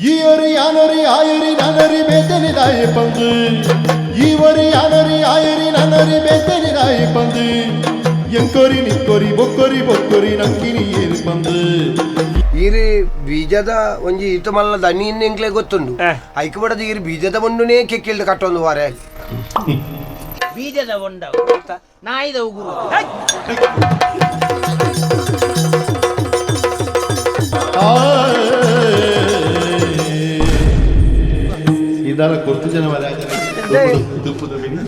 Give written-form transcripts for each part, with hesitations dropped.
ಈ ಒರಿ ಯಾನೊರಿ ಆಯರಿ ನಾನೊರಿ ಬೇತನಿ ದಾಯಿ ಪಂದು. ಈ ಒರಿ ಯಾನೊರಿ ಆಯರಿ ನಾನೊರಿ ಬೇತನಿ ದಾಯಿ ಪಂದು. ಎಂಕೊರಿ ನಿಕ್ಕೊರಿ ಬೊಕ್ಕೊರಿ ಬೊಕ್ಕೊರಿ ನಂಕಿನಿ ಏರು ಪಂದು. ಈರು ಬೀಜದ ಒಂಜಿ ಈತ ಮಲ್ಲ ದನಿ ಎಂಕ್ಲೆ ಗೊತ್ತುಂಡು. ಐಕ್ ಬಡದ ಈರು ಬೀಜದ ಬೊಂಡುನೇ ಕೆಕ್ಕಿಲ್ದು ಕಟ್ಟೊಂದು ವಾರೆ. ಬೀಜದ ಬೊಂಡ ನಾಯಿದ ಉಗುರು. ಇದರ ಕೊರ್ತು ಜನ ತುಪ್ಪದ ಮಿನಿ.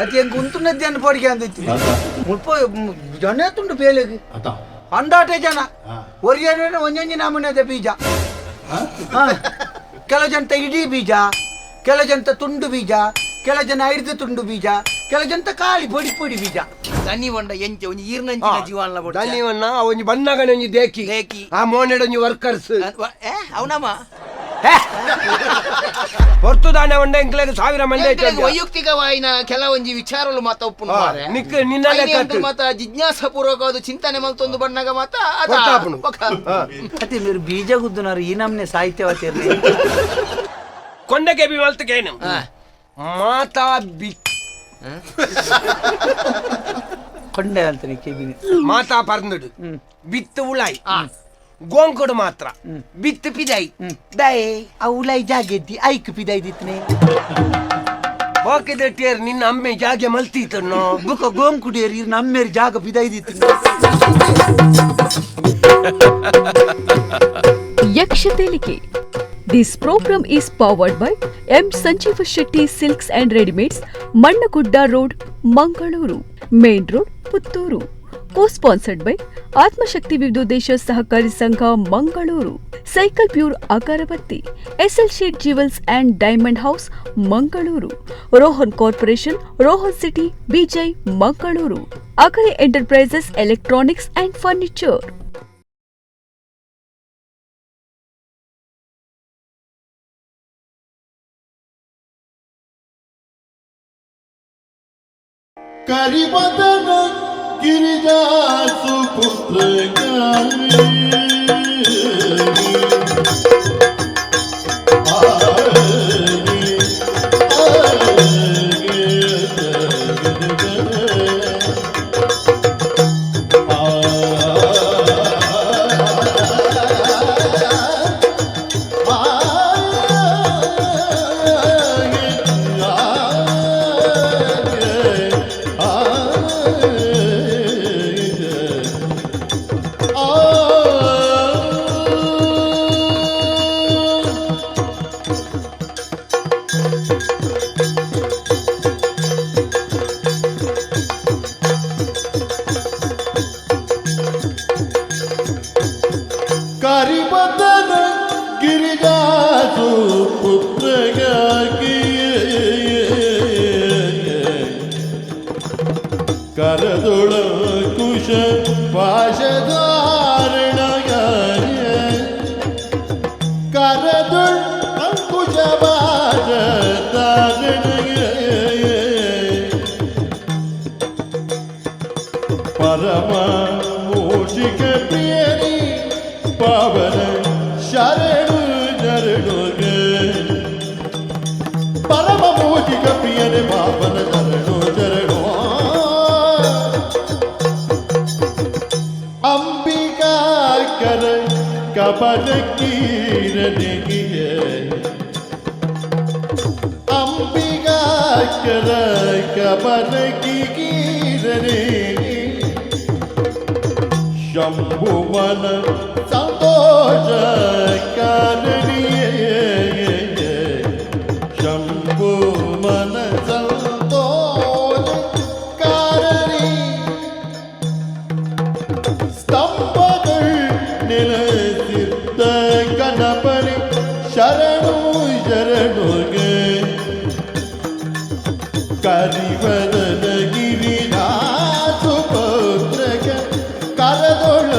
ಅದು ಹೆಂಗ್ ಉಂತುನದ್ದೆ ಅನ್ನ ಪೋಡಿಗೆ ಅಂದಿತ್ತು. ಮುಲ್ಪ ಜನ ತುಂಡು ಬೇಲೆಗ್. ಅತ. ಅಂದಾಟೆ ಜನ ಒರಿಯನ ಒಂಜೊಂಜಿ ನಮೂನೆದ ಬೀಜ. ಕೆಲವು ಜನತ ಇಡೀ ಬೀಜ, ಕೆಲವು ಜನತ ತುಂಡು ಬೀಜ, ಕೆಲವು ಜನ ಐದು ತುಂಡು ಬೀಜ, ಕೆಲವು ಜನತ ಖಾಲಿ ಪೊಡಿ ಪೊಡಿ ಬೀಜ. ದನಿ ಬೊಂಡ ಎಂಚ ಒಂಜಿ ಈರ್ನಂಚಿನ ಜೀವನ್ಲ ಬೊಡ್ಚ. ದನಿ ಒನ್ನ ಒಂಜಿ ಬಣ್ಣಗನೆ ಒಂಜಿ ದೇಕಿ. ದೇಕಿ. ಆ ಮೋನೆಡ್ ಒಂಜಿ ವರ್ಕರ್ಸ್. ಏ ಅವನಮ್ಮ. ಹೊರ್ತು ದಾನೆ ಒಂಡ ಎಂಕ್ಲೆಗ್ ಸಾವಿರ ಮಂದಿ. ಎಂಕ್ಲೆಗ್ ವೈಯಕ್ತಿಕವಾಯಿನ ಕೆಲವೊಂಜಿ ವಿಚಾರಲು ಮಾತ ಉಪ್ಪುಂಡು ಮಾರ್ರೆ. ನಿಕ್ ನಿನ್ನ ಐನೆ ಎಂಕುಲು ಮಾತ ಜಿಜ್ಞಾಸ ಪೂರ್ವಕವಾದ ಚಿಂತನೆ ಮಲ್ತೊಂದು ಬಣ್ಣಗ ಮಾತ ಅದ ಗೊತ್ತಾಪುಂಡು. ಬೊಕ. ಅತ್ತೆ మీరు ಬೀಜ ಗುದ್ದುನಾರು ಈ ನಮ್ನೆ ಸಾಹಿತ್ಯವಾತಿರ್ಲಿ. ಕೊಂಡಗೆ ಬಿ ಮಲ್ತಕೇನು ಮಾತಾ ಬಿ. ಕೊಂಡೆ ಅಂತಾನೆ ಕೆಬಿನಿ. ಮಾತಾ ಪರ್ಂದುಡು ಬಿತ್ತು ಉಳಾಯಿ ಗೋಂಕುಡು ಮಾತ್ರ ಬಿತ್ತು ಪಿದಾಯಿ ದಯೆ ಆ ಉಲಾಯಿ ಜಾಗೆದ್ದಿ ಐಕ್ ಪಿದಾಯ್ದಿತ್ನೆ. ಬಾಕಿದಟ್ಟಿಯರ್ ನಿನ್ನ ಅಮ್ಮೆ ಜಾಗೆ ಮಲ್ತೀತನ್ನೋ. ಬುಕ ಗೋಂ ಕುಡಿಯರ್ ಇರ್ ನಮ್ಮೇರಿ ಜಾಗ ಪಿದಾಯ್ದಿತ್ತು. Yaksha Telike. This program is powered by M. Sanjeeva Shetty Silks and Readymades, Mannagudda Road, Mangaluru, Main Road, Puttur. Co-sponsored by Atmashakti Vidyodesha Sahakari Sangha, Mangaluru, Cycle Pure Agarabatti, SL Shet Jewels and Diamond House, Mangaluru, Rohan Corporation, Rohan City, Vijay, Mangaluru, Akari Enterprises Electronics and Furniture. ಕರಿವದನ Girija ಸುಪುತ್ರ. ಕರಿಬದನ ಗಿರಿಜಾಸು ಪುತ್ರಗಾಗಿ ಕರದೊಳ Kusha ಪಾಶಧಾರಣ ಕರದುಳ್ ಅಂಕುಶ ಪಾಶಧಾರಣ ಪರಮ ಮೂಷಿಕ ಪ್ರಿಯನಿ ಪಾವನ ಶರಣು ಶರಣು. ಪರಮ ಮೂಷಿಕ ಪ್ರಿಯನೆ ಪಾವನ ಶರಣು ಶರಣು. ಅಂಬಿಕಾ ಕರ ಕಪಟ ಕೀರನಿಗೆ ಅಂಬಿಕಾ ಕರ ಕಪಟ ಕೀರನೆ ಶಂಭುವನ ಸಂತೋಷ ಕಾರಣಿಯೇ ಶಂಭುವನ ಸಂತೋಷ ಕಾರಣಿ ಸ್ತಂಭಗಳು ನೆಲೆಸಿದ್ದ ಗಣಪನಿ ಶರಣು ಶರಣುಗೆ. ಕರಿವದನ ಗಿರಿನಾಥು ಪುತ್ರಕ ಕರದೊಳ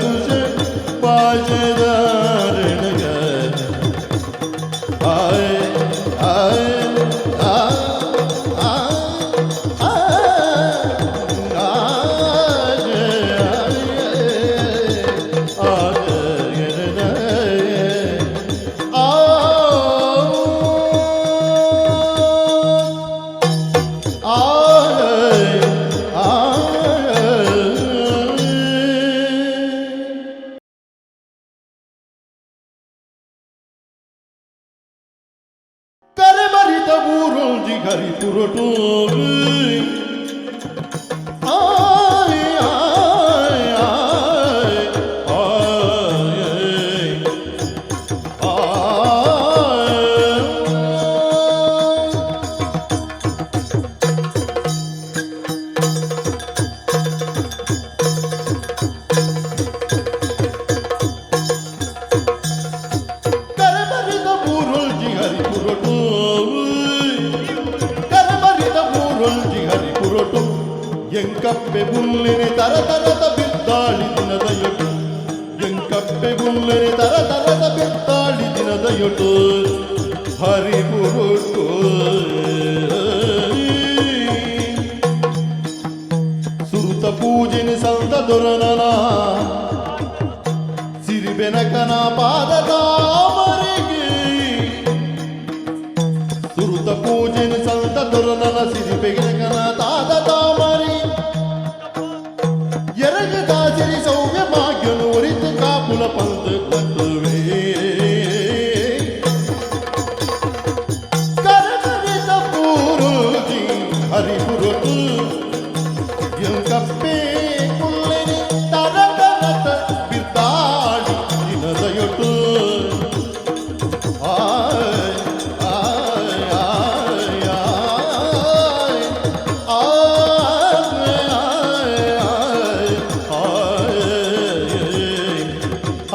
ಕುಶ ಪಾಶಧಾರಣಗ ಆಯ ಆಯ ಆಯ ಆಯ ಆಯ. ಊರೊಂಜಿ ಹರಿಪುರಟು ಆಯ್ ಆಯ್ ಆಯ್ ಆಯ್ ಆಯ್. ಕರಬರಿದ ಊರೊಂಜಿ ಹರಿಪುರಟು ಕರಬರಿದ ಊರೊಂಜಿ ಹರಿಪುರಟು ಎಂಕಪ್ಪೆ ಬುಲ್ಲೆನೆ ತರ ತರದ ಬಿದ್ದಾಳಿ ದಿನದಯೊಟು ಎಂಕಪ್ಪೆ ಬುಲ್ಲೆನೆ ತರ ತರದ ಬಿದ್ದಾಳಿ ದಿನದಯೊಟು ಹರಿಪುರಟು ಸುರುತ ಪೂಜೆನೆ ಸಂತ ದೊರನನ ಸಿರಿಬೆನಕನ ಪಾದದ ಮರೆಗೆ ಸುರುತ ಪೂಜೆನ ಸಂತ ದೊರನನ ಸಿರಿಬೆನಕನ ತಾದ ತಾಮರಿ ಎರಗದ ಸಿರಿ ಸೌಮ್ಯ ಭಾಗ್ಯನು ಒರಿತು ಕಾಪುಲ ಪಂತ ಕಟ್ಟುವೆ ಕರಕರಿತ ಪೂರುಜಿ ಹರಿಪುರಟು ಎಂಕಪ್ಪೆ ಕುಲ್ಲೆನೆ ತರ ತರತ ಬಿದ್ದಾಡಿ ದಿನದಯೊಟು ಆಯ್ ಆಯ್ ಆಯ್ ಆಯ್ ಆಯ್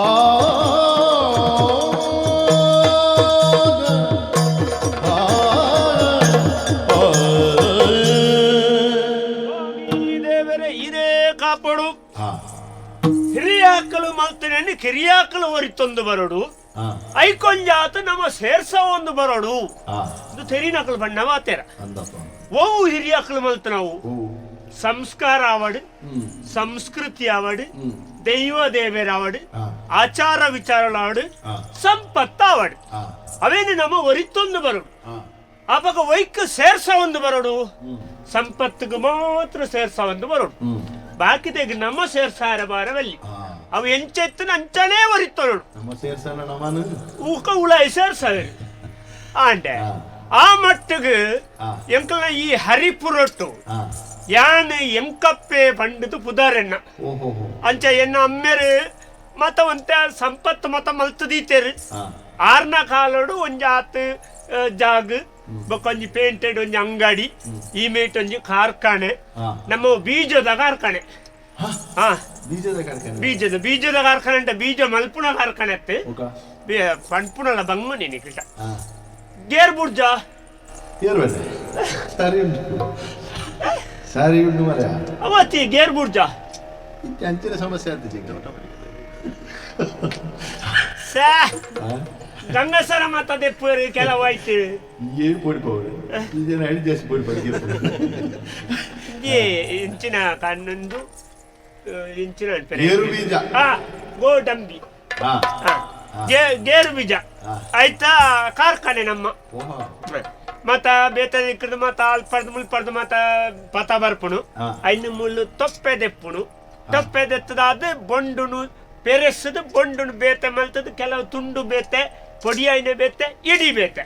ಆಯ್ ಆಯ್. ದೇವರೇ ಇದೇ ಕಾಪಾಡು. ಹಿರಿಯಾಕಲು ಮಲ್ತನೆಂದು ಕಿರಿಯಾಕಲು ಒರಿತೊಂದು ಬರೋಡು, ಐಕೊಂಜಾತ ನಮ್ಮ ಸೇರ್ಸ ಒಂದು ಬರೋಡು. ಇದು ತೆರಿನಕಲು ಬಣ್ಣ ಮಾತೇರ. ಓವು ಹಿರಿಯಾಕಲು ಮಲ್ತ ನಾವು ಸಂಸ್ಕಾರ ಆವಡು, ಸಂಸ್ಕೃತಿ ಆವಡು, ದೈವ ದೇವರಾವಡು, ಆಚಾರ ವಿಚಾರಗಳಾವಡು, ಸಂಪತ್ತಾವಡು, ಅವೇನು ನಮ್ಮ ಒರಿತೊಂದು ಬರೋಡು. ಆಪಗ ವೈಕ್ ಸೇರ್ಸ ಒಂದು ಬರೋಡು, ಸಂಪತ್ತಿಗೆ ಮಾತ್ರ ಸೇರ್ಸ ಒಂದು ಬರೋಡು. ಬಾಕಿದೆಗ್ ನಮ್ಮ ಸೇರ್ಸಾರ ಬಾರವಲ್ಲಿ ಅವು ಎಂಚೆತ್ತನ ಅಂಚನೇ ಒರಿತೊರಡು. ನಮ್ಮ ಸೇರ್ಸನ ನಮ್ಮನು ಊಕ ಉಳಾಯಿ ಸೇರ್ಸವೆ ಆಂಡೆ. ಆ ಮಟ್ಟಿಗೆ ಎಂಕಲ್ನ ಈ ಹರಿಪುರಟ್ಟು ಯಾನ್ ಎಂಕಪ್ಪೆ ಪಂಡಿತು ಪುದಾರೆನ್ನ ಅಂಚ ಎನ್ನ ಅಮ್ಮೆರು ಮತ ಒಂತೆ ಸಂಪತ್ತು ಮತ ಮಲ್ತದೀತೇರು. ಆರ್ನ ಕಾಲೋಡು ಒಂಜಾತ್ ಜಾಗ್ ಬೊಕ್ಕ ಒಂಜಿ ಪೇಂಟೆಡ್ ಒಂಜಿ ಅಂಗಡಿ, ಈ ಮೇಟ್ ಒಂಜಿ ಕಾರ್ಖಾನೆ, ನಮ್ಮ ಬೀಜದ ಕಾರ್ಖಾನೆ. ಹಾ, ಬೀಜದ ಕಾರ್ಖಾನೆ. ಬೀಜದ ಬೀಜದ ಕಾರ್ಖಾನೆ ಅಂತ ಬೀಜ ಮಲ್ಪುಣ ಕಾರ್ಖಾನೆ ಅತ್ತೆ ಪಣ್ಪುಣಲ ಬಂಗು ನಿಕ್ಕಿಟ ಗೇರ್ ಬುರ್ಜ. ಏರ್ಬೆಲೆ ಸರಿ ಉಂಟು, ಸರಿ ಉಂಟು ಮರ. ಅವತ್ತಿ ಗೇರ್ ಬುರ್ಜ. ಅಂಚಿನ ಸಮಸ್ಯೆ ಆಗ್ತದೆ. ಸಾ ಗಂಗಸರ ಮಾತ ದೆಪ್ಪು ಕೆಲವು ಆಯ್ತು. ಏನು ಪೋಡಿಪೋಡು ಈಜನ ಹೇಳಿ ಜಾಸ್ತಿ ಪೋಡಿಪೋಡು. ಇಂಜಿ ಇಂಚಿನ ಕಣ್ಣೊಂದು ಇಂಚಿನ ಅನ್ಪೆರೆ. ಗೇರು ಬೀಜ. ಹಾ, ಗೋಡಂಬಿ. ಹಾ. ಹಾ, ಗೇರು ಬೀಜ ಆಯ್ತಾ ಕಾರ್ಖಾನೆ ನಮ್ಮ. ಮತ ಬೇತ ಇಕ್ಕದು ಮತ ಅಲ್ಪರ್ದು ಮುಲ್ಪರ್ದು ಮತ ಪತ ಬರ್ಪುಣು. ಐನು ಮುಳ್ಳು ತೊಪ್ಪೆ ದೆಪ್ಪುಣು. ತೊಪ್ಪೆ ದೆತ್ತದಾದ ಬೊಂಡುನು ಪೆರೆಸದು ಬೊಂಡುನು ಬೇತೆ ಮಲ್ತದು ಕೆಲವು ತುಂಡು ಬೇತೆ, ಪೊಡಿ ಐನ ಬೇತೆ, ಇಡಿ ಬೇತೆ.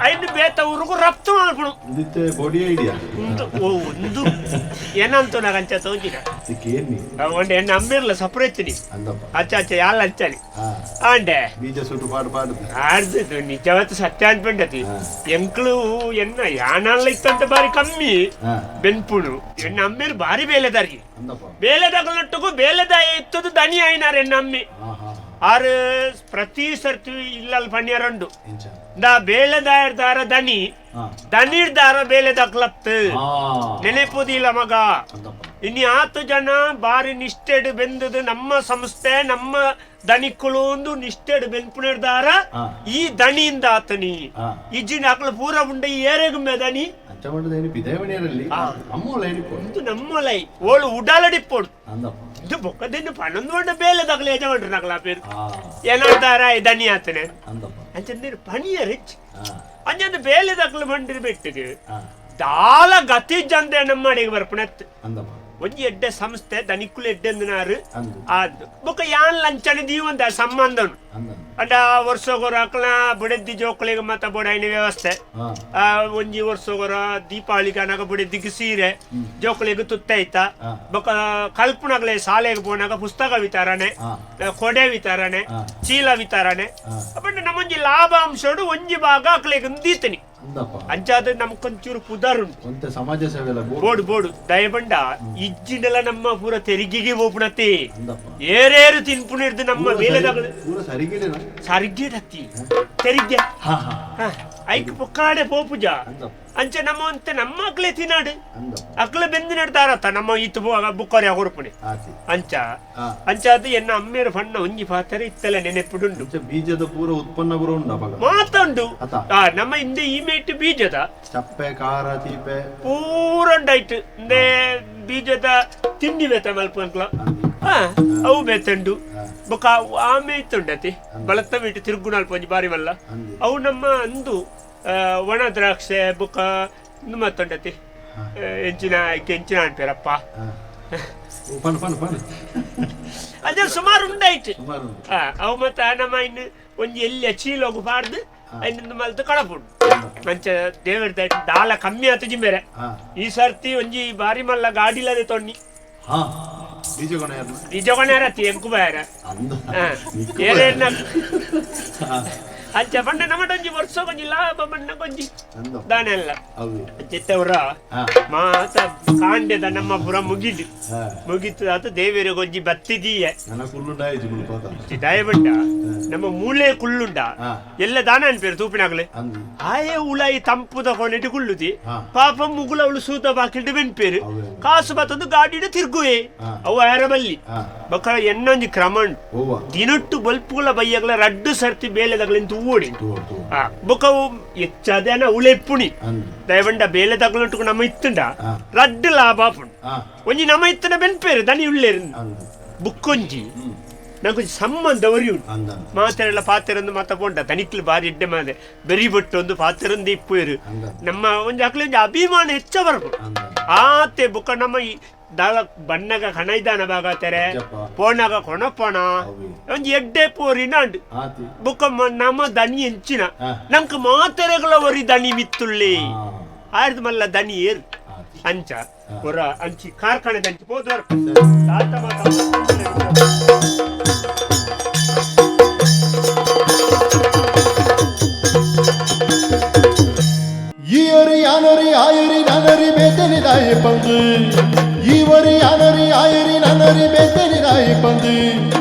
ಐನು ಬೇತೆ ಊರುಗು ರಫ್ತು ಮಾಡ್ಪುಣು. ಇಂದಿತ್ತೆ ಬೊಡಿ ಐಡಿಯಾ. ಒಂದು ಓ ಒಂದು ಏನಂತ ನಾಗಂಚ ತೋಜಿನ. ಕೇನಿ. ಒಂದು ಎಣ್ಣೆ ಅಮ್ಮಿರ್ಲ ಸಪ್ರೇಟ್ ಅಂದಪ್ಪ. ಅಚ್ಚ ಅಚ್ಚ ಯಾಲ ಅಂಚಾಲಿ ಆಂಡೆ. ಬೀಜ ಸುಟ್ಟು ಪಾಡು ಪಾಡು. ಆಡ್ದು ನಿಜವಾದ ಸತ್ಯ ಅನ್ಪಂಡತಿ. ಎಂಕ್ಲು ಎನ್ನ ಯಾನಲ್ಲ ಇತ್ತಂತ ಬಾರಿ ಕಮ್ಮಿ ಬೆನ್ಪುಣು. ಎನ್ನ ಅಮ್ಮಿರ್ ಬಾರಿ ಬೇಲೆದಾರಿ. ಅಂದಪ್ಪ. ಬೇಲೆದಾಗಲೊಟ್ಟುಗು ಬೇಲೆದಾಯ ಇತ್ತದು ದನಿ ಆಯ್ನಾರ ಎನ್ನ ಅಮ್ಮಿ. ಆರು ಪ್ರತಿ ಸರ್ತಿ ಇಲ್ಲಲ್ ಪಣ್ಯರಂಡು ಎಂಚ ದಾ ಬೇಲೆದಾಯರ್ದಾರ ದನಿ ದನಿರ್ದಾರ ಬೇಲೆದಾಕ್ಲತ್ತು ನೆನೆಪುದಿಲ್ಲ ಮಗ. ಅಂದಪ್ಪ. ಇನ್ನು ಆತು ಜನ ಬಾರಿ ನಿಷ್ಠೆಡು ಬೆಂದದು ನಮ್ಮ ಸಂಸ್ಥೆ ನಮ್ಮ ದನಿಕ್ಕಳು ಒಂದು ನಿಷ್ಠೆಡು ಬೆನ್ಪುಣಿರ್ದಾರ ಈ ದನಿಯಿಂದ ಆತನಿ ಇಜ್ಜಿನ ಆಕಳು ಪೂರ ಉಂಡೆ ಏರೆಗುಮ್ಮೆ ದನಿ. ಅಂಚ ಮಾಡೋದು ಪಿದಾವಣಿಯರಲ್ಲಿ ಅಮ್ಮೋಳ ಹಿಡಿಪೋ. ಇದು ನಮ್ಮಲೈ ಓಳು ಉಡಾಲಡಿಪ್ಪೋಡು. ಅಂದಪ್ಪ. ಇದು ಬೊಕ್ಕದಿನ್ನು ಪನ್ನೊಂದು ಮಂಡ ಬೇಲೆ ತಗಲು ಯಜಮಾನ್ರು ನಕಲ ಪೇರು ಏನಾಡ್ತಾರ ಈ ದನಿ ಆತನೆ. ಅಂದಪ್ಪ. ಅಂಚಂದಿರು ಪಣಿಯ ರಿಚ್ ಅಂಚಂದು ಬೇಲೆ ತಗಲು ಬಂಡಿರು ಬೆಟ್ಟಿಗೆ ದಾಲ ಗತಿ ಜಂದೆ ನಮ್ಮಡಿಗೆ ಬರ್ಪುಣೆತ್ತು. ಅಂದಪ್ಪ. ಒಂಜಿ ಎಡ್ಡೆ ಸಂಸ್ಥೆ ದನಿಕ್ಕುಲು ಎಡ್ಡೆಂದಿನಾರು ಆದ್ ಬೊಕ ಯಾನ್ ಲಂಚನೆ ದೀವಂದ ಸಂಬಂಧ ಅಂಡ ವರ್ಷಗೊರ ಅಕ್ಲ ಬುಡೆದ್ದಿ ಜೋಕುಳಿಗೆ ಮತ್ತ ಬೊಡೈನ ವ್ಯವಸ್ಥೆ ಒಂಜಿ ವರ್ಷಗೊರ ದೀಪಾವಳಿಗೆ ಅನಾಗ ಬುಡೆದ್ದಿಗೆ ಸೀರೆ ಜೋಕುಳಿಗೆ ತುತ್ತೈತ ಬೊಕ ಕಲ್ಪನಗಲೆ ಶಾಲೆಗೆ ಪೋನಾಗ ಪುಸ್ತಕ ವಿತರಣೆ ಕೊಡೆ ವಿತರಣೆ ಚೀಲ ವಿತರಣೆ ಅಪ್ಪಂಡ ನಮ್ಮೊಂಜಿ ಲಾಭಾಂಶಡು ಒಂಜಿ ಭಾಗ ಅಕ್ಲೆಗ್ ದೀತನಿ ಅಂಚಾದ ನಮ್ಕೊಂಚೂರು ಪುದರುಂಟು ಸಮಾಜ ಸೇವೆ ಬೋಡು ಬೋಡು ದಯಬಂಡ ಇಜ್ಜಿಂಡಲ ನಮ್ಮ ಪೂರ ತೆರಿಗೆಗೆ ಹೋಗ್ಬಿಡತಿ ಏರೇರು ತಿನ್ಪುಣಿರ್ದು ನಮ್ಮ ಬೇಲೆದಾಗ ಸರಿಗೆಡತ್ತಿ ತೆರಿಗೆ ಐಕ್ ಪೊಕ್ಕಾಡೆ ಪೋಪುಜ ಅಂಚೆ ನಮ್ಮ ಅಂತ ನಮ್ಮ ಅಕ್ಲೆ ತಿನ್ನಾಡು ಅಕ್ಲೆ ಬೆಂದು ನಡ್ತಾರತ್ತ ನಮ್ಮ ಇತ್ತು ಬುಕ್ಕೋರೆ ಕೊರ್ಪುಣೆ ಅಂಚ ಅಂಚ ಅದು ಎನ್ನ ಅಮ್ಮೇರ ಫಣ್ಣ ಒಂಜಿ ಪಾತ್ರೆ ಇತ್ತಲ್ಲ ನೆನೆಪುಡುಂಡು ಬೀಜದ ಪೂರ ಉತ್ಪನ್ನ ಪೂರ ಉಂಡು ಮಾತುಂಡು ನಮ್ಮ ಹಿಂದೆ ಈ ಮೇಟ್ ಬೀಜದ ಚಪ್ಪೆ ಖಾರ ಚೀಪೆ ಪೂರ ಉಂಡಾಯ್ತು ಇಂದೆ ಬೀಜದ ತಿಂಡಿ ಬೇತ ಮಲ್ಪಂಕ್ಲ ಅವು ಬೇತಂಡು ಬೊಕ ಆಮೆ ಇತ್ತುಂಡತಿ ಬಳತ್ತ ಬಿಟ್ಟು ತಿರುಗುಣಲ್ಪ ಒಂಜಿ ಬಾರಿ ಮಲ್ಲ ಅವು ನಮ್ಮ ಅಂದು ಒಣ ದ್ರಾಕ್ಷೆ ಬೊಕ ಮತ್ತೊಂಡತಿ ಎಂಚಿನ ಕೆಂಚಿನ ಅನ್ಪೇರಪ್ಪ ಅದೇ ಸುಮಾರು ಉಂಡಾಯ್ತು ಅವು ಮತ್ತೆ ನಮ್ಮ ಇನ್ನು ಒಂಜಿ ಎಲ್ಲಿ ಚೀಲೋಗು ಪಾಡ್ದು ಐನೊಂದು ಮಲ್ತು ಕಳಪುಂಡು ಮಂಚ ದೇವರ ದಾಲ ಕಮ್ಮಿ ಆತು ಜಿಂಬೆರೆ ಈ ಸರ್ತಿ ಒಂಜಿ ಬಾರಿ ಮಲ್ಲ ಗಾಡಿಲದೆ ತೊಣ್ಣಿ ಬೀಜಗೊಣರತಿ ಎಂಕು ಬಾರ ಏನೇನ ಅಂಚ ಪಂಡ ನಮ್ಮಟೊಂಜಿ ವರ್ಷ ಕೊಂಜಿ ಲಾಭ ಬಣ್ಣ ಕೊಂಜಿ ದಾನೆಲ್ಲ ಚಿತ್ತವರ ಮಾತ ಕಾಂಡೆದ ನಮ್ಮ ಪುರ ಮುಗಿದು ಮುಗಿತು ಅದು ದೇವರ ಕೊಂಜಿ ಬತ್ತಿದೀಯ ದಯಬಂಡ ನಮ್ಮ ಮೂಲೆ ಕುಳ್ಳುಂಡ ಎಲ್ಲ ದಾನ ಅನ್ಪೇರು ತೂಪಿನಾಗ್ಲೆ ಆಯೇ ಉಲಾಯಿ ತಂಪುದ ಕೊನೆಟಿ ಕುಳ್ಳುದಿ ಪಾಪ ಮುಗುಲ ಅವಳು ಸೂತ ಬಾಕಿಲ್ಡು ಬೆನ್ಪೇರು ಕಾಸು ಬತ್ತೊಂದು ಗಾಡಿಡು ತಿರ್ಗುವೆ ಅವು ಆರಬಲ್ಲಿ ಬೊಕ್ಕ ಎನ್ನೊಂಜಿ ಕ್ರಮ ಉಂಟು ದಿನಟ್ಟು ಬಲ್ಪುಗಳ ಬಯ್ಯಗಳ ರಡ್ಡು ಸರ್ತಿ ಬೇಲೆದಗ್ಲಿಂದ ತೂವೋಡಿ ಬೊಕ್ಕ ಹೆಚ್ಚಾದೇನ ಉಳೆಪ್ಪುಣಿ ದಯವಂಡ ಬೇಲೆ ತಗಲುಂಟು ನಮ್ಮ ಇತ್ತುಂಡ ರಡ್ಡು ಲಾಭ ಆಪುಂಡು ಒಂಜಿ ನಮ್ಮ ಇತ್ತನ ಬೆನ್ಪೇರು ದನಿ ಉಳ್ಳೇರು ಬುಕ್ಕೊಂಜಿ ನಂಗೊಂಜಿ ಸಂಬಂಧ ಒರಿಯುಂಡು ಮಾತೆರೆಲ್ಲ ಪಾತೆರಂದು ಮಾತ ಪೋಂಡ ತನಿಕ್ಲು ಬಾರಿ ಇಡ್ಡೆ ಮಾದೆ ಬೆರಿ ಬೊಟ್ಟು ಒಂದು ಪಾತೆರಂದು ಇಪ್ಪೇರು ನಮ್ಮ ಒಂಜಿ ಅಕ್ಲೆ ಒಂಜಿ ಅಭಿಮಾನ ಹೆಚ್ಚ ಬರ್ಪು ಆತೆ ಬುಕ್ಕ ನಮ್ಮ ಈ ದಾಳ ಬಣ್ಣಗ ಕಣೈದಾನ ಬಾಗತ್ತಾರೆ ಪೋಣಗ ಕೊಣಪೋಣ ಒಂಜಿ ಎಡ್ಡೆ ಪೋರಿನ ಅಂಡು ಬುಕ್ಕ ನಮ್ಮ ದನಿ ಎಂಚಿನ ನಂಗೆ ಮಾತೆರೆಗಳ ಒರಿ ದನಿ ಮಿತ್ತುಳ್ಳಿ ಆಯ್ದು ಮಲ್ಲ ದನಿ ಏರು ಅಂಚ ಹೊರ ಅಂಚಿ ಕಾರ್ಖಾನೆ ಅಂಚಿ ಹೋದವರು ತಾತ ಮಾತ ಈಯೊರಿ ಯಾನೊರಿ ಆಯರಿ ನಾನೊರಿ ಬೇತನಿ ದಾಯಿ ಪಂದು ಈವರಿ ಯಾನೊರಿ ಆಯರಿ ನಾನೊರಿ ಬೇತನಿ ದಾಯಿ ಪಂದು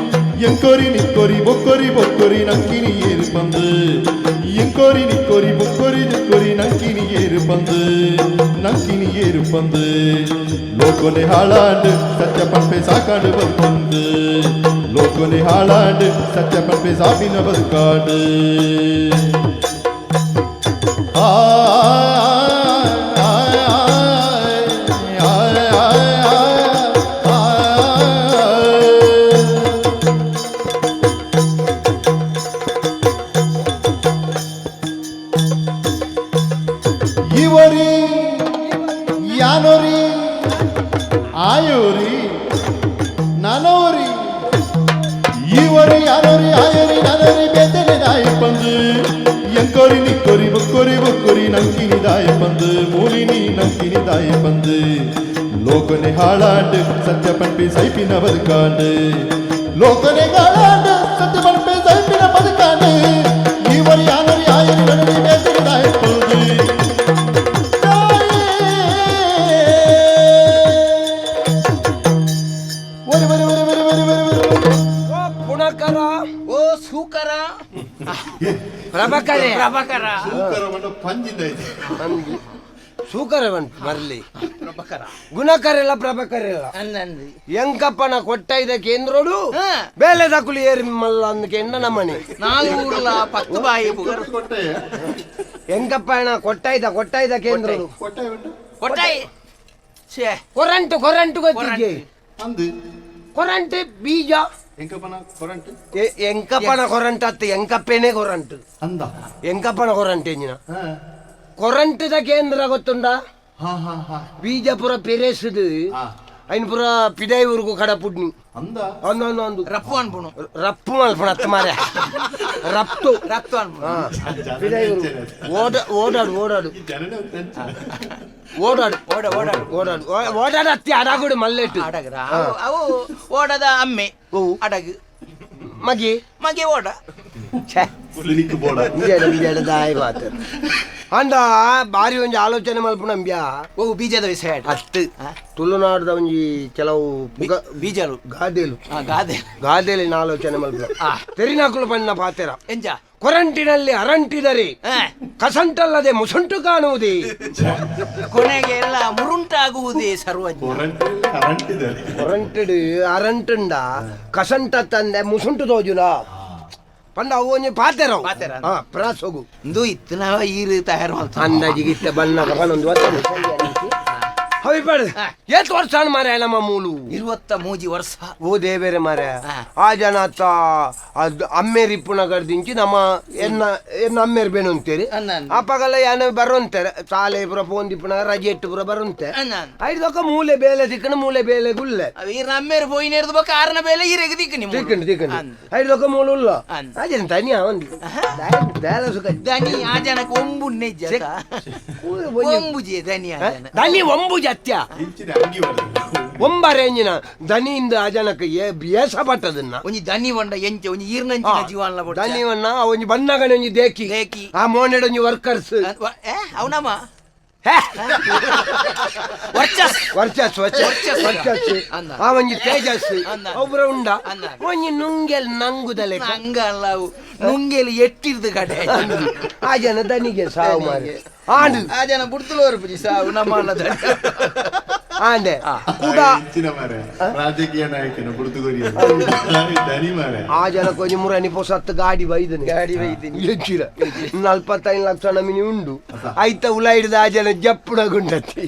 ಎಂಕೊರಿ ನಿಕ್ಕೊರಿ ಬೊಕ್ಕೊರಿ ಬೊಕ್ಕೊರಿ ನಂಕಿನಿ ಏರು ಪಂದು ಎಂಕೊರಿ ನಿಕ್ಕೊರಿ ಬೊಕ್ಕೊರಿ ನಿಕ್ಕೊರಿ ನಂಕಿನಿ ಏರು ಪಂದು ನಂಕಿನಿ ಏರು ಪಂದು ಲೋಕೊನೆ ಹಾಳಾಂಡು ಸತ್ಯ ಪಂಪೆ ಸಾಕಾಡು ಬದುಕೊಂದು ಲೋಕೊನೆ ಹಾಳಾಂಡು ಸತ್ಯ ಪಂಪೆ ಸಾಪಿನ ಬದುಕಾಡು ಇವರಿ ಯಾನೋರಿ ಆಯೋರಿ ನಾನೋರಿ ಇವರಿ ಯಾನೋರಿ ಆಯೋರಿ ನಾನೋರಿ ಬೇತನೆ ನಾಯಿ ಪಂದು ಎಂಕೊರಿ ನಿಕ್ಕೊರಿ ಬೊಕ್ಕೊರಿ ಬೊಕ್ಕೊರಿ ನಂಕಿನಿ ದಾಯ ಪಂದು ಮೂಲಿನಿ ನಂಕಿನಿ ದಾಯ ಪಂದು ಲೋಕನೆ ಹಾಳಾಂಡು ಸತ್ಯ ಪಂಪಿ ಸೈಪಿನ ಬದುಕಾಂಡು ಲೋಕನೆ ಹಾಳಾಂಡು ಸತ್ಯ ಪಂಪಿ ಸೈಪಿನ ಬದುಕಾಂಡು ಇವರಿ ಯಾನೋರಿ ಆಯರಿ ನಾನೋರಿ ಬೇತನೆ ದಾಯ ಪಂದು ಒರಿ ಒರಿ ಒರಿ ಒರಿ ಒರಿ ಒರಿ ಒರಿ ಓ ಪುಣಕರ ಓ ಸೂಕರ ಪ್ರಭಾಕರ ಪ್ರಭಾಕರ ಸೂಕರ ಬರ್ಲಿ ಗುಣಕರ ಇಲ್ಲ ಪ್ರಭಾಕರ ಇಲ್ಲ ಅನ್ನಂದ್ರಿ ಎಂಕಪ್ಪನ ಕೊಟ್ಟ ಇದ ಕೇಂದ್ರೋಡು ಹಾ. ಬೇಲೆ ದಕುಲಿ ಏರಿ ಮಲ್ಲ ಅಂದಕ್ಕೆ ಎಣ್ಣ ನಮ್ಮನೆ ನಾಲ್ಕು ಪತ್ತು ಬಾಯಿ ಎಂಕಪ್ಪನ ಕೊಟ್ಟ ಇದ್ದ ಕೊಟ್ಟ ಇದ್ದ ಕೇಂದ್ರೋಡು ಕೊಟ್ಟಾಯಿ ಛೇ ಕೊರಂಟು ಕೊರಂಟು ಗೊತ್ತಿದ್ದೆ ಅಂದು ಕೊರಂಟು ಬೀಜ ಎಂಕಪ್ಪನ ಕೊರಂಟು ಎಂಕಪ್ಪನ ಕೊರಂಟು ಅತ್ತ ಎಂಕಪ್ಪೇನೆ ಕೊರಂಟು ಅಂದ ಎಂಕಪ್ಪನ ಕೊರಂಟು ಎಂಜಿನ ಕೊರಂಟದ ಕೇಂದ್ರ ಗೊತ್ತುಂಡ ಹಾ ಹಾ ಹಾ ಬೀಜಪುರ ಪೆರೆಸುದು ಐನ್ ಪೂರ ಪಿದಾಯಿ ಊರುಗು ಕಡ ಪುಡ್ನಿ ಅಂದ ಅಂದು ಅಂದು ಅಂದು ರಪ್ಪು ಅನ್ಪುಣು ರಪ್ಪು ಮಲ್ಪಣ ಅತ್ತ ಮಾರ್ರೆ ರಪ್ತು ರಪ್ತು ಅನ್ಪುಣು ಪಿದಾಯಿ ಊರು ಓಡ ಓಡಾಡು ಓಡಾಡು ಓಡಾಡು ಓಡ ಓಡಾಡು ಓಡಾಡು ಓಡಾಡು ಅತ್ತಿ ಅಡಗುಡು ಮಲ್ಲೆಟ್ಟು ಅಡಗ್ರ ಅವು ಓಡದ ಅಮ್ಮೆ ಓ. ಅಡಗು ಮಗಿ ಮಗೆ ಓಡ ಛೇ ಪುಲಿನಿಕ್ ಬೋಡ ಇಂಜೆಡ ಇಂಜೆಡ ದಾಯಿ ಬಾತ ಅಂಡ ಬಾರಿ ಒಂಜಿ ಆಲೋಚನೆ ಮಲ್ಪುನಂಬ್ಯಾ ಓ ಬೀಜದ ವಿಷಯ ಅತ್ತು ತುಳುನಾಡ್ದ ಒಂಜಿ ಕೆಲವು ಬೀಜಲು ಗಾದೆಲು ಗಾದೆ ಗಾದೆಲಿನ ಆಲೋಚನೆ ಮಲ್ಪುನ ತೆರಿನಾಕುಲು ಬಣ್ಣ ಪಾತೆರ ಎಂಜ ಕೊರಂಟಿನಲ್ಲಿ ಅರಂಟಿದರೆ ಕಸಂಟಲ್ಲದೆ ಮುಸುಂಟು ಕಾಣುವುದೇ ಕೊನೆಗೆ ಎಲ್ಲ ಮುರುಂಟಾಗುವುದೇ ಸರ್ವಜ್ಞ ಕರೆಂಟ್ ಕೊರಂಟಿಡು ಅರಂಟುಂಡ ಕಸಂಟ ತಂದೆ ಮುಸುಂಟು ತೋಜುನ ಪಂಡ ಅವು ಒಂಜಿ ಪಾತೆರ ಅವು. ಪಾತೆರ. ಹಾ ಪ್ರಾಸೊಗು ಇಂದು ಇತ್ತನವ ಈರು ತಯಾರು ಮಾಡ್ತಾನೆ ಅಂದಾಜಿಗೆ ಇತ್ತ ಬಣ್ಣ ಪನೊಂದು ಹವಿ ಪಡ ಏತ್ ವರ್ಷ ಮಾರ್ರೆ ನಮ್ಮ ಮೂಲು 23 ವರ್ಷ ಓ ದೇವೇರೆ ಮಾರ್ರೆ ಆ ಜನ ಅತ್ತ ಅದು ಅಮ್ಮೇರಿ ಇಪ್ಪುನಗರ್ ದಿಂಚಿ ನಮ್ಮ ಎನ್ನ ಎನ್ನ ಅಮ್ಮೇರು ಬೇಣು ಅಂತೇರಿ ಅನ್ನ. ಅಪ್ಪಗಲ್ಲ ಯಾನ ಬರುವಂತಾರೆ ಸಾಲೆ ಪೂರ ಪೋಂದಿಪ್ಪುನ ರಜೆ ಎಟ್ಟು ಪೂರ ಬರುವಂತೆ ಅನ್ನ. ಐದೊಕ್ಕ ಮೂಲೆ ಬೇಲೆ ತಿಕ್ಕಣ ಮೂಲೆ ಬೇಲೆ ಗುಲ್ಲೆ ಈರ್ ನಮ್ಮೇರು ಪೋಯಿನೇರ್ದು ಬೊಕ್ಕ ಆರನ ಬೇಲೆ ಈರೆಗ್ ದಿಕ್ಕು ನಿಮ್ಮ ತಿಕ್ಕಂಡು ತಿಕ್ಕಂಡು ಅಂದ್. ಐದೊಕ್ಕ ಮೂಲು ಉಲ್ಲ ಅಂದ್. ಅದೇನು ತನಿಯ ಒಂದು ದಾಲ ಸುಖ ದನಿ ಆ ಜನಕ್ಕೆ ಒಂಬು ನೆಜ್ಜ ಒಂಬುಜಿ ದನಿ ಆ ಜನ ದನಿ ಒಂಬು ಜತ್ಯ ಇಂಚಿನ ಅಂಗಿ ಬರ್ತದೆ ಒಂಬರೇಂಜಿನ ದನಿಯಿಂದ ಆ ಜನಕ್ಕೆ ಏಸ ಪಟ್ಟದನ್ನ ಒಂಜಿ ದನಿ ಬಂಡ ಎಂಚ ಒಂಜಿ ಈರ್ನಂಚಿನ ಜೀವನ್ಲ ಬೊಡ್ಚ. ದನಿವನ್ನ ಒಂಜಿ ಬಣ್ಣಗಣ ಒಂಜಿ ದೇಕಿ ದೇಕಿ. ಆ ಮೋನೆಡ್ ಒಂಜಿ ವರ್ಕರ್ಸ್ ಅವನಮ್ಮ ವರ್ಚಸ್ ವರ್ಚಸ್ ವರ್ಚಸ್ಸು. ವರ್ಚಸ್ ಅಂದ. ಆ ಒಂಜಿ ತೇಜಸ್ ಅಂದ. ಒಬ್ರ ಉಂಡ ಅಂದ. ಒಂಜಿ ನುಂಗೆಲ್ ನಂಗುದಲೆ ಹಂಗಲ್ಲ ಅವು ನುಂಗೇಲಿ ಎಟ್ಟಿರ್ದು ಕಡೆ ಆ ಜನ ದನಿಗೆ ಸಾವು ಮಾರಿ ಆಂಡು ಆ ಜನ ಬುಡ್ತುಲೋರು ಪೂಜಿ ಸಾವು ನಮ್ಮ ಅಲ್ಲದ ಆಂಡೆ ಕೂಡ ಇಂಚಿನ ಮಾರೆ ರಾಜಕೀಯ ನಾಯಕನ ಬುಡ್ತುಗೋರಿ ದನಿ ಮಾರೆ ಆ ಜನಕ್ಕೆ ಒಂಜಿ ಮುರನಿ ಪೊಸತ್ತು ಗಾಡಿ ಬೈದನೆ ಗಾಡಿ ಬೈದನೆ. ಎಚ್ಚಿರ 45 ಲಕ್ಷ ನಮಿನಿ ಉಂಡು ಐತ ಉಲ ಹಿಡ್ದು ಆ ಜನ ಜಪ್ಪುಡ ಗುಂಡತ್ತಿ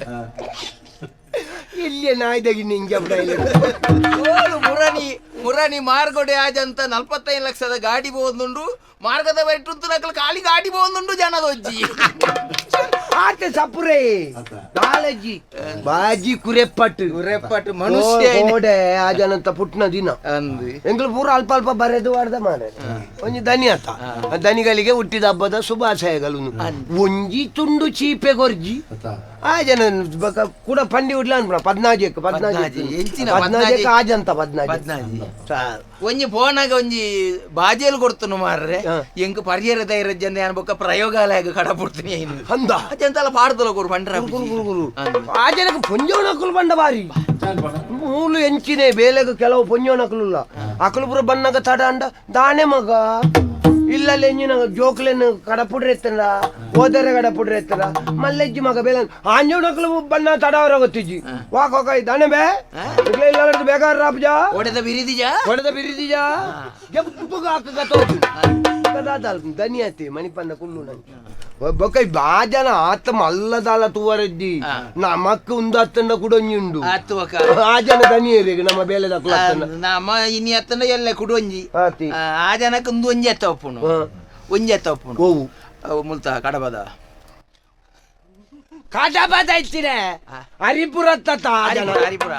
ಎಲ್ಲಿಯ ನಾಯ್ದಗಿ ನಿಂಗೆ ಜಪ್ಪುಡ ಇಲ್ಲ ಓಲು ಮುರಣಿ ಮುರಣಿ ಮಾರ್ಗೊಡೆ ಆಜಂತ 45 ಲಕ್ಷದ ಗಾಡಿ ಬೋಂದುಂಡು ಮಾರ್ಗದ ಬೈಟುಂತು ನಕಲು ಖಾಲಿ ಗಾಡಿ ಬೋಂದುಂಡು ಜನದೊಜ್ಜಿ ಆತ ಸಪುರೇ ಕಾಲಜ್ಜಿ ಬಾಜಿ ಕುರೆಪ್ಪಟ್ಟು ಕುರೆಪ್ಪಟ್ಟು ಮನುಷ್ಯ ಓಡೆ ಆ ಜನಂತ ಪುಟ್ನ ದಿನ ಅಂದು ಎಂಗ್ಲು ಪೂರ ಅಲ್ಪ ಅಲ್ಪ ಬರೆದು ವಾಡ್ದ ಮಾರೆ ಒಂಜಿ ದನಿ ಆತ ಆ ದನಿಗಳಿಗೆ ಹುಟ್ಟಿದ ಹಬ್ಬದ ಶುಭಾಶಯಗಳು ಒಂಜಿ ತುಂಡು ಚೀಪೆ ಗೊರ್ಜಿ ಆ ಜನ ಬಕ ಕೂಡ ಪಂಡಿ ಉಡ್ಲ ಅನ್ಪುಣ ಪದ್ನಾಜೆಕ್ ಪದ್ನಾಜಿ ಪದ್ನಾಜಿ, ಎಂಚಿನ ಪದ್ನಾಜೆಕ್ ಆಜಂತ ಪದ್ನಾಜಿ ಪದ್ನಾಜಿ. ಒಂಜಿ ಫೋನಾಗ ಒಂಜಿ ಬಾಜೇಲು ಕೊಡ್ತನು ಮಾರ್ರೆ ಎಂಕ್ ಪರಿಯರ ಧೈರ್ಯ ಯಾನ್ ಬೊಕ್ಕ ಪ್ರಯೋಗಾಲಯಗ ಕಡ ಪುಡ್ತೀನಿ ಏನು ಅಂದ ಅಜಂತಲ ಪಾಡ್ದಲ ಕೊರು ಪಂಡ್ರ ಗುರು ಗುರು ಗುರು ಆ ಜನಕ್ಕೆ ಪೊಂಜೋನಕುಲು ಬಂಡ ಬಾರಿ ಮೂಲು ಎಂಚಿನೆ ಬೇಲೆಗ್ ಕೆಲವು ಪೊಂಜೋನಕುಲುಲ್ಲ ಅಕಲು ಪೂರ ಬಣ್ಣಗ ತಡ ಅಂಡ ದಾನೆ ಮಗ ಇಲ್ಲಲ್ಲಿ ಎಂಜಿನ ಜೋಕ್ಲೆನ್ ಕಡಪುಡ್ರೆ ಎತ್ತಂಡ ಓದರೆ ಕಡಪುಡ್ರೆ ಎತ್ತಡ ಮಲ್ಲೆಜ್ಜಿ ಮಗ ಬೇಲೆ ಆಂಜೋನಕುಲು ಬಣ್ಣ ತಡವರ ಗೊತ್ತಿಜ್ಜಿ ವಾಕ್ ವಾಕ ದಾನೆ ಬೇ ಇಲ್ಲ ಇಲ್ಲ ಬೇಗಾರ ರಾಪಜ ಒಡೆದ ಬಿರಿದಿಜ ಹೊಡೆದ ಬಿರಿದಿಜ ಜಬ್ಬುಗ ಹಾಕ ತೋಜು ದನಿಯತಿ ಮಣಿಪಂದ ಕುಲ್ಲು ನಂಗೆ ಬೊಕ್ಕ ಬಾ ಜನ ಆತ ಮಲ್ಲದಾಲ ತೂವರೆದ್ದಿ ನಮಕ್ ಉಂದು ಅತ್ತಂಡ ಕೂಡ ಒಂಜಿ ಉಂಡು ಆತು ಬೊಕ ಆ ಜನ ದನಿಯರಿಗೆ ನಮ್ಮ ಬೇಲೆದ ಅತ್ತಂಡ ನಮ್ಮ ಇನಿ ಅತ್ತಂಡ ಎಲ್ಲ ಕುಡು ಒಂಜಿ ಆತಿ ಆ ಜನಕ್ಕೆ ಒಂದು ಒಂಜಿ ಅತ್ತ ಒಪ್ಪುನು ಒಂಜಿ ಅತ್ತ ಒಪ್ಪುನು ಓವು ಅವು ಮುಲ್ತ ಕಡಬದ ಕಡಬದ ಇತ್ತಿರೆ ಹರಿಪುರತ್ತ ಹರಿಪುರ,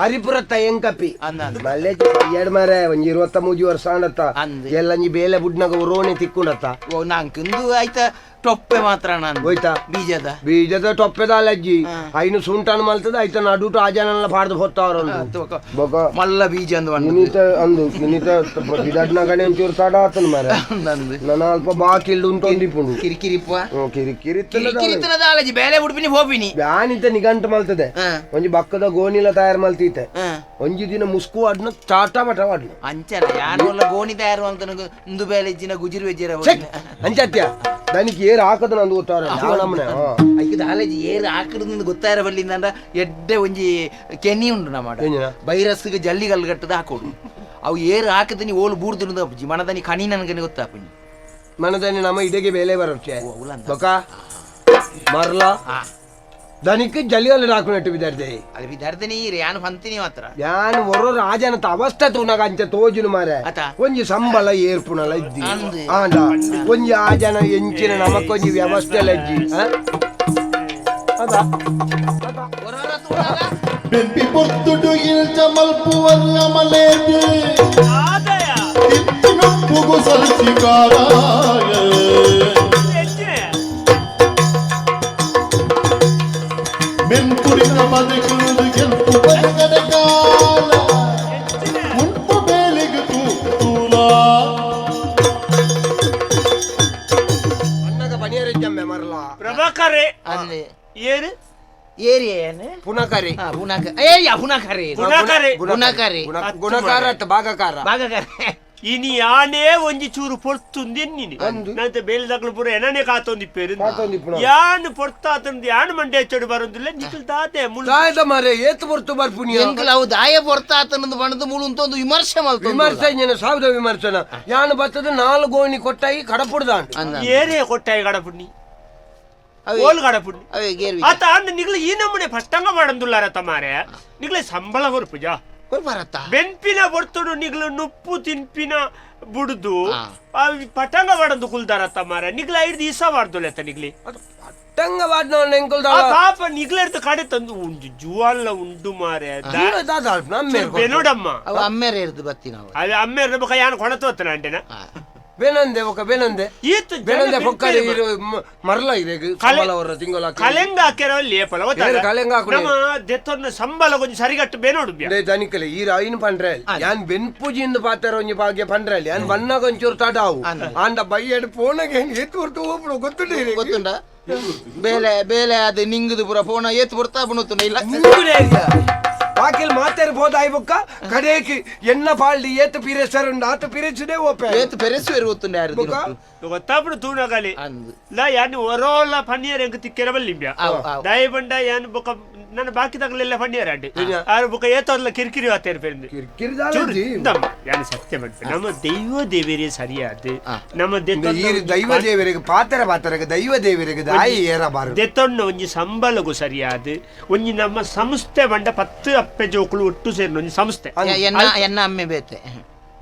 ಹರಿಪುರತ್ತ ಎಂಕಪಿ ಅಂದ ಅಂದ. ಮಲ್ಲೆ ಎರಡು ಮಾರೆ ಒಂಜಿ 23 ವರ್ಷ ಆಂಡತ್ತ ಅಂದ್. ಎಲ್ಲ ಒಂಜಿ ಬೇಲೆ ಬುಡ್ನಾಗ ರೋಣೆ ತಿಕ್ಕುಂಡತ್ತ ಓ ನಂಕಿಂದು ಆಯ್ತ ಟೊಪ್ಪೆ ಮಾತ್ರ ನಾನು ಹೋಯ್ತಾ ಬೀಜದ ಬೀಜದ ಟೊಪ್ಪೆದ ಅಲ್ಲಜ್ಜಿ ಐನು ಸುಂಟನ್ ಮಲ್ತದ ಐತ ನಡುಟು ಆ ಜನಲ್ಲ ಪಾಡ್ದು ಹೊತ್ತವ್ರ ಬೊಕ ಬೊಕ ಮಲ್ಲ ಬೀಜ ಅಂದು ಬಂದು ಇನ್ನಿತ ಅಂದು ಇನ್ನಿತ ಬಿಡಡ್ನ ಗಣೆ ಒಂಚೂರು ತಡ ಆತನ ಮಾರೆ ಅಂದಂದು ನನ್ನ ಅಲ್ಪ ಬಾಕಿ ಇಲ್ದು ಉಂಟೊಂದಿಪ್ಪುಂಡು ಕಿರಿಕಿರಿಪ್ಪ ಕಿರಿಕಿರಿ ಕಿರಿಕಿರಿತನದ ಆಲಜಿ ಬೇಲೆ ಉಡುಪಿನಿ ಹೋಪಿನಿ ಬ್ಯಾನಿತ ನಿಗಂಟು ಮಲ್ತದೆ ಒಂಜಿ ಬಕ್ಕದ ಗೋಣಿಲ ತಯಾರು ಮಲ್ತೀತೆ ಒಂಜಿ ದಿನ ಮುಸ್ಕು ಅಡ್ನ ಚಾಟ ಮಟ ಅಡ್ನ ಅಂಚನ ಯಾನೋಲ್ಲ ಗೋಣಿ ತಯಾರು ಅಂತ ಇಂದು ಬೇಲೆ ಇಜ್ಜಿನ ಗುಜಿರು ವೆಜ್ಜಿರ ಅಂಚತ್ಯ ದನಿಕ್ ಏರ್ ಹಾಕದ ನಂದು ಗೊತ್ತಾರ ನಮ್ಮನೆ ಐಕ್ ದಾಲಜಿ ಏರ್ ಹಾಕಡ್ದು ಗೊತ್ತಾರ ಬಲ್ಲಿಂದ ಎಡ್ಡೆ ಒಂಜಿ ಕೆನಿ ಉಂಡು ನಮ್ಮ ಎಂಜಿನ? ಬೈರಸ್ಗೆ ಜಲ್ಲಿ ಕಟ್ಟದ ಹಾಕೋಡು ಅವು ಏರ್ ಹಾಕದನಿ ಓಲು ಬೂರ್ದು ಅಪ್ಪುಜಿ ಮನದನಿ ಕಣಿ ನನಗೆ ಗೊತ್ತಾಪುಜಿ ಮನದನಿ ನಮ್ಮ ಇದಕ್ಕೆ ಬೇಲೆ ಬರೊಚ್ಚೆ ಉಲಂದ. ಬೊಕ ಮರ್ಲ ದನಿಕ್ ಜಲ್ಲಿಗಲ್ಲು ಹಾಕುನಟ್ಟು ಬಿದ್ದಾರ್ದೆ ಅಲ್ಲಿ ಬಿದ್ದಾರ್ದನಿ ಯಾನು ಪಂತಿನಿ ಮಾತ್ರ ಯಾನ್ ಒರೋ ರಾಜನತ ಅವಸ್ಥೆ ತೂನಗ ಅಂಚ ತೋಜುನು ಮಾರೆ ಅತ. ಒಂಜಿ ಸಂಬಳ ಏರ್ಪುನಲ ಇದ್ದಿ ಅಂದ್. ಆಂಡ ಒಂಜಿ ಆ ಜನ ಎಂಚಿನ ನಮಕೊಂಜಿ ವ್ಯವಸ್ಥೆ ಲಜ್ಜಿ ಅದ ಒರೋರ ತೂನಗ ಬೆಂಪಿ ಪೊರ್ತುಡು ಇಲ್ಚ ಮಲ್ಪುವರ್ ಅಮಲೇದು ಆದಾಯ ಇತ್ತಿನೊಪ್ಪುಗು ಸಲ್ಸಿಗಾರಾಯ ಎಂಚಿನ ಮೆನ್ಪುರಿನ ಬದುಕುವುದು ಗೆಲ್ಪು ಬದುಕದ ಕಾಲ ಎಂಚಿನ ಉಂಟು ಬೇಲಿಗೆ ತೂಲ ಅಣ್ಣಗ ಬನಿಯರಿದ್ದಮ್ಮೆ ಮರಲ ಪ್ರಭಾಕರೇ ಅಂದೆ ಏನು ಏರಿಯಾ ಪುನಕರಿ ಹಾ ಪುನಾಕ ಏರಿಯಾ ಪುನಾಕರೆ ಗುಣಕರೆ ಗುಣಕಾರಿ. ಗುಣಕಾರ ಅತ್ತ ಭಾಗಕಾರ ಭಾಗಕರೆ ಇನಿ ಯಾನೇ ಒಂಜಿ ಚೂರು ಪೊರ್ತುಂದು ಎನ್ನಿನಿ ಅಂದು. ನಂತ ಬೇಲ್ದಕ್ಲು ಪೂರ ಎನನೆ ಕಾತೊಂದಿಪ್ಪೇರು ಕಾತೊಂದಿಪ್ಪುನ. ಯಾನ್ ಪೊರ್ತಾತಂದು ಯಾನ್ ಮಂಡೆ ಚಡು ಬರೊಂದಿಲ್ಲ ನಿಕಲ್ ದಾತೆ ಮುಳ್ಳು ದಾಯದ ಮಾರೆ ಏತ್ ಪೊರ್ತು ಬರ್ಪುನಿಯ ಎಂಕುಲು ಅವು ದಾಯ ಪೊರ್ತಾತನಂದು ಬಣ್ಣದ ಮೂಳು ಅಂತ ಒಂದು ವಿಮರ್ಶೆ ಮಲ್ತೊಂದು ವಿಮರ್ಶೆ ಇಂಜಿನ ಸಾವಿರ ವಿಮರ್ಶನ ಯಾನ್ ಬತ್ತದ ನಾಲ್ ಗೋಣಿ ಕೊಟ್ಟಾಯಿ ಕಡಪುಡ್ದಾಂಡ್ ಅಂದ ಏರೇ ಕೊಟ್ಟಾಯಿ ಗಡಪುಡ್ನಿ ಅವೇ ಓಲ್ ಗಡಪುಡ್ನಿ ಅವೇ ಗೇರ್ ಆತ ಅಂದ್ ನಿಗ್ಲು ಈ ನಮ್ಮನೆ ಪಷ್ಟಂಗ ಮಾಡಂದುಲ್ಲಾರ ತಮಾರೆ ನಿಗ್ಲೆ ಸಂಬಳ ಕೊರ್ಪುಜ ಬರತ್ತಾ ಬೆನ್ಪಿನ ಬರ್ತುಡು ನಿಗ್ಲು ನುಪ್ಪು ತಿನ್ಪಿನ ಬುಡ್ದು ಆ. ಆ ಪಟಂಗ ಮಾಡಂದು ಕುಲ್ದಾರ ತಮಾರೆ ನಿಗ್ಲ ಐದು ಈಸ ಮಾಡ್ದುಲೆತ್ತ ನಿಗ್ಲಿ ಪಟ್ಟಂಗ ವಾಡ್ನ ಎಂಕುಲ್ ಆ ಪಾಪ ನಿಗ್ಲೆರ್ದು ಕಡೆ ತಂದು ಉಂಡು ಜುವಾಲ್ಲ ಉಂಡು ಮಾರೆ ಬೆನೋಡಮ್ಮ ಅವು ಅಮ್ಮೇರೆ ಇರ್ದು ಬತ್ತಿ ನಾವು ಅದೇ ಅಮ್ಮೇರ್ ಬೊಕ ಯಾನ್ ಕೊಣತೋತ್ತನ ಅಂಟೆನ ಬೇನಂದೆ ಒಕ ಬೇನಂದೆ ಈತ ಜನ ಬೇನಂದೆ ಪೊಕ್ಕಡೆ ಬೆನ್ಪೇರು ಇರು ಮರಲ ಇರೆಗ್ ಸಂಬಳ ಅವರ ತಿಂಗಳ ಕಲೆಂಗ ಹಾಕ್ಯಾರ ಲೇಪಲ ಏರು ಕಲೆಂಗ ಹಾಕುನೆ. ನಮ್ಮ ದೆತ್ತೊನ್ನ ಸಂಬಳ ಕೊಂಚ ಸರಿಗಟ್ಟು ಬೇನೋಡು ಬ್ಯಾ. ದನಿಕಲೆ ಈ ಐನ್ ಪಂಡ್ರೆ ಯಾನ್ ಬೆನ್ಪುಜಿಂದ ಪಾತಾರ ಒಂಜಿ ಭಾಗ್ಯ ಪಂಡ್ರೆ ಯಾನ್ ಬನ್ನಾಗ ಒಂಚೂರು ತಡಾವು ಆಂಡ ಬೈಯಡ್ ಪೋನಗೆ ಏತ್ ಹೊರ್ತು ಹೋಗ್ಬಿಡು ಗೊತ್ತುಂಡು ಇರೆಗ್. ಗೊತ್ತುಂಡ ಬೇಲೆ ಬೇಲೆ ಅದು ನಿಂಗುದು ಪೂರ ಫೋನ ಏತ್ ಬರ್ತಾ ಬುಣುತ್ತುಂಡ ಇಲ್ಲ ಬಾಕಿಲ್ ಮಾತಾರ್ ಬೋದಾಯ್ ಬೊಕ್ಕ ಕಡೇಕಿ ಎನ್ನ ಪಾಲ್ಡಿ ಏತ್ ಪಿರೆಸರ್ ಉಂಡು ಆತ ಪಿರೆಸುದೇ ಓಪೆ ಏತ್ ಪೆರೆಸುವೆರು ಗೊತ್ತುಂಡ ಯಾರು ಬೊಕ್ಕ? ಗೊತ್ತಾಪುಡು ತೂನಗಲಿ ಅಂದು ಲ ಯಾನ್ ಒರೋಲ ಪನ್ನಿಯರ್ ಎಂಕ್ ತಿಕ್ಕೆರ ಬಲ್ಲಿಂಬ್ಯಾ ಆವ್, ಆವ್. ದಯ ಬಂಡ ಯಾನ್ ಬೊಕ ನನ್ನ ಬಾಕಿ ತಗಲೆಲ್ಲ ಪನ್ನಿಯರ್ ಅಡ್ಡಿ ಆರು ಬೊಕ ಏತೋರ್ಲ ಕಿರಿಕಿರಿ ಆತೇರ್ ಪೆಂದು ಕಿರ್ಕಿರಿ ಚೂರು ದಾಲಜಿ. ಇಂದಮ್ಮ, ಯಾನ್ ಸತ್ಯ ಪನ್ಪೆ ನಮ್ಮ ದೈವ ದೇವರೇ ಸರಿಯಾದ ನಮ್ಮ ಇಂದು ದೆತ್ತೊನ್ನ ಈ ದೈವ ದೇವರಿಗೆ ಪಾತರ ಪಾತರಗೆ ದೈವ ದೇವರಿಗೆ ದಾಯಿ ಏರಬಾರದು ದೆತ್ತೊನ್ನ ಒಂಜಿ ಸಂಬಳಗು ಸರಿಯಾದ ಒಂಜಿ ನಮ್ಮ ಸಂಸ್ಥೆ ಬಂಡ 10 ಅಪ್ಪೆ ಜೋಕುಲು ಒಟ್ಟು ಸೇರ್ನ ಒಂಜಿ ಸಂಸ್ಥೆ ಎನ್ನ ಎನ್ನ ಅಮ್ಮೆ ಬೇತೆ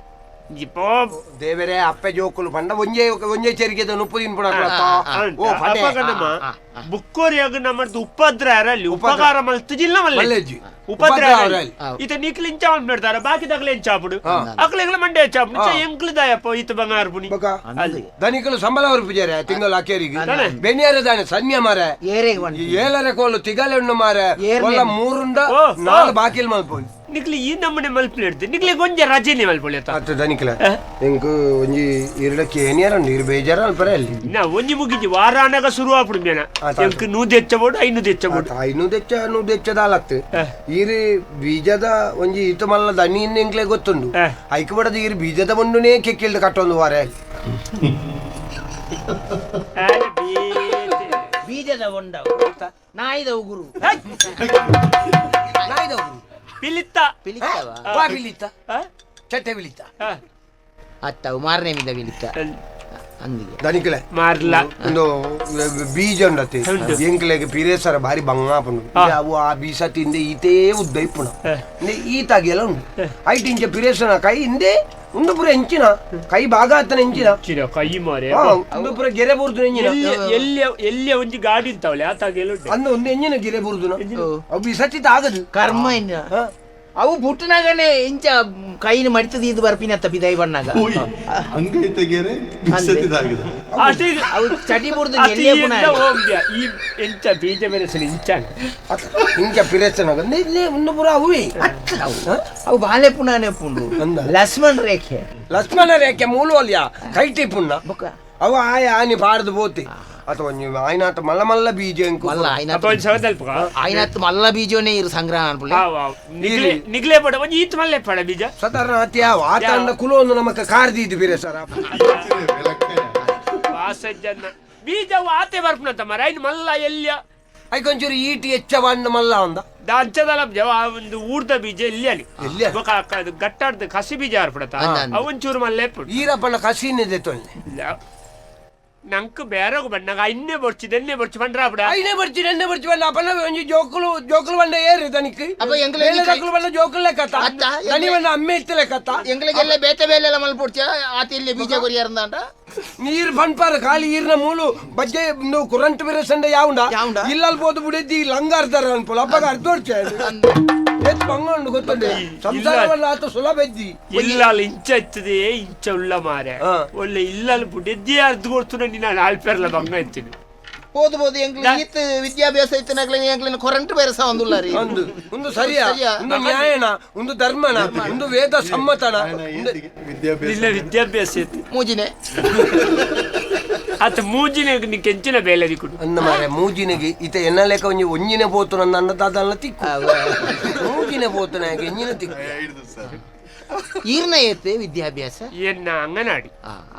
ಇಪ್ಪೋ ದೇವರೇ ಅಪ್ಪೆ ಜೋಕುಲು ಪಂಡ ಒಂಜೆ ಒಂಜೆ ಚೆರಿಗೆದ ನುಪ್ಪು ತಿನ್ಪುಣ ಓ ಪಡೆ ಅಪಗ ನಮ್ಮ ಬುಕ್ಕೋರಿಯಾಗ ನಮ್ಮದು ಉಪದ್ರ ಅರಲ್ಲಿ ಉಪಕಾರ ಮಲ್ತುಜಿಲ್ಲ ಮಲ್ಲೆ ಮಲ್ಲೆಜ್ಜಿ. ಉಪದ್ರ ಉಪದ್ರ ಅರಲ್ಲಿ. ಅರಲ್ಲಿ. ಈತ ನಿಕ್ಲು ಇಂಚ ಮಾಡ್ತಾರ ಬಾಕಿ ತಗಲೆ ಎಂಚಾಪುಡು ಅಕ್ಲೆಗ್ಲ ಮಂಡೆ ಚಾಪುಡು ಎಂಕ್ಲು ದಾಯಪ್ಪ ಈತ ಬಂಗಾರ ಪುಣಿ ಬೊಕ ಅಲ್ಲಿ ದನಿಕಲು ಸಂಬಳ ಅವರು ಪೂಜಾರೆ ತಿಂಗಳ ಅಕೇರಿಗೆ ಬೆನಿಯಾರ ದಾನೆ ಸನ್ಯ ಮಾರೆ ಏರೆಗ್ ಬಂದು ಈ ಏಳರೆ ಕೋಲು ತಿಗಲೆ ಉಂಡು ಮಾರೆ ಏರ್ನೆ. ಒಲ್ಲ ಮೂರುಂಡ ಓ, ನಾಲ್ ಬಾಕಿಲ್ ಮಲ್ಪೋಯ್ ನಿಕ್ಲು ಈ ನಮ್ಮನೆ ಮಲ್ಪುಲಿ ಇಡ್ದು ನಿಕ್ಲೆ ಗೊಂಜ ರಜೆನೆ ಮಲ್ಪೊಳಿ ಆತ ಅತ್ತ ದನಿಕಲ ಎಂಕ್ ಒಂಜಿ ಇರಡ ಕೇನಿಯರ ಉಂಡು ಇರು ಬೇಜಾರ ಅಲ್ಪರೆ ಅಲ್ಲಿ ನಾ ಒಂಜಿ ಮುಗಿಜಿ ವಾರಾನಗ ಶುರು ಆಪುಡು ಮೇನ ಆತ. ಎಂಕ್ ನೂದೆಚ್ಚ ಬೋಡು ಐನು ದೆಚ್ಚ ಬೋಡು ಐನು ದೆಚ್ಚ ನೂದು ದೆಚ್ಚದಾಲತ್ತು ಈರು ಬೀಜದ ಒಂಜಿ ಈತ ಮಲ್ಲ ದನಿ ಇನ್ನು ಎಂಕ್ಲೆ ಗೊತ್ತುಂಡು ಐಕ್ ಬಡದ ಈರು ಬೀಜದ ಬಂಡುನೇ ಕೆಕ್ಕಿಲ್ದು ಕಟ್ಟೊಂದು ವಾರ ಅಲ್ಲಿ ಆಲೆ ಬೇತೆ. ಬೀಜದ ಉಂಡ ನಾಯಿದ ಉಗುರು ಪಿಲಿತ್ತ ಪಿಲಿತ್ತವ ವಾ ಬಿಲಿತ್ತ ಆ? ಚಟ್ಟೆ ಬಿಲಿತ್ತ ಆ. ಅತ್ತವು ಮಾರನೇ ಮಿದ ಬಿಲಿತ್ತ ಅಂದಿಗೆ ದನಿಕಲೆ ಮಾರ್ಲ ಒಂದು ಬೀಜ ಉಂಡತಿ ಉಂಡು. ಎಂಕ್ಲೆಗ್ ಪಿರೇಸರ ಬಾರಿ ಬಂಗಾಪುಂಡು ಅವು ಆ ಬೀಸ ತಿಂದೆ ಈತೇ ಉದ್ದ ಇಪ್ಪುಣ ಈ ತಾಗಿಯೆಲ್ಲ ಉಂಡು ಐಟ್ ಇಂಚ ಪಿರೇಸನ ಕೈ ಹಿಂದೆ ಉಂಡು ಪೂರ ಎಂಚಿನ ಕೈ ಭಾಗ ಆತನ ಎಂಚಿನ ಚಿರ ಕೈ ಮಾರೆ ಆ, ಉಂಡು ಪೂರ ಗೆರೆ ಬುರ್ದು ಎಂಜಿನ ಎಲ್ಲಿ ಎಲ್ಲಿ ಎಲ್ಲಿ ಒಂಜಿ ಗಾಡಿ ಇರ್ತಾವಳೆ ಆ ತಾಗೆಲ್ಲ ಉಂಟು ಅಂದ ಒಂದು ಎಂಜಿನ ಗೆರೆ ಬುರ್ದುನ ಅವು ಬೀಸತ್ತಿತ್ತ ಆಗದು ಕರ್ಮ ಇನ್ನ ಅವು ಪುಟ್ಟನಾಗನೆ ಇಂಚ ಕೈನ ಮಡಿತದ ಇದು ಬರ್ಪಿನತ್ತ ಬಿದೈ ಬಣ್ಣಾಗ ಓಯ್ ಹಂಗೈತೆ ಗೆರೆ ಬಿಸತ್ತಿದಾಗಿದೆ ಅಷ್ಟೇ ಅವು ಚಟಿ ಬುರ್ದು ಅತಿ ಎಲ್ಲೇ ಪುನಃ ಎಂತ ಹೋಗ್ಯ ಈ ಎಂಚ ಬೀಜ ಮೆಣಸಿನ ಇಂಚ ಇಂಚ ಪಿರೇಸನ ಉಂಡು ಪೂರ ಅವುವೇ ಅವು ಅವು ಬಾಲೆ ಪುನಾನೆ ಪುಂಡು ಅಂದ. ಲಕ್ಷ್ಮಣ್ ರೇಖೆ ಲಕ್ಷ್ಮಣ ರೇಖೆ ಮೂಲು ಅಲ್ಯ ಕೈಟಿ ಪುಣ್ಣ ಬೊಕ್ಕ ಅವ ಆಯ ಆನಿ ಪಾರ್ದು ಪೋತಿ ಅಥವಾ ನೀವು ಆಯ್ನಾತ ಮಲ್ಲ ಮಲ್ಲ ಬೀಜ ಎಂಕು ಮಲ್ಲ ಅಪ್ಪ ಆಯ್ನಾತ್ ಒಂಜಿ ಸವದಲ್ಪ ಆಯ್ನಾತ್ ಮಲ್ಲ ಬೀಜೋನೇ ಇರು ಸಂಗ್ರಹ ಅನ್ಪುಲೆ ನಿಗ್ಲೆ ನಿಗ್ಲೆ ಪಡ ಒಂಜಿ ಈತ್ ಮಲ್ಲೆ ಪಡ ಬೀಜ ಸಾಧಾರಣ ಅತಿ ಯಾವ ಆತಂಡ ಕುಲೊಂದು ನಮಕ ಕಾರ್ದೀದು ಬೇರೆ ಸರ್ ವಾಸಜ್ಜನ್ನ ಬೀಜ ಅವು ಆತೆ ಬರ್ಪುನಂತ ಮರ ಐನ್ ಮಲ್ಲ ಎಲ್ಲಿಯ ಐಕೊಂಚೂರು ಈಟಿ ಹೆಚ್ಚ ಬಣ್ಣ ಮಲ್ಲ ಅಂದ ದಾಂಚದಲ ಜವ ಒಂದು ಊರ್ದ ಬೀಜ ಎಲ್ಲಿ ಅಲ್ಲಿ ಎಲ್ಲಿ ಅಲ್ಲಿ? ಬೊಕ ಅದು ಗಟ್ಟಾಡ್ದ ಕಸಿ ಬೀಜ ಆರ್ಪಡತ ಅಂದ, ಅಂದ. ಅವೊಂಚೂರು ಮಲ್ಲೆ ಪುಡು ಈರಪ್ಪನ ಕಸಿನಿದೆ ತೊಲ್ಲೆ ನಂಕ್ ಬೇರೆ ಬಣ್ಣಗ ಇನ್ನೇ ಬೊರ್ಚಿ ದೆನ್ನೆ ಬೊರ್ಚಿ ಬಂಡ್ರಾಪುಡ ಐನೇ ಬರ್ಚಿ ನೆನ್ನೆ ಬರ್ಚಿ ಬಣ್ಣ ಅಪ್ಪನ ಒಂಜಿ ಜೋಕುಲು ಜೋಕುಲು ಬಂಡ ಏರು ತನಿಕ್ ಅಪ್ಪ ಎಂಕ್ಲೆ ಒಂಜಿ ಬೇಲೆ ಬಂಡ ಜೋಕುಲು ಲೆಕ್ಕತ್ತ ಅತ್ತ, ದನಿ ಬಂಡ ಅಮ್ಮೆ ಇತ್ತು ಲೆಕ್ಕತ್ತ ಎಂಗ್ಲಿಗೆಲ್ಲ ಬೇತೆ ಬೇಲೆ ಎಲ್ಲ ಮಲ್ಪೊಡ್ಚ ಆತ ಇಲ್ಲಿ ಬೀಜ ಕೊರಿಯಾರಂದಾಂಡ ನೀರ್ ಪನ್ಪಾರ ಖಾಲಿ ಈರ್ನ ಮೂಲು ಬಜ್ಜೆ ಕುರಂಟ್ ಬಿರಸಂಡ ಯಾವುಂಡ ಯಾವುಂಡ? ಇಲ್ಲಲ್ ಪೋದು ಬುಡೆದ್ದಿ ಲಂಗ ಅರ್ಧಾರ ಅನ್ಪೋಲ ಅಪ್ಪಗ ಅರ್ಧ ಏತ್ ಬಂಗ ಉಂಡು ಗೊತ್ತುಂಡೆ ಸಂಸಾರವಲ್ಲ ಆತ ಸುಲಭ ಎದ್ದಿ ಇಲ್ಲಲ್ ಇಂಚ ಇತ್ತದೆ ಇಂಚ ಉಳ್ಳ ಮಾರೆ ಒಳ್ಳೆ ಇಲ್ಲಲ್ ಬುಡೆದ್ದಿ ಅರ್ಧ ಕೊಡ್ತು ನಾನು ಆಲ್ಪೇರ್ಲ ಬಂಗ ಇತ್ತೀನಿ போது போது எங்களுக்கு ஈத்து ವಿದ್ಯಾಭ್ಯಾಸ ಇತ್ತಿನಾಗ್ಲೇ ಎಂಕ್ಲೆನ ಕೊರಂಟ್ ಬೇರೆ ಸಹ ಒಂದುಲ್ಲ ರೀ ಒಂದು ಒಂದು ಸರಿಯಾ ಒಂದು ನ್ಯಾಯನ ಒಂದು ಧರ್ಮನ ಒಂದು ವೇದ ಸಮ್ಮತನ ನಿನ್ನ ವಿದ್ಯಾಭ್ಯಾಸ ಇತ್ತು ಮೂಜಿನೆ ಆತ ಮೂಜಿನೆ ಕೆಂಚಿನ ಬೇಲೆ ದಿಕ್ಕುಡು ಅಂದ ಮಾರೆ ಮೂಜಿನೆಗೆ ಇತ ಎನ್ನ ಲೆಕ್ಕ ಒಂಜಿ ಒಂಜಿನೆ ಪೋತು ನನ್ನ ಅನ್ನ ದಾದಲ್ಲ ತಿಕ್ಕು ಮೂಜಿನೆ ಪೋತುನ ಎಂಜಿನ ತಿಕ್ಕು ಈರ್ನ ಏತೆ ವಿದ್ಯಾಭ್ಯಾಸ ಎನ್ನ ಅಂಗನಾಡಿ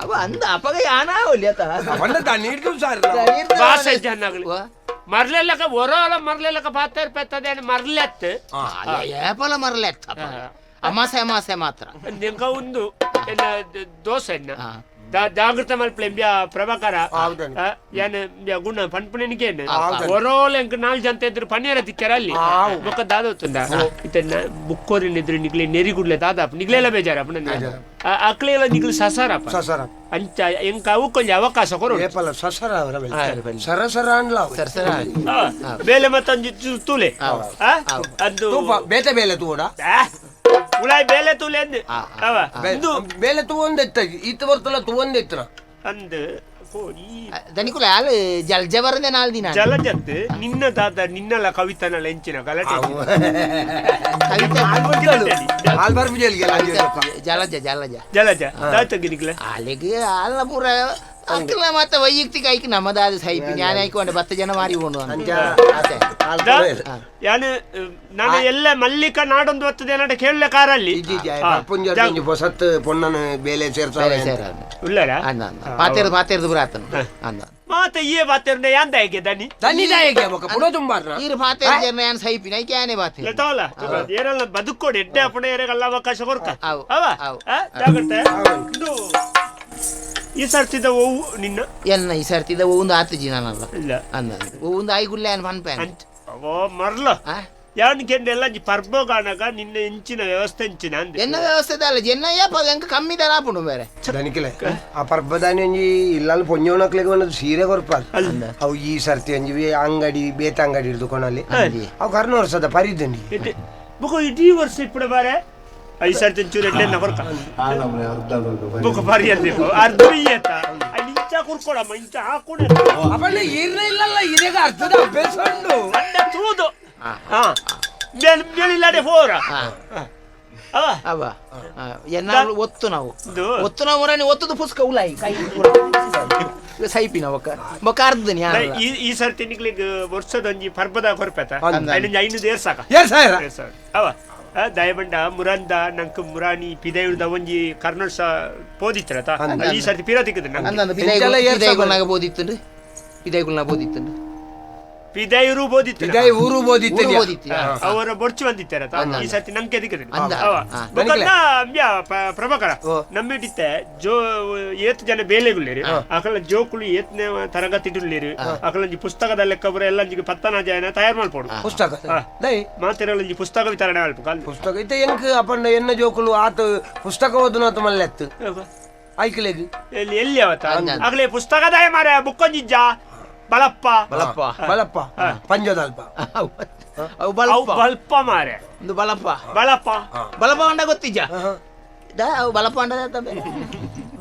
ಅವ ಅಂದ ಅಪಗ ಯಾನಾವಲ್ಲಿ ಆತ ಪಂಡ ತಣ್ಣೀರ್ದು ಸಾರ್ ಭಾಷೆ ಜನ್ನಗಳು ಮರ್ಲೆಲ್ಲಕ ಒರೋಲ ಮರ್ಲೆಲ್ಲಕ ಪಾತೇರ್ ಪೆತ್ತದೇನು ಮರ್ಲೆತ್ತು ಏಪಲ ಮರ್ಲೆತ್ತ ಅಮಾಸೆ ಅಮಾಸೆ ಮಾತ್ರ ನಿಂಕ ಒಂದು ಎನ್ನ ದೋಸೆ ಎನ್ನ ಜಾಗೃತ ಮಲ್ಪಲೆ ಪ್ರಭಾಕರ ಯಾನ್ ಗುಣ ಪನ್ಪುನೆನಿಕೇನು ಒರೋಲ ಎಂಕ್ ನಾಲ್ ಜಂತ ಇದ್ರು ಪನ್ನೀರ ತಿಕ್ಕರ ಅಲ್ಲಿ ಬೊಕ್ಕ ದಾದೋತುಂದ ಇತ್ತ ಬುಕ್ಕೋರಿನ ಇದ್ರು ನಿಗ್ಲೆ ನೆರಿಗುಡ್ಲೆ ದಾದಾಪ್ ನಿಗ್ಲೆಲ್ಲ ಬೇಜಾರಪ್ಪ ನನ್ನ ಅಕ್ಲೆಲ್ಲ ನಿಗ್ಲು ಸಸಾರಪ್ಪ ಸಸರ ಅಂಚ ಎಂಕ ಅವು ಕೊಂಚ ಅವಕಾಶ ಕೊರು ಏಪಲ ಸಸರ ಅವರ ಸರಸರ ಅನ್ಲ ಸರಸರ ಬೇಲೆ ಮತ್ತೊಂಜಿ ತೂಲೆ ಅದು ಬೇತೆ ಬೇಲೆ ತೂಡ ಉಳಾಯ್ ಬೇಲೆ ತೂಲೆ ಅಂದ್ ಅವ ಬೇಲೆ ತೂವೊಂದೆತ್ತ ಈತ ಬರ್ತಲ್ಲ ತೂವೊಂದೆತ್ತನ ಅಂದ್ ದನಿಕುಲ ಆಲ್ ಜಲ್ಜ ಬರಂದೆ ನಾಲ್ ದಿನ ಜಲಜತ್ ನಿನ್ನ ದಾದ ನಿನ್ನಲ ಕವಿತನಲ ಎಂಚಿನ ಗಲಾಟೆ ಕವಿತೆ ಆಲ್ಬರ್ ಪೂಜೆಗೆ ಜಲಜ ಜಲಜ ಜಲಜ ದಾತಗಿನಿಗ್ಲ ಅಲ್ಲಿಗೆ ಅಲ್ಲ ಪೂರ ಅಕ್ಲ ಮತ್ತೆ ವೈಯಕ್ತಿಕ ಐಕ್ ನಮ್ಮದಾದ ಸೈಪಿ ಜ್ಞಾನ ಐಕೊಂಡೆ ಬತ್ತ ಜನ ಮಾರಿ ಹೋಣು ಯಾನು ನಾನು ಎಲ್ಲ ಮಲ್ಲಿಕ ನಾಡೊಂದು ಹೊತ್ತದೆ ಏನಾಟ ಕೇಳಲೆ ಕಾರಲ್ಲಿ ಹೊಸತ್ ಪೊಣ್ಣನ ಬೇಲೆ ಸೇರ್ಸಾವೆ ಉಲ್ಲರ ಪಾತೇರ್ದು ಪಾತೇರ್ದು ಬರಾತನು ಅಂದ ಮಾತ ಈ ಪಾತೇರ್ನ ಯಾಂದ ಹೇಗೆ ದನಿ ದನಿ ದಾಯಗೆ ಬೊಕ ಪುಡ ತುಂಬಾರ್ನ ಈರು ಪಾತೇರ್ ಜನ ಯಾನ್ ಸೈಪಿ ನೈಕೆ ಯಾನೆ ಬಾತೆ ಲತಾವಲ ಏರಲ್ಲ ಬದುಕೋಡು ಎಡ್ಡೆ ಅಪ್ಪಣ ಏರೆಗಲ್ಲ ಅವಕಾಶ ಕೊರ್ಕ ಅವ ಜಾಗ್ರತೆ ಈ ಸರ್ತಿದ ಓವು ನಿನ್ನ ಎನ್ನ ಈ ಸರ್ತಿದ ಒಂದು ಆತಜಿ ನಾನಲ್ಲ ಇಲ್ಲ ಅಂದ ಒಂದು ಐಗುಲ್ಲೆ ಅನ್ ಪನ್ಪೆ ಓ ಮರ್ಲ ಯಾನ್ ಕೆಂಡೆಲ್ಲ ಪರ್ಬೋಗಾನಗ ನಿನ್ನ ಇಂಚಿನ ವ್ಯವಸ್ಥೆ ಇಂಚಿನ ಅಂದೆ ಎನ್ನ ವ್ಯವಸ್ಥೆ ಅಲ್ಲ ಜನ ಏಪ ಎಂಕ ಕಮ್ಮಿ ದರ ಆಪುಂಡು ಬೇರೆ ದನಿಕಿಲೆ ಆ ಪರ್ಬದಾನಿ ಒಂಜಿ ಇಲ್ಲಲ್ಲಿ ಪೊಂಜೋನಕ್ಲೆಗೆ ಒಂದು ಸೀರೆ ಕೊರ್ಪಾರ್ ಅವು ಈ ಸರ್ತಿ ಒಂಜಿ ಅಂಗಡಿ ಬೇತ ಅಂಗಡಿ ಹಿಡ್ದು ಕೊನಲ್ಲಿ ಅವು ಕರ್ನ ವರ್ಷದ ಪರಿದಂಡಿ ಬುಕ್ಕ ಇಡೀ ವರ್ಷ ಇಪ್ಪಡ ಬಾರೆ I ಸರ್ತಿ ಚೂರು ಎಡ್ಡೆ ಕೊರ್ಕ ಬುಕ್ಕ ಪರಿ ಅಂದಿಪ್ಪ ಅರ್ಧ ಏತ ಅಲ್ಲಿ ಇಂಚ ಕುರ್ಕೊಡಮ್ಮ ಇಂಚ ಹಾಕೊಡ ಅವಣ್ಣ ಈರ್ನ ಇಲ್ಲಲ್ಲ ಇದೀಗ ಅರ್ಧದ ಅಭ್ಯಾಸ ಉಂಡು ಅಡ್ಡ ತೂದು ಮೇಲಿಲ್ಲಾಡೆ ಫೋರ ಅವ ಎನ್ನ ಒತ್ತು ನಾವು ಒತ್ತು ನಾವು ಮುರಾನಿ ಒತ್ತುದು ಪುಸ್ಕ ಉಲಾಯಿ ಕೈ ಸೈಪಿನ ಒಕ್ಕ ಬೊಕ್ಕ ಅರ್ಧನಿ ಈ ಸರ್ತಿ ನಿಗ್ಲಿಗ್ ವರ್ಷದೊಂಜಿ ಪರ್ಬದ ಕೊರ್ಪೆತ ಐನೂರು ಏರ್ ಸಾಕ ಅವ ದಯಬಂಡ ಮುರಂದ ನಂಕ್ ಮುರಾನಿ ಪಿದೈಯುಳ್ದ ಒಂಜಿ ಕರ್ನಾಟಕ ಪೋದಿತ್ತಿರತ ಈ ಸರ್ತಿ ಪಿರ ತಿಕ್ಕದ ಪಿದೈಗುಲ್ನಾಗ ಬೋದಿತ್ತು ಪಿದೈಗುಲ್ನಾಗ ಬೋದಿತ್ತು ಪಿದೈರು ಬೋದಿತ್ತು ಪಿದೈ ಊರು ಬೋದಿತ್ತು ಅವರ ಬೊರ್ಚು ಬಂದಿತ್ತಾರ ಈ ಸರ್ತಿ ನಂಗೆ ದಿಕ್ಕದ ಪ್ರಭಾಕರ ನಮ್ಮಿಡಿತ್ತೆ ಜೋ ಏತ್ ಜನ ಬೇಲೆಗುಳ್ಳೇರಿ ಅಕಲ ಜೋಕುಳು ಏತ್ನೇ ತರಗತಿ ಇಡುಳ್ಳೇರಿ ಅಕಲಂಜಿ ಪುಸ್ತಕದ ಲೆಕ್ಕ ಬರ ಎಲ್ಲ ಪತ್ತನ ಜನ ತಯಾರು ಮಾಡ್ಪೋಡು ಪುಸ್ತಕ ಮಾತಿರಲಂಜಿ ಪುಸ್ತಕ ವಿತರಣೆ ಮಲ್ಪ ಪುಸ್ತಕ ಇತ್ತೆ ಎಂಕ್ ಅಪ್ಪಣ್ಣ ಎನ್ನ ಜೋಕುಲು ಆತ ಪುಸ್ತಕ ಓದುನಾತ ಮಲ್ಲೆತ್ತು ಐಕ್ಲೆಗ್ ಎಲ್ಲಿ ಎಲ್ಲಿ ಅವತ್ತ ಆಗಲೇ ಪುಸ್ತಕದಾಯ ಮಾರ ಬುಕ್ಕೊಂಜಿಜ್ಜ ಬಲಪ್ಪ ಬಲಪ್ಪ ಬಲಪ್ಪ ಪಂಜದಲ್ಪ ಅವು ಬಲಪ್ಪ ಬಲ್ಪ ಮಾರೆ ಒಂದು ಬಲಪ್ಪ ಬಲಪ್ಪ ಬಲಪ್ಪ ಅಂಡ ಗೊತ್ತಿಜ್ಜ ಅವು ಬಲಪ್ಪ ಅಂಡ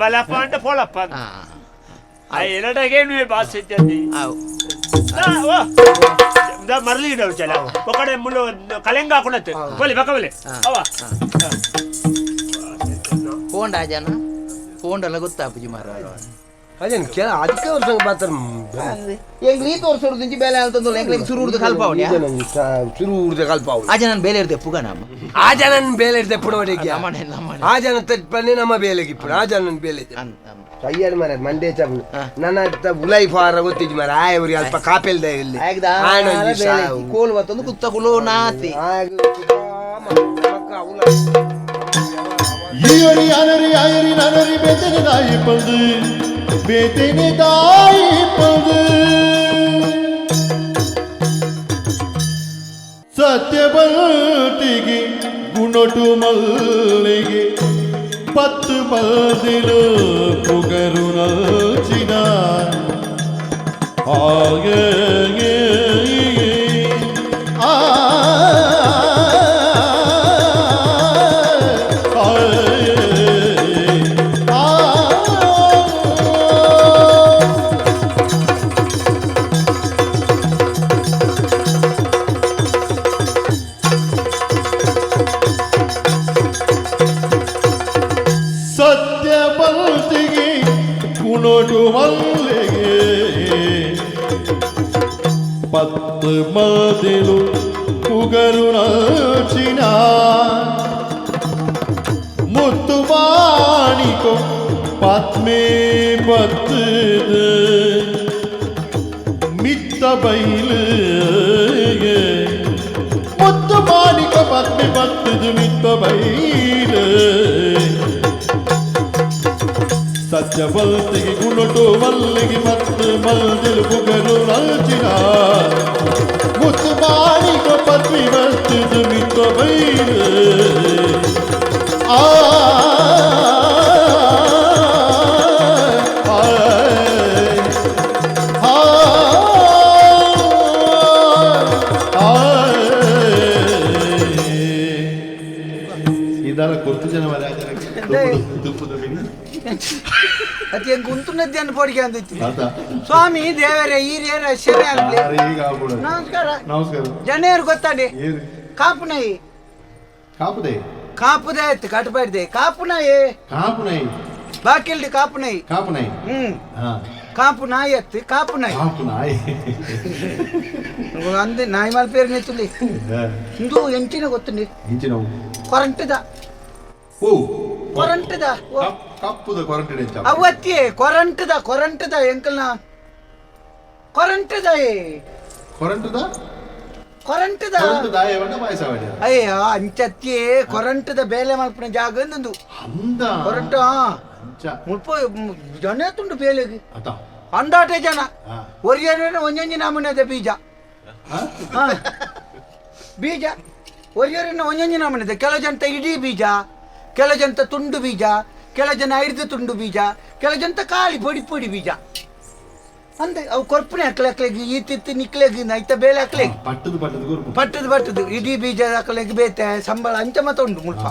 ಬಲಪ್ಪ ಅಂಡ ಪೋಲಪ್ಪ ಎರಡಗೇನು ಭಾಷೆ ಮರಳಿ ಚಲ ಒಕಡೆ ಮುಳ್ಳು ಕಲೆಂಗ ಹಾಕೊಂಡತ್ತೆ ಬಲಿ ಬಕ್ಕ ಬಲಿ ಅವ ಫೋಂಡ ಜನ ಫೋಂಡಲ್ಲ ಗೊತ್ತಾಪುಜಿ ಮಾರ ಅದೇನು ಕೆಲ ಅದಕ್ಕೆ ವರ್ಷ ಬಾತರ ಎಂಗ್ಲಿ ಈತ ವರ್ಷ ದಿಂಚಿ ಬೇಲೆ ಅಂತಂದು ಎಂಗ್ಲಿಗೆ ಸುರುಡ್ದು ಕಲ್ಪಾವಣಿ ಸುರುಡ್ದು ಕಲ್ಪಾವಣಿ ಆ ಜನ ಬೇಲೆ ಇರ್ದೆ ಪುಗ ನಮ್ಮ ಆ ಜನ ಬೇಲೆ ಇರ್ದೆ ಪುಡವಡಿಗೆ ನಮ್ಮನೆ ನಮ್ಮನೆ ಆ ಜನ ತಪ್ಪನೆ ನಮ್ಮ ಬೇಲೆಗೆ ಇಪ್ಪು ಆ ಜನ ಬೇಲೆ ಅಯ್ಯಡ್ ಮಾರ ಮಂಡೇ ಚಪ್ಪು ನನ್ನ ಉಲೈ ಫಾರ ಗೊತ್ತಿದ್ದು ಮಾರ ಆಯವ್ರಿ ಅಲ್ಪ ಕಾಪೆಲ್ದ ಇಲ್ಲಿ ಕೋಲ್ ಬತ್ತೊಂದು ಕುತ್ತ ಕುಲೋ ನಾತಿ ಈಯರಿ ಅನರಿ ಆಯರಿ ನನರಿ ಬೇತನೆ ದಾಯಿ ಪಂದು ಬೇತನೆ ದಾಯಿ ಪಂದು ಸತ್ಯವಂತಿಗೆ ಗುಣಟು ಮಲ್ಲಿಗೆ ಪತ್ತು ಬದಿಲು ಪುಗರು ನಲ್ಚಿನ ಹಾಗೆ ಆ ಸತ್ಯವಂತಿಗೆ ಕುಣೋಟು ಮಲ್ಲಿಗೆ ಪತ್ತು ಮದಿಲು ಪುಗರು ನಲ್ಚಿನ ಮುತ್ತು ಮಾಣಿಕೋ ಪತ್ಮೇ ಪತ್ತದು ಮಿತ್ತ ಬೈಲು ಮುತ್ತು ಮಾಣಿಕ ಪತ್ಮೆ ಪತ್ತದು ಮಿತ್ತ ಬೈಲು ಸತ್ಯವಲ್ತಿಗೆ ಗುಣಟು ಮಲ್ಲಿಗೆ ಮತ್ತು ಮಲ್ದಿಲು ಪುಗರು ನಲ್ಚಿನ ಮುತ್ತು ಮಾಣಿಕ ಪತ್ನಿ ಬರ್ತದು ಮಿತ್ತ ಬೈಲು ಆ ಇದೆಲ್ಲ ಕೊರ್ತು ಜನ ಅದು ಹೆಂಗ್ ಉಂತುನದ್ದೆ ಪೊಡಿಗೆ ಅಂದಿತ್ತು ಸ್ವಾಮಿ ದೇವರೇ ಹಿರಿಯರ ನಮಸ್ಕಾರ ನಮಸ್ಕಾರ ಜನರು ಗೊತ್ತಾಡಿ ಕಾಪುನೈ ಕಾಪುದೆ ಕಾಪುದೆ ಆಯ್ತು ಕಟ್ಬಾರ್ದೆ ಕಾಪುನಾಯಿ ಕಾಪುನೈ ಬಾಕಿಲ್ಡಿ ಕಾಪುನೈ ಕಾಪುನೈ ಹ್ಮ್ ಕಾಪು ನಾಯಿ ಅತ್ತು ಕಾಪು ನಾಯಿ ಕಾಪು ನಾಯಿ ಅಂದೆ ನಾಯಿ ಮಾಲ್ ಪೇರು ನೆತ್ತುಲಿ ಇಂದು ಎಂಚಿನ ಗೊತ್ತುಂಡಿ ಎಂಚಿನ ಕೊರಂಟದ ಓ ಕೊರಂಟದ ಕಪ್ಪುದ ಕೊರಂಟೆ ಅವತ್ತಿಯೇ ಕೊರಂಟದ ಕೊರಂಟದ ಎಂಕಲ್ನ ಕೊರಂಟದ ಕೊರಂಟದ ಕೊರಂಟದ ಅಯ್ಯೋ ಅಂಚತ್ತಿಯೇ ಕೊರಂಟದ ಬೇಲೆ ಮಲ್ಪನ ಜಾಗ ಅಂದು ಕೊರಂಟ ಮುಲ್ಪ ಜನ ತುಂಡು ಬೇಲೆಗೆ ಅಂದಾಟೆ ಜನ ಒರಿಯನ ಒಂಜೊಂಜಿ ನಮೂನೆದ ಬೀಜ ಬೀಜ ಒರಿಯರಿನ ಒಂಜೊಂಜಿ ನಮೂನೆದ ಕೆಲವು ಜನ ಇಡೀ ಬೀಜ ಕೆಲ ಜನ ತುಂಡು ಬೀಜ ಕೆಲ ಜನ ಐದು ತುಂಡು ಬೀಜ ಕೆಲ ಜನ ಖಾಲಿ ಪೊಡಿ ಪೊಡಿ ಬೀಜ ಅಂದೆ ಅವು ಕೊರ್ಪುನೆ ಅಕ್ಲೆ ಅಕ್ಲೆಗ್ ಈತಿತ್ತು ನಿಕ್ಲೆಗ್ ಐತ ಬೇಲೆ ಅಕ್ಲೆಗ್ ಪಟ್ಟದು ಪಟ್ಟದು ಪಟ್ಟದು ಪಟ್ಟದು ಇಡೀ ಬೀಜ ಅಕ್ಲೆಗ್ ಬೇತೆ ಸಂಬಳ ಅಂಚ ಮತ ಉಂಟು ಮುಲ್ಪ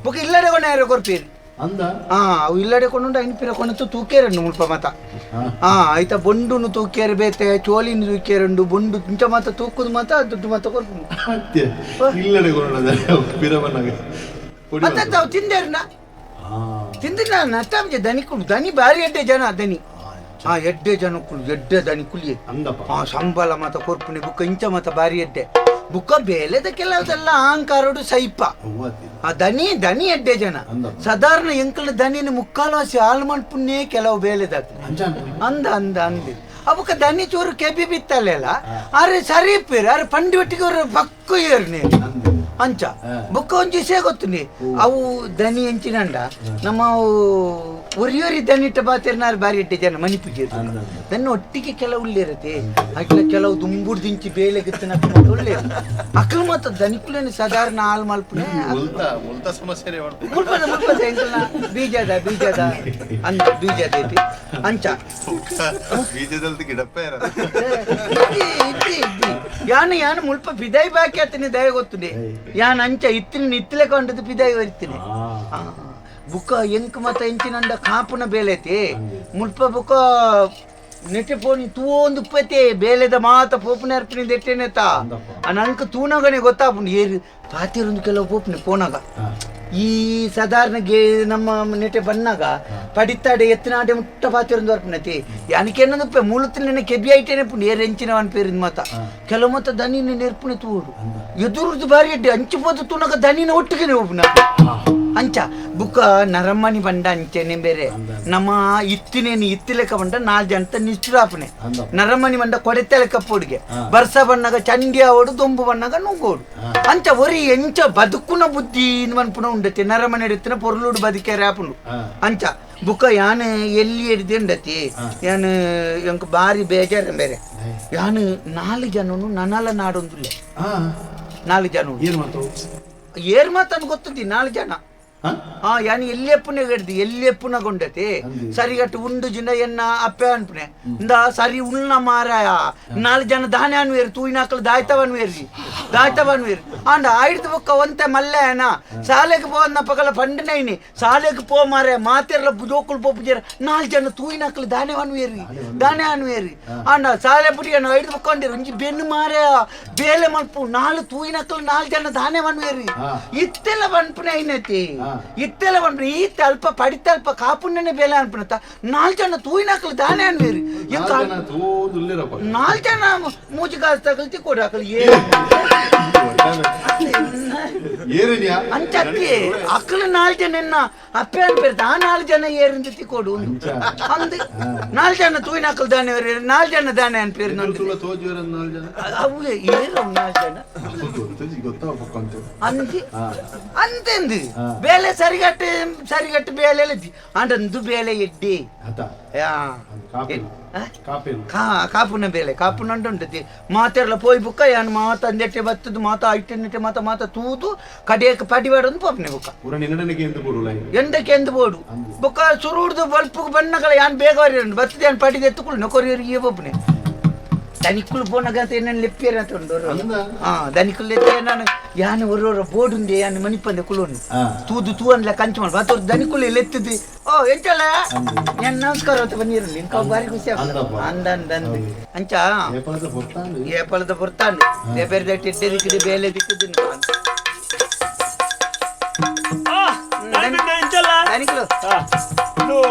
ಬೊಕ ಇಲ್ಲಡೆ ಕೊಣ ಯಾರು ಕೊರ್ಪೀರಿ ಅಂದ ಹಾ ಅವು ಇಲ್ಲಡೆ ಕೊಂಡು ಐನ್ ಪಿರ ಕೊಣತು ತೂಕೇರನ್ನು ಮುಲ್ಪ ಮತ ಹಾ ಐತ ಬೊಂಡುನು ತೂಕೇರು ಬೇತೆ ಚೋಲಿನ ತೂಕೇರುಂಡು ಬೊಂಡು ಇಂಚ ಮತ ತೂಕುದು ಮತ ದುಡ್ಡು ಮತ ಕೊರ್ಪುನು ಇಲ್ಲಡೆ ಕೊಡ ಪಿರ ಬನ್ನಾಗ ಮತ್ತೆ ಅವು ತಿಂದೇರ್ನ ತಿಂದಿನ ನಷ್ಟ ದನಿ ದನಿ ಭಾರಿ ಎಡ್ಡೆ ಜನ ದನಿ ಹಾ ಎಡ್ಡೆ ಜನಕ್ಕುಲು ಎಡ್ಡೆ ದನಿ ಕುಲಿಯೆ ಹಾ ಸಂಬಳ ಮತ ಕೊರ್ಪುನಿ ಬುಕ್ಕ ಇಂಚ ಮತ ಭಾರಿ ಎಡ್ಡೆ ಬುಕ್ಕ ಬೇಲೆದ ಕೆಲವುದೆಲ್ಲ ಅಹಂಕಾರೋಡು ಸೈಪ ಆ ದನಿ ದನಿ ಎಡ್ಡೆ ಜನ ಸಾಧಾರಣ ಎಂಕಲ ದನಿನ ಮುಕ್ಕಾಲವಾಸಿ ಹಾಲು ಮನ್ಪುನ್ನೇ ಕೆಲವು ಬೇಲೆದಾಗ ಅಂದ ಅಂದ ಅಂದ ಅವಕ್ಕ ದನಿ ಚೂರು ಕೆಬಿ ಬಿತ್ತಲ್ಲ ಅರೆ ಸರಿ ಪೇರು ಅರೆ ಪಂಡಿ ಒಟ್ಟಿಗೆ ಅವರು ಪಕ್ಕು ಏರ್ನಿ ಅಂಚ ಬುಕ್ಕ ಒಂಜಿ ಸೇ ಗೊತ್ತುನಿ ಅವು ದನಿ ಎಂಚಿನಂಡ ನಮ್ಮ ಒರಿಯೊರಿ ದನಿಟ್ಟ ಬಾತಿರ್ನಾರು ಬಾರಿ ಇಟ್ಟೆ ಜನ ಮಣಿಪುಜಿ ದನ್ನ ಒಟ್ಟಿಗೆ ಕೆಲವು ಉಳ್ಳಿರತ್ತೆ ಅಕ್ಲ ಕೆಲವು ದುಂಬುಡ್ ದಿಂಚಿ ಬೇಲೆ ಗಿತ್ತನ ಒಳ್ಳೆ ಅಕ್ಲ ಮಾತ ದನಿಕುಲೇನು ಸಾಧಾರಣ ಹಾಲು ಮಲ್ಪುನೆ ಮುಲ್ಪದ ಮುಲ್ಪದ ಎಂಕಲ್ನ ಬೀಜದ ಬೀಜದ ಅಂದ ಬೀಜದ ಐತಿ ಅಂಚ ಬೀಜದಲ್ಲಿ ಗಿಡಪ್ಪ ಇದ್ದಿ ಇದ್ದಿ ಯಾನು ಯಾನು ಮುಲ್ಪ ಪಿದಾಯಿ ಬಾಕಿ ಆತನಿ ದಯ ಗೊತ್ತುಂಡೆ ಯಾನ್ ಅಂಚ ಇತ್ತಿನ ನಿತ್ತಲೆ ಕೊಂಡದ್ದು ಪಿದಾಯಿ ಒರಿತೀನಿ ಬುಕ್ಕ ಎಂಕ್ ಮತ ಎಂಚಿನಂಡ ಕಾಪುನ ಬೇಲೆತಿ ಮುಲ್ಪ ಬುಕ್ಕ ನೆಟ್ಟೆ ಪೋನಿ ತೂವೊಂದು ಉಪ್ಪತೆ ಬೇಲೆದ ಮಾತ ಪೋಪುನ ಅರ್ಪಿನ ದೆಟ್ಟೆನೆತ ನಂಕ್ ತೂನಗನೆ ಗೊತ್ತಾಪುಂಡು ಏರು ಪಾತಿರೊಂದು ಕೆಲವು ಪೋಪುನೆ ಪೋನಾಗ ಈ ಸಾಧಾರಣ ಗೆ ನಮ್ಮ ನೆಟೆ ಬನ್ನಾಗ ಪಡಿತಾಡೆ ಎತ್ತಿನಾಡೆ ಮುಟ್ಟ ಪಾತಿರೊಂದು ಅರ್ಪಣತಿ ಯಾನಕೇನೊಂದು ಮೂಲತ್ತಿನ ಕೆಬಿ ಐಟೇನೆ ಪುಂಡು ಏರ್ ಎಂಚಿನ ಪೇರಿನ ಮಾತ ಕೆಲವು ಮತ ದನಿನ ನೆರ್ಪುಣೆ ತೂಡು ಎದುರುದು ಬಾರಿ ಅಡ್ಡಿ ಅಂಚು ಪೋದು ತೂನಗ ದನಿನ ಒಟ್ಟಿಗೆ ಒಬ್ಬನ ಅಂಚ ಬುಕ್ಕ ನರಮ್ಮನಿ ಬಂಡ ಅಂಚೆನೆ ಬೇರೆ ನಮ್ಮ ಇತ್ತಿನೇನು ಇತ್ತಿಲೆಕ್ಕ ಬಂಡ ನಾಲ್ ಜನ ನಿಷ್ಠುರಾಪನೆ ನರಮ್ಮನಿ ಬಂಡ ಕೊಡೆತೆ ಪೊಡಿಗೆ ಬರ್ಸ ಬಣ್ಣಗ ಚಂಡಿ ಆವಡು ದೊಂಬು ಬಣ್ಣಗ ನುಗ್ಗೋಡು ಅಂಚ ಒರಿ ಎಂಚ ಬದುಕುನ ಬುದ್ಧಿ ಮನ್ಪುನ ಉಂಡತಿ ನರಮನೆ ಎಡುತ್ತಿನ ಪೊರ್ಲುಡು ಬದುಕೇರೆ ಆಪುಂಡು ಅಂಚ ಬುಕ್ಕ ಯಾನ್ ಎಲ್ಲಿ ಎಡ್ದು ಯಾನ್ ಎಂಕ್ ಬಾರಿ ಬೇಜಾರ ಬೇರೆ ಯಾನ್ ನಾಲ್ ಜನನು ನನಲ ನಾಡೊಂದುಲ್ಲೆ ನಾಲ್ ಜನ ಏರ್ ಮಾತನ್ ಗೊತ್ತುಂದಿ ನಾಲ್ ಜನ ಯಾನ್ ಎಲ್ಲೆಪ್ಪುನೆ ಗಡ್ದಿ ಎಲ್ಲೆಪ್ಪುನ ಗೊಂಡತೆ ಸರಿಗಟ್ಟು ಉಂಡು ಜಿನ ಎನ್ನ ಅಪ್ಪೆ ಅನ್ಪುನೆ ಇಂದ ಸರಿ ಉಳ್ನ ಮಾರಾಯ ನಾಲ್ ಜನ ದಾನೆ ಅನ್ವೇರು ತೂಯಿನಾಕಲು ದಾಯ್ತವನ್ವೇರಿ ದಾಯ್ತವನ್ವೇರು ಆಂಡ ಆಯ್ತು ಬೊಕ್ಕ ಒಂತೆ ಮಲ್ಲೆ ಅನ ಶಾಲೆಗೆ ಪೋವನ್ನ ಪಗಲ ಪಂಡನೈನಿ ಶಾಲೆಗೆ ಪೋ ಮಾರೆ ಮಾತೆರ್ಲ ಜೋಕುಲು ಪೋಪುಜೇರ ನಾಲ್ ಜನ ತೂಯಿನಾಕಲು ದಾನೆ ಅನ್ವೇರಿ ದಾನೆ ಅನ್ವೇರಿ ಆಂಡ ಶಾಲೆ ಪುಟಿಯನ ಐದು ಬೊಕ್ಕೊಂಡಿರು ಒಂಜಿ ಬೆನ್ನು ಮಾರೆ ಬೇಲೆ ಮಲ್ಪು ನಾಲ್ ತೂಯಿನಕಲು ನಾಲ್ ಜನ ದಾನೆ ವನ್ವೇರಿ ಇತ್ತೆಲ್ಲ ಪನ್ಪುನೆ ಐನತಿ ಇತ್ತೆಲ್ಲ ಪನ್ಪುನೆ ಈತ ಅಲ್ಪ ಪಡಿತ ಅಲ್ಪ ಕಾಪುಣ್ಣನೆ ಬೇಲೆ ಅನ್ಪುನತ ನಾಲ್ ಜನ ತೂಯಿನಕಲು ದಾನೆ ಅನ್ವೇರಿ ಎಂಕ ನಾಲ್ ಜನ ಮೂಜಿ ಕಾಸು ತಗಲ್ತಿ ಕೊಡು ಅಕಲು ಅಂಚತ್ತಿ ಅಕ್ಕಲು ನಾಲ್ ಜನ ಎನ್ನ ಅಪ್ಪೆ ಅನ್ಪೇರು ಆ ನಾಲ್ ಜನ ಏರಿಂದು ಕೊಡು ಅಂದು ನಾಲ್ ಜನ ತೂಯಿನಕಲು ದಾನೆ ನಾಲ್ ಜನ ದಾನೆ ಅನ್ಪೇರು ಅವು ಏರು ನಾಲ್ ಜನ ಅಂದಿ ಅಂತೆಂದು ಬೇಲೆ ಸರಿಗಟ್ಟು ಸರಿಗಟ್ಟು ಬೇಲೆ ಅಂಟಂದು ಬೇಲೆ ಎಡ್ಡಿ ಕಾಪುನ ಬೇಲೆ ಕಾಪುನ ಉಂಟು ಮಾತೆರ್ಲ ಪೋಯ್ ಬುಕ್ಕ ಯಾನ್ ಮಾತ ಅಂದೆಟ್ಟೆ ಬತ್ತದು ಮಾತ ಐಟೆನ್ನೆಟ್ಟೆ ಮಾತ ಮಾತ ತೂದು ಕಡೆಯಕ್ಕೆ ಪಡಿ ಬಾಡೊಂದು ಪೋಪನೆ ಬುಕ್ಕ ಎಂಡಕ್ಕೆ ಎಂದು ಬೋಡು ಬುಕ್ಕ ಸುರುಡ್ದು ಬಲ್ಪುಗ್ ಬಣ್ಣಗಳ ಯಾನ್ ಬೇಗ ಬತ್ತದ ಯಾನ್ ಪಡಿದ ಎತ್ತುಕುಲು ನೊಕೊರಿಯರಿಗೆ ಏ ಪೋಪನೆ ದನಿಕ್ಕುಲು ಪೋನಗ ಅಂತ ಏನೇನು ಲೆಪ್ಪಿಯರ್ ಅಂತ ಉಂಡು ಹಾ ದನಿಕ್ಕುಲು ಲೆತ್ತೆ ನಾನು ಯಾನ್ ಒರೋರ ಬೋಡುಂದೆ ಯಾನ್ ಮನಿಪಂದೆ ಕುಲೋನು ತೂದು ತೂ ಅನ್ಲ ಕಂಚು ಮಾಡು ಮಾತೋರ್ ದನಿಕ್ಕುಲು ಲೆತ್ತಿದ್ದು ಓ ಎಂಚಲ್ಲ ഞാൻ ನಮಸ್ಕಾರ ಅಂತ ಬಂದಿರಲಿ ಇಂಕ ಬಾರಿ ಖುಷಿ ಆಗ್ತದೆ ಅಂದ ಅಂದ ಅಂದ ಅಂಚ ಏಪಳದ ಪೊರ್ತಾಂಡು ಬೇರೆ ದಟ್ಟಿ ದಿಕ್ಕಿದೆ ಬೇಲೆ ದಿಕ್ಕಿದ್ದು ದನಿಕ್ಕುಲು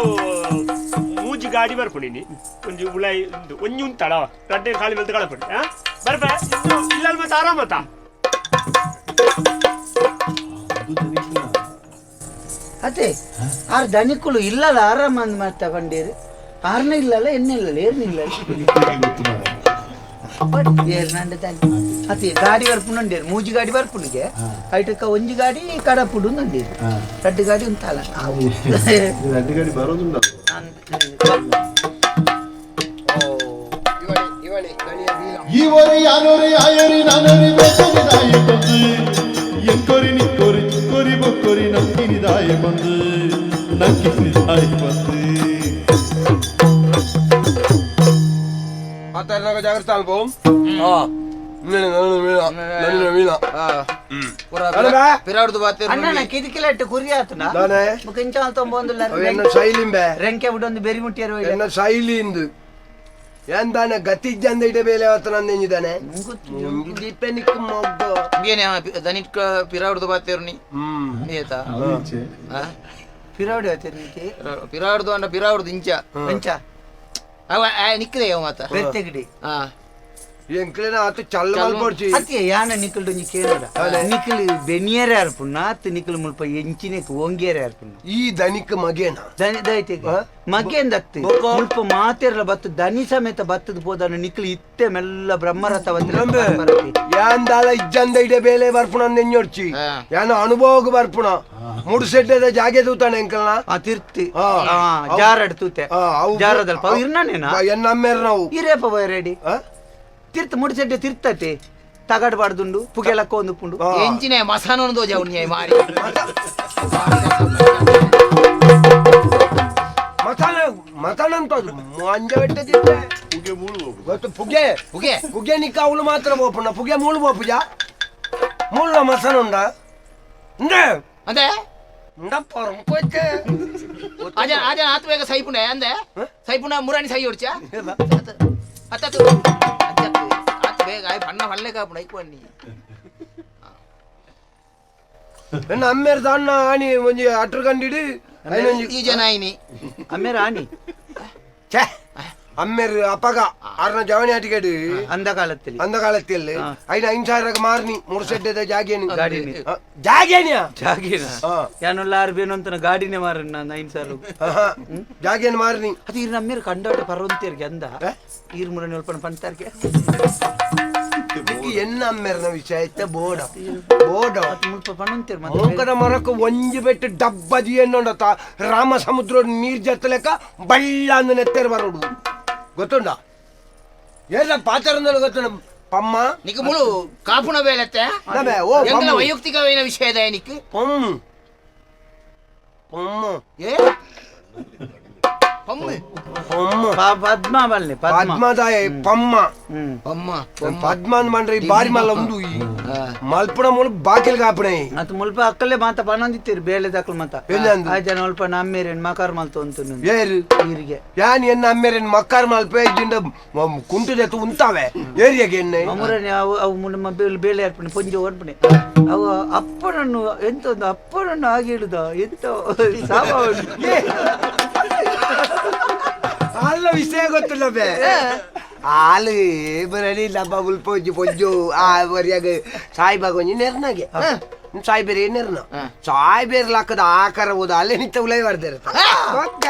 ಮೂಜಿ ಗಾಡಿ ಬರ್ಪುಣಿನಿ ಒಂಜಿ ಉಲಾಯಿ ಒಂಜಿ ಉಂತಾಳ ರಡ್ಡೆ ಖಾಲಿ ಮಲ್ತ್ ಕಳಪುಣಿ ಬರ್ಪ ಇಲ್ಲ ಮತ್ತೆ ಆರಾಮತ ಅದೇ ಆರ್ ದನಿಕ್ಕುಲು ಇಲ್ಲಲ್ಲ ಆರಾಮ ಅಂದ್ ಮಾಡ್ತಾ ಬಂಡೀರು ಆರ್ನ ಇಲ್ಲಲ್ಲ ಎಣ್ಣೆ ಇಲ್ಲಲ್ಲ ಏರ್ನ ಇಲ್ಲ ಏರ್ನಂಡ ತಾನೆ ಅದೇ ಗಾಡಿ ಬರ್ಪುಂಡೇರು ಮೂಜಿ ಗಾಡಿ ಬರ್ಪುಣಿಗೆ ಐಟಕ್ಕ ಒಂಜಿ ಗಾಡಿ ಕಡಪುಡು ನಂಡೇರು ರಡ್ಡು ಗಾಡಿ ಉಂಟಲ್ಲ ರಡ್ಡು ಗಾಡಿ ಬರೋದುಂಡ ಇವರಿ ಯಾನೊರಿ ಆಯರಿ ನಾನೊರಿ ಬೇಸರಿ ದಾಯ ಬಂದು ಎಂಕೊರಿ ನಿಕ್ಕೊರಿ ಚಿಕ್ಕೊರಿ ಬೊಕ್ಕೊರಿ ನಕ್ಕಿನಿ ದಾಯ ಬಂದು ನಕ್ಕಿನಿ ದಾಯ ಬಂದು ಜಾಗ್ರತೆ ಅನ್ಪೋ ಅಣ್ಣ ಕಿದಿಕಿಲಟ್ಟು ಕುರಿ ಆತನ ಮುಖ ತೊಂಬೊಂದುಲ್ಲ ಶೈಲಿಂಬೆ ರೆಂಕೆ ಬಿಡೊಂದು ಬೆರಿ ಮುಟ್ಟಿಯರು ಎನ್ನ ಶೈಲಿಂದು ಎಂದಾನೆ ಗತಿ ಇಜ್ಜಂದ ಇಡ ಬೇಲೆ ಅವತ್ತು ನಂದೆಂಜಿದಾನೆ ದೀಪನಿಕ್ ಮೊಗ್ಗು ದನಿಟ್ ಪಿರಾಡ್ದು ಬಾತೇರು ನೀ ಏತಾ ಪಿರಾವಡಿ ಆತೇರು ನೀಕೆ ಪಿರಾಡ್ದು ಅಂಡ ಪಿರಾಡ್ದು ಇಂಚ ಇಂಚ ಅವ ನಿಕ್ಕದೆ ಮಾತ ಬೆತ್ತೆಗಡಿ ಹಾ ಎಂಕ್ಲೆನ ಆತು ಚಲ್ಲ ಮಲ್ಪೊಡ್ಚಿ ಅತ್ತೆ ಯಾನ ನಿಕ್ಕಲ್ಡು ಒಂಜಿ ಕೇಳಡ ನಿಕ್ಕಲು ಬೆನಿಯರೆ ಅರ್ಪುಣ್ಣ ಅತ್ತು ನಿಕ್ಕಲು ಮುಲ್ಪ ಎಂಚಿನೆಕ್ ಓಂಗೇರೆ ಅರ್ಪುಣ್ಣ ಈ ದನಿಕ್ ಮಗೇನ ದನಿ ದೈತೆ ಮಗೇಂದತ್ತು ಮುಲ್ಪ ಮಾತೆರ್ಲ ಬತ್ತು ದನಿ ಸಮೇತ ಬತ್ತದ ಪೋದನು ನಿಕ್ಕಲು ಇತ್ತೆ ಮೆಲ್ಲ ಬ್ರಹ್ಮರಥ ಯಾಂದಾಲ ಇಜ್ಜಂದ ಇಡೆ ಬೇಲೆ ಬರ್ಪುಣ ನೆಂಜೊಡ್ಚಿ ಯಾನ ಅನುಭವಕ್ಕೆ ಬರ್ಪುಣ ಮೂಡು ಸೆಡ್ಡದ ಜಾಗೆ ತೂತಾನೆ ಎಂಕಲ್ನ ಆ ತಿರ್ತಿ ಜಾರಡ್ ತೂತೆ ಜಾರದಲ್ಪ ಇರ್ನಾನೇನಾ ಎನ್ನಮ್ಮೇರ್ ನಾವು ಇರೇಪ ರೆಡಿ ತಿರ್ತ ಮುಡಿಸೆಡ್ಡೆ ತಿರ್ತತೆ ತಗಡ್ಬಾರ್ದುಂಡು ಪುಗೆಲಕ್ಕ ಒಂದು ಪುಂಡು ಎಂಚಿನೆ ಮಸಾನೊಂದು ದೋಜ ಮಾರಿ ಮಸಾನ ಮಸಾನ ಅಂತ ಅಂಜ ಬೆಟ್ಟದಿತ್ತೆ ಗೊತ್ತು ಪುಗೆ ಪುಗೆ ಪುಗೆ ನಿಕ್ಕ ಅವಳು ಮಾತ್ರ ಬೋಪುಣ ಪುಗೆ ಮೂಳು ಬೋಪುಜ ಮೂಳ ಮಸಾನ ಉಂಡ ಉಂಡೆ ಅಂದೆ ಉಂಡಪ್ಪ ರಂಕೋಯ್ತೆ ಆಜ ಆಜ ಆತು ಬೇಗ ಸೈಪುಂಡೆ ಅಂದೆ ಸೈಪುಂಡ ಮುರಾಣಿ ಸೈ ಹೊಡ್ಚಾ ಅತ್ತತ್ತು ಬೇಗ ಆಯ್ ಬಣ್ಣ ಪಲ್ಲೆ ಕಾಪುಂಡು ಐಕ್ವಣ್ಣಿ ಎನ್ನ ಅಮ್ಮೇರ್ ದಾನ್ನ ಆಣಿ ಒಂಜಿ ಅಟ್ರು ಕಂಡಿಡು ಈ ಜನ ಐನಿ ಅಮ್ಮೇರ್ ಆಣಿ ಛೇ ಅಮ್ಮೇರ್ ಅಪ್ಪಗ ಆರ್ನ ಜವಣಿ ಆಟಿಕೆಡು ಅಂದ ಕಾಲದಲ್ಲಿ ಅಂದ ಕಾಲದಲ್ಲಿ ಐನ ಐದು ಸಾವಿರಕ್ಕೆ ಮಾರ್ನಿ ಮೂರು ಸೆಡ್ಡದ ಜಾಗೇನಿ ಗಾಡಿನಿ ಜಾಗೇನಿಯಾ ಜಾಗೇನ ಯಾನೊಲ್ಲ ಆರು ಬೇನು ಅಂತ ಗಾಡಿನೇ ಮಾರನ್ ನಾನು 5 ಸಾವಿರ ಜಾಗೇನು ಮಾರ್ನಿ ಅದು ಇರ್ ನಮ್ಮೇರ್ ಕಂಡಾಟ ಪರ್ವಂತೇರ್ಗೆ ಅಂದ ಈರ್ ಮುರನಿ ಒಲ್ಪನ ಪಂತಾರ್ಗೆ ಎನ್ನ ಅಮ್ಮೇರ್ನ ವಿಷಯ ಇತ್ತ ಬೋಡ ಬೋಡ ಮುಲ್ಪ ಪಣಂತೇರ್ ಮೂಕದ ಮರಕ್ಕೆ ಒಂಜಿ ಬೆಟ್ಟು ಡಬ್ಬದಿ ಎನ್ನೊಂಡತ ರಾಮ ಸಮುದ್ರ ನೀರ್ ಜತ್ತಲೆಕ್ಕ ಬಳ್ಳ ಅಂದ ನೆತ್ತೆರ್ ಬರೋಡು ಗೊತ್ತುಂಡ ಏನ ಪಾತ್ರ ಗೊತ್ತುಂಡ ಪಮ್ಮ ನಿಕ್ ಮುಳು ಕಾಪುನ ಬೇಲತ್ತೆ ಓ ಎಂಕಲ ವೈಯಕ್ತಿಕವೈನ ವಿಷಯದ ನಿಕ್ ಪಮ್ಮು ಪೊಮ್ಮ ಏ ಪಮ್ಮೆ ಪೊಮ್ಮ ಪದ್ಮ ಬಲ್ಲೆ ಪದ್ಮ ಪದ್ಮದಾಯ ಪಮ್ಮ ಪಮ್ಮ ಪದ್ಮ ಅಂದ್ ಈ ಬಾರಿ ಮಲ್ಲ ಉಂಡು ಈ ಮಲ್ಪುಣ ಮೂಲ ಬಾಕಿಲ್ ಕಾಪಣೆ ಅದು ಮುಲ್ಪ ಅಕ್ಕಲೆ ಮಾತ ಪನೊಂದಿತ್ತೀರಿ ಬೇಲೆ ದಕ್ಕಲು ಮಾತ ಆ ಜನ ಮುಲ್ಪ ನಮ್ಮೇರೇನು ಮಕಾರ ಮಲ್ತು ಅಂತ ಏರು ಈರಿಗೆ ಯಾನ್ ಎನ್ನ ಅಮ್ಮೇರೇನು ಮಕ್ಕಾರ ಮಲ್ಪ ಇದ್ದಿಂದ ಕುಂಟು ಜೊತೆ ಉಂತಾವೆ ಏರಿಯಾಗೆ ಎಣ್ಣೆ ಅಮರನೆ ಅವು ಅವು ನಮ್ಮ ಬೇಲೆ ಬೇಲೆ ಅರ್ಪಣೆ ಪೊಂಜೆ ಅರ್ಪಣೆ ಅವ ಅಪ್ಪನನ್ನು ಎಂತ ಒಂದು ಅಪ್ಪನನ್ನು ಹಾಗೆ ಹೇಳುದ ಎಂತ ಸಾವ ಅಲ್ಲ ವಿಷಯ ಗೊತ್ತಿಲ್ಲ ಬೇ ಹಾಲು ಬರಲಿ ಡಬ್ಬ ಉಲ್ಪೊಜ್ಜು ಪೊಜ್ಜು ಆ ಬರಿಯಾಗ ಸಾಯಿಬಾಗ ಒಂಜಿ ನೆರ್ನಾಗೆ ಸಾಯ್ಬೇರೆ ನೆರ್ನ ಸಾಯ್ಬೇರ್ ಲಾಕದ ಆಕಾರ ಹೋದ ಅಲ್ಲೇ ನಿಂತ ಉಲೈ ಬರ್ದಿರ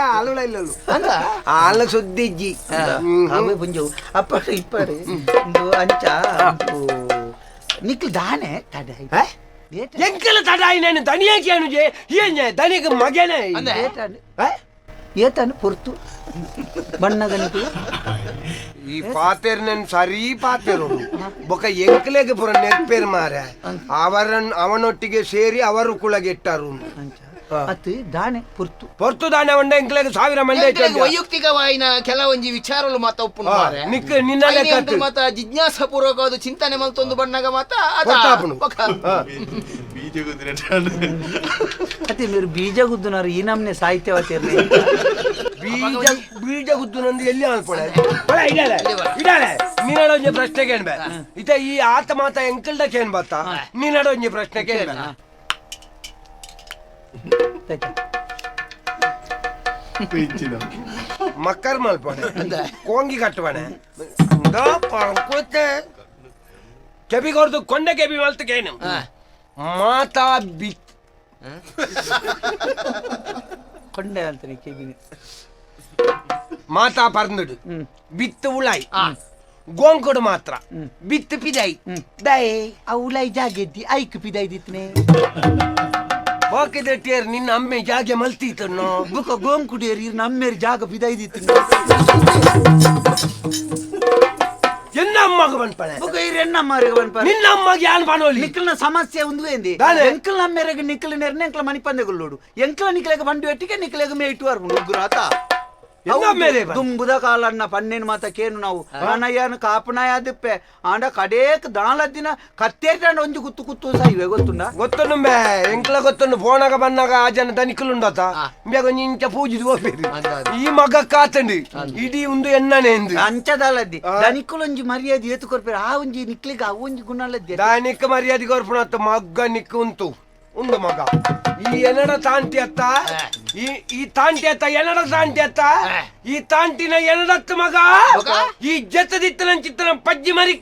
ಹಾಲು ಇಲ್ಲ ಹಾಲು ಸುದ್ದಿಜ್ಜಿ ಅವೇ ಪೊಂಜು ಅಪ್ಪ ಇಪ್ಪಡು ಒಂದು ಅಂಚ ನಿಕ್ಲು ದಾನೆ ತಡ ಎಂಕಲ ತಡ ನಾನು ದನಿಯಾಕಿ ಅನುಜೆ ಏನ್ ದನಿಗೆ ಮಗನೇ ಏತಾನು ಪೊರ್ತು ಬಣ್ಣಗನಿಗೆ ಈ ಪಾತೇರ್ ನನ್ ಸರಿ ಪಾತೇರು ಬೊಕ ಎಂಕಲೆಗೆ ಪುರ ನೆರ್ಪೇರ್ ಮಾರ ಅವರನ್ ಅವನೊಟ್ಟಿಗೆ ಸೇರಿ ಅವರು ಕುಳಗೆಟ್ಟಾರು ಅತ್ತು ದಾನೆ ಪೊರ್ತು ಪೊರ್ತು ದಾನೆ ಉಂಡ ಎಂಕಲೆಗೆ ಸಾವಿರ ಮಂಡೆ ವೈಯಕ್ತಿಕವಾಯಿನ ಕೆಲವೊಂಜಿ ವಿಚಾರಲು ಮಾತ ಒಪ್ಪುನು ಮಾರೆ ನಿಕ್ ನಿನ್ನ ಲೆಕ್ಕ ಮಾತ ಜಿಜ್ಞಾಸ ಪೂರ್ವಕವಾದ ಚಿಂತನೆ ಮಲ್ತೊಂದು ಬಣ್ಣಗ ಮಾತ ಅತ್ತೆ మీరు ಬೀಜ ಗುದ್ದುನಾರು ಈ ನಮ್ನೆ ಸಾಹಿತ್ಯವಾತಿರ್ಲಿ ಬೀಜ ಬೀಜ ಗುದ್ದುನಂದು ಎಲ್ಲಿ ಅನ್ಕೊಳೆ ಇಡಲೆ ಇಡಲೆ ನೀನಡೊಂಜಿ ಪ್ರಶ್ನೆ ಕೇಳ್ಬೆ ಇತ ಈ ಆತ ಮಾತ ಎಂಕಲ್ಡ ಕೇನ್ ಬತ್ತ ನೀನಡೊಂಜಿ ಪ್ರಶ್ನೆ ಕೇಳ್ಬೆ ಮಕ್ಕರ್ ಮಲ್ಪಣೆ ಕೋಂಗಿ ಕಟ್ಟುವಣೆ ಕೆಬಿ ಕೊರ್ದು ಕೊಂಡೆ ಕೆಬಿ ಮಲ್ತಕೇನು ಮಾತಾ ಬಿ ಕೊಂಡೆ ಅಂತಾನೆ ಕೆಬಿನ ಮಾತಾ ಪರ್ನುಡು ಬಿತ್ತು ಉಳಾಯಿ ಗೋಂಕೊಡು ಮಾತ್ರ ಬಿತ್ತು ಪಿದಾಯಿ ದೈ ಆ ಉಳಾಯಿ ಜಾಗೆದ್ದಿ ಐಕ್ ಪಿದಾಯ್ದಿತ್ನೆ ಬಾಕಿದಟ್ಟಿಯರ್ ನಿನ್ನ ಅಮ್ಮೆ ಜಾಗೆ ಮಲ್ತೀತನ್ನು ಬುಕ ಗೋಂಕುಡಿಯರ್ ಇರ್ ನಮ್ಮೇರ್ ಜಾಗ ಪಿದಾಯ್ದಿತ್ತು ಎನ್ನ ಅಮ್ಮಗ ಬಂದ್ಪಣೆ ಬುಕ ಇರ್ ಎನ್ನ ಅಮ್ಮರಿಗೆ ಬಂದ್ಪಣೆ ನಿನ್ನ ಅಮ್ಮಗೆ ಯಾನ್ ಪಣೋಲಿ ನಿಕ್ಕಲ್ನ ಸಮಸ್ಯೆ ಒಂದು ಎಂದಿ ಎಂಕಲ್ ನಮ್ಮೇರೆಗೆ ನಿಕ್ಕಲ್ ನೆರ್ನೆ ಎಂಕಲ ಮಣಿಪಂದೆಗುಳ್ಳೋಡು ಎಂಕಲ ನಿಕ್ಕಲೆಗ ಬಂಡು ಎಟ್ಟಿಗೆ ನಿಕ್ಕಲೆಗ ಮೇಟು ಅರ್ಪುಂಡು ಉಗ್ರಾತ ದುಂಬುದ ಕಾಲನ್ನ ಪನ್ನೇನು ಮಾತ ಕೇನು ನಾವು ಅನಯ್ಯನು ಕಾಪನಾಯ ದಿಪ್ಪೆ ಆಂಡ ಕಡೇಕ್ ದಾಳದಿನ ಕತ್ತೇಟಾಂಡ ಒಂಜಿ ಗುತ್ತು ಕುತ್ತು ಸಾಯಿವೆ ಗೊತ್ತುಂಡ ಗೊತ್ತುಂಡು ಬೇ ಎಂಕ್ಲ ಗೊತ್ತುಂಡು ಫೋನಾಗ ಬನ್ನಾಗ ಆ ಜನ ದನಿಕುಲುಂಡತ ಇಂಬ್ಯಾಗ ಒಂಜಿ ಇಂಚ ಪೂಜಿದು ಹೋಗ್ಬೇರು ಈ ಮಗ ಕಾತಂಡು ಇಡೀ ಒಂದು ಎಣ್ಣನೆ ಎಂದು ಅಂಚದಾಲದ್ದಿ ದನಿಕುಲೊಂಜಿ ಮರ್ಯಾದೆ ಏತು ಕೊರ್ಪೇರು ಆ ಒಂಜಿ ನಿಕ್ಲಿಗೆ ಆ ಒಂಜಿ ಗುಣಲದ್ದಿ ದಾನಿಕ್ ಮರ್ಯಾದೆ ಕೊರ್ಪುಣತ್ತ ಮಗ್ಗ ನಿಕ್ ಉಂಟು ಉಂಡು ಮಗ ಈ ಎನ್ನಡ ತಾಂಟಿ ಅತ್ತ ಈ ಈ ತಾಂಟಿ ಅತ್ತ ಎನ್ನಡ ತಾಂಟಿ ಅತ್ತ ಈ ತಾಂಟಿನ ಎನ್ನಡತ್ತು ಮಗ ಈ ಜತದಿತ್ತನ ಚಿತ್ತನ ಪಜ್ಜಿ ಮರಿ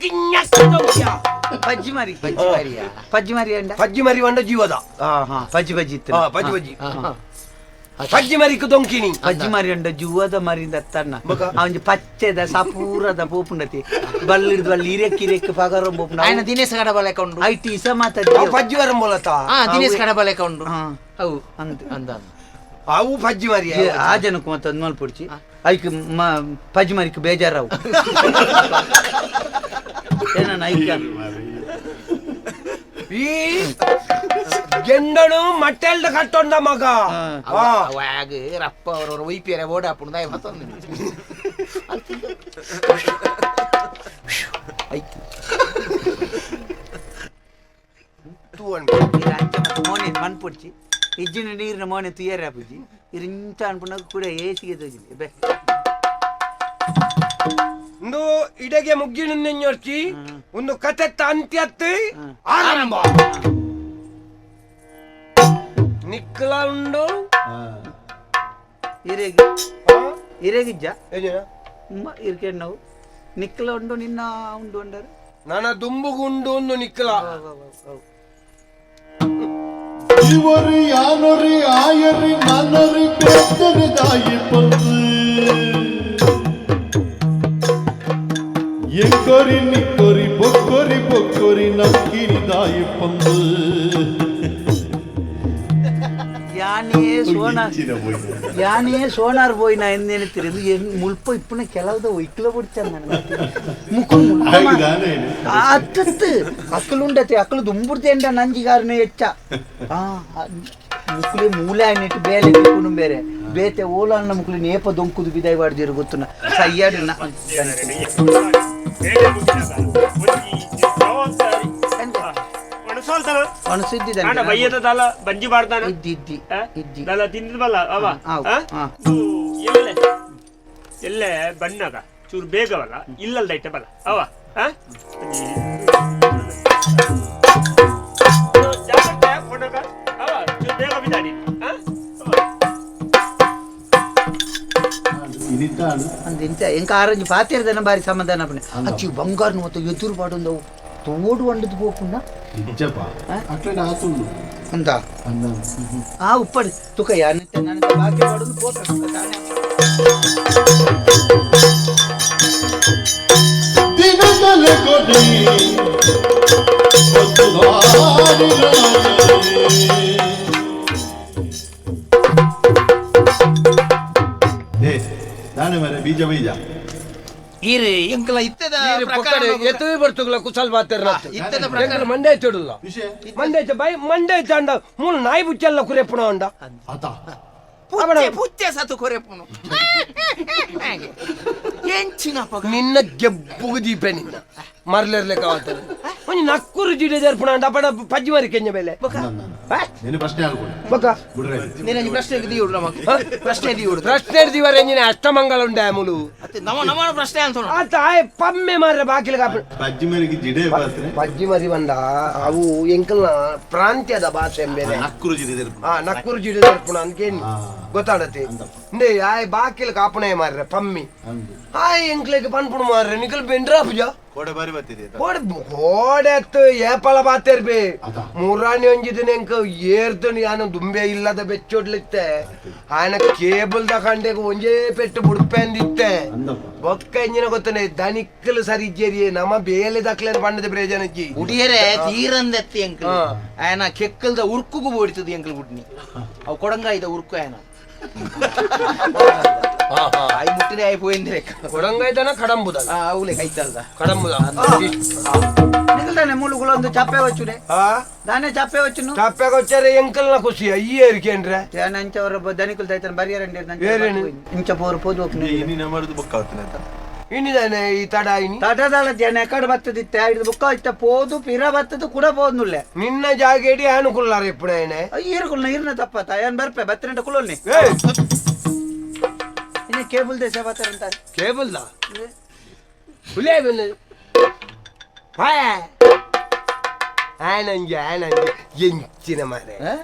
ಪಜ್ಜಿ ಮರಿ ಪಜ್ಜಿ ಮರಿ ಅಂಡ ಪಜ್ಜಿ ಮರಿ వంಡ ಜೀವದ ಪಜ್ಜಿ ಪಜ್ಜಿ ಇತ್ತು ಪಜ್ಜಿ ಪಜ್ಜಿ ಪಜ್ಜಿ ಮರಿಕು ದೊಂಕಿನಿ ಪಜ್ಜಿ ಮರಿ ಅಂಡ ಜುವದ ಮರಿಂದ ತನ್ನ ಅವನ ಪಚ್ಚೆದ ಸಪೂರದ ಪೋಪುಂಡತಿ ಬಲ್ಲಿಡ್ದು ಬಲ್ಲಿ ಇರೆಕ್ ಇರೆಕ್ ಪಗರ ಪೋಪುಂಡ ఆయన ದಿನೇಶ್ ಕಡಬಲೆ ಕೊಂಡು IT ಇಸ ಮಾತಾಡಿ ಪಜ್ಜಿ ವరం ಬೋಲತ ದಿನೇಶ್ ಕಡಬಲೆ ಕೊಂಡು ಅವು ಅಂದ ಅಂದ ಅವು ಪಜ್ಜಿ ಮರಿ ಆ ಜನಕ್ಕೆ ಮತ್ತೆ ಅದ್ ಮಲ್ಪುಡ್ಚಿ ಐಕ್ ಪಜ್ಜಿ ಮರಿಕ್ ಬೇಜಾರವು ಏನ ಐಕ ಈ ಗೆಂಡನು ಮಟ್ಟೆಲ್ದ ಕಟ್ಟೊಂಡ ಮಗ ಅವಾಗ ರಪ್ಪ ಅವರವ್ರ ಒಯ್ಪಿಯರ ಓಡಾಪುಂಡ ಮತ್ತೊಂದು ಮೋನೆ ಮನ್ಪುಡ್ಚಿ ಇಜ್ಜಿನ ನೀರಿನ ಮೋನೆ ತುಯ್ಯರ ಪುಜ್ಜಿ ಇರಿಂಚ ಅನ್ಪುಂಡಾಗ ಕೂಡ ಏಸಿಗೆ ತೋಜಿನಿ ಬೇ ಒಂದು ಇಡೆಗೆ ಮುಗ್ಗಿನ ನೆಂಜೊರ್ಚಿ ಒಂದು ಕತೆತ್ತ ಅಂತ್ಯತ್ತು ಆರಂಭ ನಿಕ್ಕಲ ಉಂಡು ಇರೆಗಿ ಇರೆಗಿಜ್ಜ ಇರ್ಕೆ ನಾವು ನಿಕ್ಕಲ ಉಂಡು ನಿನ್ನ ಉಂಡು ಅಂಡರು ನನ್ನ ದುಂಬುಗುಂಡು ಒಂದು ನಿಕ್ಕಲ ಇವರು ಯಾನೊರಿ ಆಯರಿ ನಾನೊರಿ ಬೇತನೆ ದಾಯಿ ಪಂದು ಎಂಕೊರಿ ನಿಕ್ಕೊರಿ ಬೊಕ್ಕೊರಿ ಬೊಕ್ಕೊರಿ ನಕ್ಕಿನಿ ದಾಯಿ ಪಂದು ಯಾನೇ ಸೋನಾರ್ ಯಾನೇ ಸೋನಾರ್ ಬೋಯ್ನ ಎಂದೇನು ಮುಲ್ಪ ಇಪ್ಪುನ ಕೆಲವದ ಒಯ್ಕ್ಲ ಬಿಡ್ತಾನೆ ನನಗೆ ಮುಖ ಅತ್ತತ್ತು ಅಕ್ಕಲು ಉಂಡತೆ ಅಕ್ಕಲು ದುಂಬುಡ್ತೆ ಅಂಡ ನಂಜಿಗಾರನ ಹೆಚ್ಚ. ಮುಕ್ಲಿ ಮೂಲೆ ಆಯ್ನಿಟ್ಟು ಬೇಲೆ ತಿಕ್ಕುನು ಬೇರೆ ಬೇತೆ ಓಲಾನ್ನ ಮುಕ್ಲಿ ನೇಪ ದೊಂಕುದು ಬಿದಾಯಿ ಬಾಡ್ದಿರು ಗೊತ್ತುನ ಸಯ್ಯಾಡು ಆಂಡ ಬಯ್ಯದ ದಾಲ ಬಂಜಿ ಬಾಡ್ದಾನ ಇದ್ದಿ ಇದ್ದಿ ಇದ್ದಿ ದಾಲ ತಿಂದಿದ್ ಬಲ್ಲ ಅವ ಆ. ಎಲ್ಲೆ ಎಲ್ಲೆ ಬಣ್ಣಗ ಚೂರು ಬೇಗವಲ್ಲ ಇಲ್ಲಲ್ದ ಇಟ್ಟ ಬಲ್ಲ ಅವ ಆ? ಜಾಗ್ರತೆ ಕೊಡಗ ಅವ ಚೂರು ಬೇಗ ಬಿದ್ದಾಡಿ ಆ? ಅವ. ಇನಿತಾಳು ಅಂದ್ ಇಂತ ಎಂಕ ಆರಂಜಿ ಪಾತಿರ್ದನ ಬಾರಿ ಸಮಾಧಾನ ಪಣೆ ಅಚ್ಚಿ ಬಂಗಾರ ಮತ್ತು ಎದುರು ಪಾಡೊಂದವು ತೋಡು వండుದು ಪೋಪುಂಡ ಇಜ್ಜಪ್ಪ ಅಟ್ಲೆ ಆತುಂಡು ಅಂದ ಅಂದ ಆ ಉಪ್ಪಡಿ ತುಕ ಯಾನಂತೆ ನನ್ನ ಬಾಕಿ ಪಾಡೊಂದು ಪೋಪ ತಾನೆ ದಿನದಲೆ ಕೊಡಿ ದಾನೆ ಮರೆ ಬೀಜ ಬೀಜ ಈರು ಎಂಕಲ ಇತ್ತದ ಪ್ರಕಾರ ಎತ್ತುವೆ ಬರ್ತುಗಳ ಕುಸಲ್ ಬಾತೆರ್ ಇತ್ತದ ಪ್ರಕಾರ ಮಂಡೆ ತಿಡುಲ್ಲ ವಿಷಯ ಮಂಡೆ ಬೈ ಮಂಡೆ ಅಂಡ ಮೂಲ ನಾಯಿ ಬುಚ್ಚೆಲ್ಲ ಕುರೆಪ್ಪಣ ಅಂಡ ಆತ ಪುಚ್ಚೆ ಪುಚ್ಚೆ ಸತು ಕೊರೆಪುನು ಎಂಚಿನ ಪಗ ನಿನ್ನ ಗೆಬ್ಬುಗು ದೀಪೆ ನಿನ್ನ ಮರ್ಲೆರ್ಲೆ ಕಾವತ್ತಾರೆ ಒಂಜಿ ನಕ್ಕುರು ಜಿಡೆ ಜರ್ಪಣ ಅಂಡ ಅಪಡ ಪಜ್ಜಿ ಮರಿ ಕೆಂಜ ಬೇಲೆ ನೀನು ಪ್ರಶ್ನೆ ಆಡ್ಕೊಡು ಬೊಕ ಬಿಡ್ರೆ ನಿನ್ನ ಪ್ರಶ್ನೆ ದಿಯುಡು ನಮಕ್ ಪ್ರಶ್ನೆ ದಿಯುಡು ಪ್ರಶ್ನೆ ದಿವರ ಎಂಜಿನ ಅಷ್ಟಮಂಗಲ ಉಂಡೆ ಮುಲು ಅತ್ತೆ ನಮ ನಮನ ಪ್ರಶ್ನೆ ಅಂತ ಆತ ಆಯ್ ಪಮ್ಮೆ ಮಾರ್ರೆ ಬಾಕಿಲ್ ಕಾಪ ಬಜ್ಜಿ ಮೇರೆಗೆ ಜಿಡೆ ಬರ್ತಾರೆ ಪಜ್ಜಿ ಮರಿ ಬಂದ ಅವು ಎಂಕಲ್ನ ಪ್ರಾಂತ್ಯದ ಭಾಷೆ ಎಂಬೇರೆ ನಕ್ಕುರು ಜಿಡೆ ಆ ನಕ್ಕುರು ಜಿಡೆ ಜರ್ಪಣ ಅಂದ್ಕೇನಿ ಗೊತ್ತಾಡತಿ ಇಂದೆ ಆಯ್ ಬಾಕಿಲ್ ಕಾಪಣೆ ಮಾರ್ರೆ ಪಮ್ಮಿ ಅಂದು ಆಯ್ ಎಂಕ್ಲೆಗ್ ಪನ್ಪುಣು ಮಾರ್ರೆ ನಿಕಲ್ ಬೆಂಡ್ರಾ ಪೂಜಾ ಕೋಡೆ ಬಾರಿ ಬರ್ತಿದೆ ಕೋಡೆ ಕೋಡೆ ಏಪಲ ಬಾತೇರ್ಬೆ ಅದ. ಮುರಾಣಿ ಒಂಜಿದಿನ ಎಂಕ ಏರ್ದನು ಯಾನ ದುಂಬೆ ಇಲ್ಲದ ಬೆಚ್ಚೊಡ್ಲಿತ್ತೆ ಆಯನ ಕೇಬಲ್ the ಕಂಡೆಗ್ ಒಂಜೇ ಪೆಟ್ಟು ಬುಡ್ಪೆ ಅಂದಿತ್ತೆ ಅಂದಪ್ಪ. ಬೊಕ್ಕ ಎಂಜಿನ ಗೊತ್ತನೆ ದನಿಕ್ಕಲು ಸರಿ ಇಜ್ಜೇರಿಯೇ ನಮ್ಮ ಬೇಲೆ ದಕ್ಲೇನ್ ಪಂಡದ ಪ್ರಯೋಜನಜ್ಜಿ ಉಡಿಯರೆ ತೀರಂದೆತ್ತಿ ಎಂಕಲ್ ಹಾ. ಆಯನ ಕೆಕ್ಕಲ್ದ ಉರ್ಕುಗು ಬೋಡಿತದ ಎಂಕಲ್ ಬುಡ್ನಿ ಅವು ಕೊಡಂಗಾಯ್ದ ಉರ್ಕು ಆಯನ ಆಯ್ ಮುಟ್ಟಿದೆ ಆಯ್ ಪೋಯಿಂದ್ರೆ ಕೊಡಂಗಾಯ್ತನ ಕಡಂಬುದ ಅವಲೆ ಕೈತಲ್ದ ಕಡಂಬುದ ನಿಕಲ್ದಾನೆ ಮೂಲು ಚಾಪೆ ವಚ್ಚುನೆ ಆ ದಾನೆ ಚಾಪೆ ವಚ್ಚುನು ಚಾಪ್ಯಾಗ ಎಂಕಲ್ನ ಖುಷಿ ಅಯ್ಯ ಏರ್ಕೇನ್ರೆ ಅಂಚವರ ದನಿಕುಲ್ ದೈತನ ಬರಿಯರಂಡಿ ಏರೇನು? ಇಂಚ ಪೋರು ಪೋದು ಹೋಗ್ತೀನಿ ಇನ್ನಿನ ಮಾಡುದು ಬೊಕ್ಕ ಆತನ ಆತ ಇನ್ನಿದಾನೆ ಈ ತಡ ಇನಿ ತಟದಾಳ ಜನ ಎಕಡೆ ಬತ್ತದಿತ್ತೆ ಐದು ಬುಕ್ಕ ಇತ್ತ ಪೋದು ಪಿರ ಬತ್ತದು ಕೂಡ ಪೋದ್ನುಲ್ಲೆ ನಿನ್ನ ಜಾಗೇಡಿ ಅನುಕೂಲ ಇಪ್ಪಣೆ ಈರು ಕುಲ್ನ ಈರ್ನ ತಪ್ಪ ತಾಯನ್ ಬರ್ಪೆ ಬತ್ತಿನಂಟ ಕುಲೋಲ್ನಿ ಏಯ್ ಇನ್ನು ಕೇಬಲ್ ದೇಶ ಬತ್ತಾರಂತಾರೆ ಕೇಬಲ್ ದಾ ಹುಲಿಯ ಬಂದ ಆನಂಜಿ ಆನಂಜಿ ಎಂಚಿನ ಮಾರೆ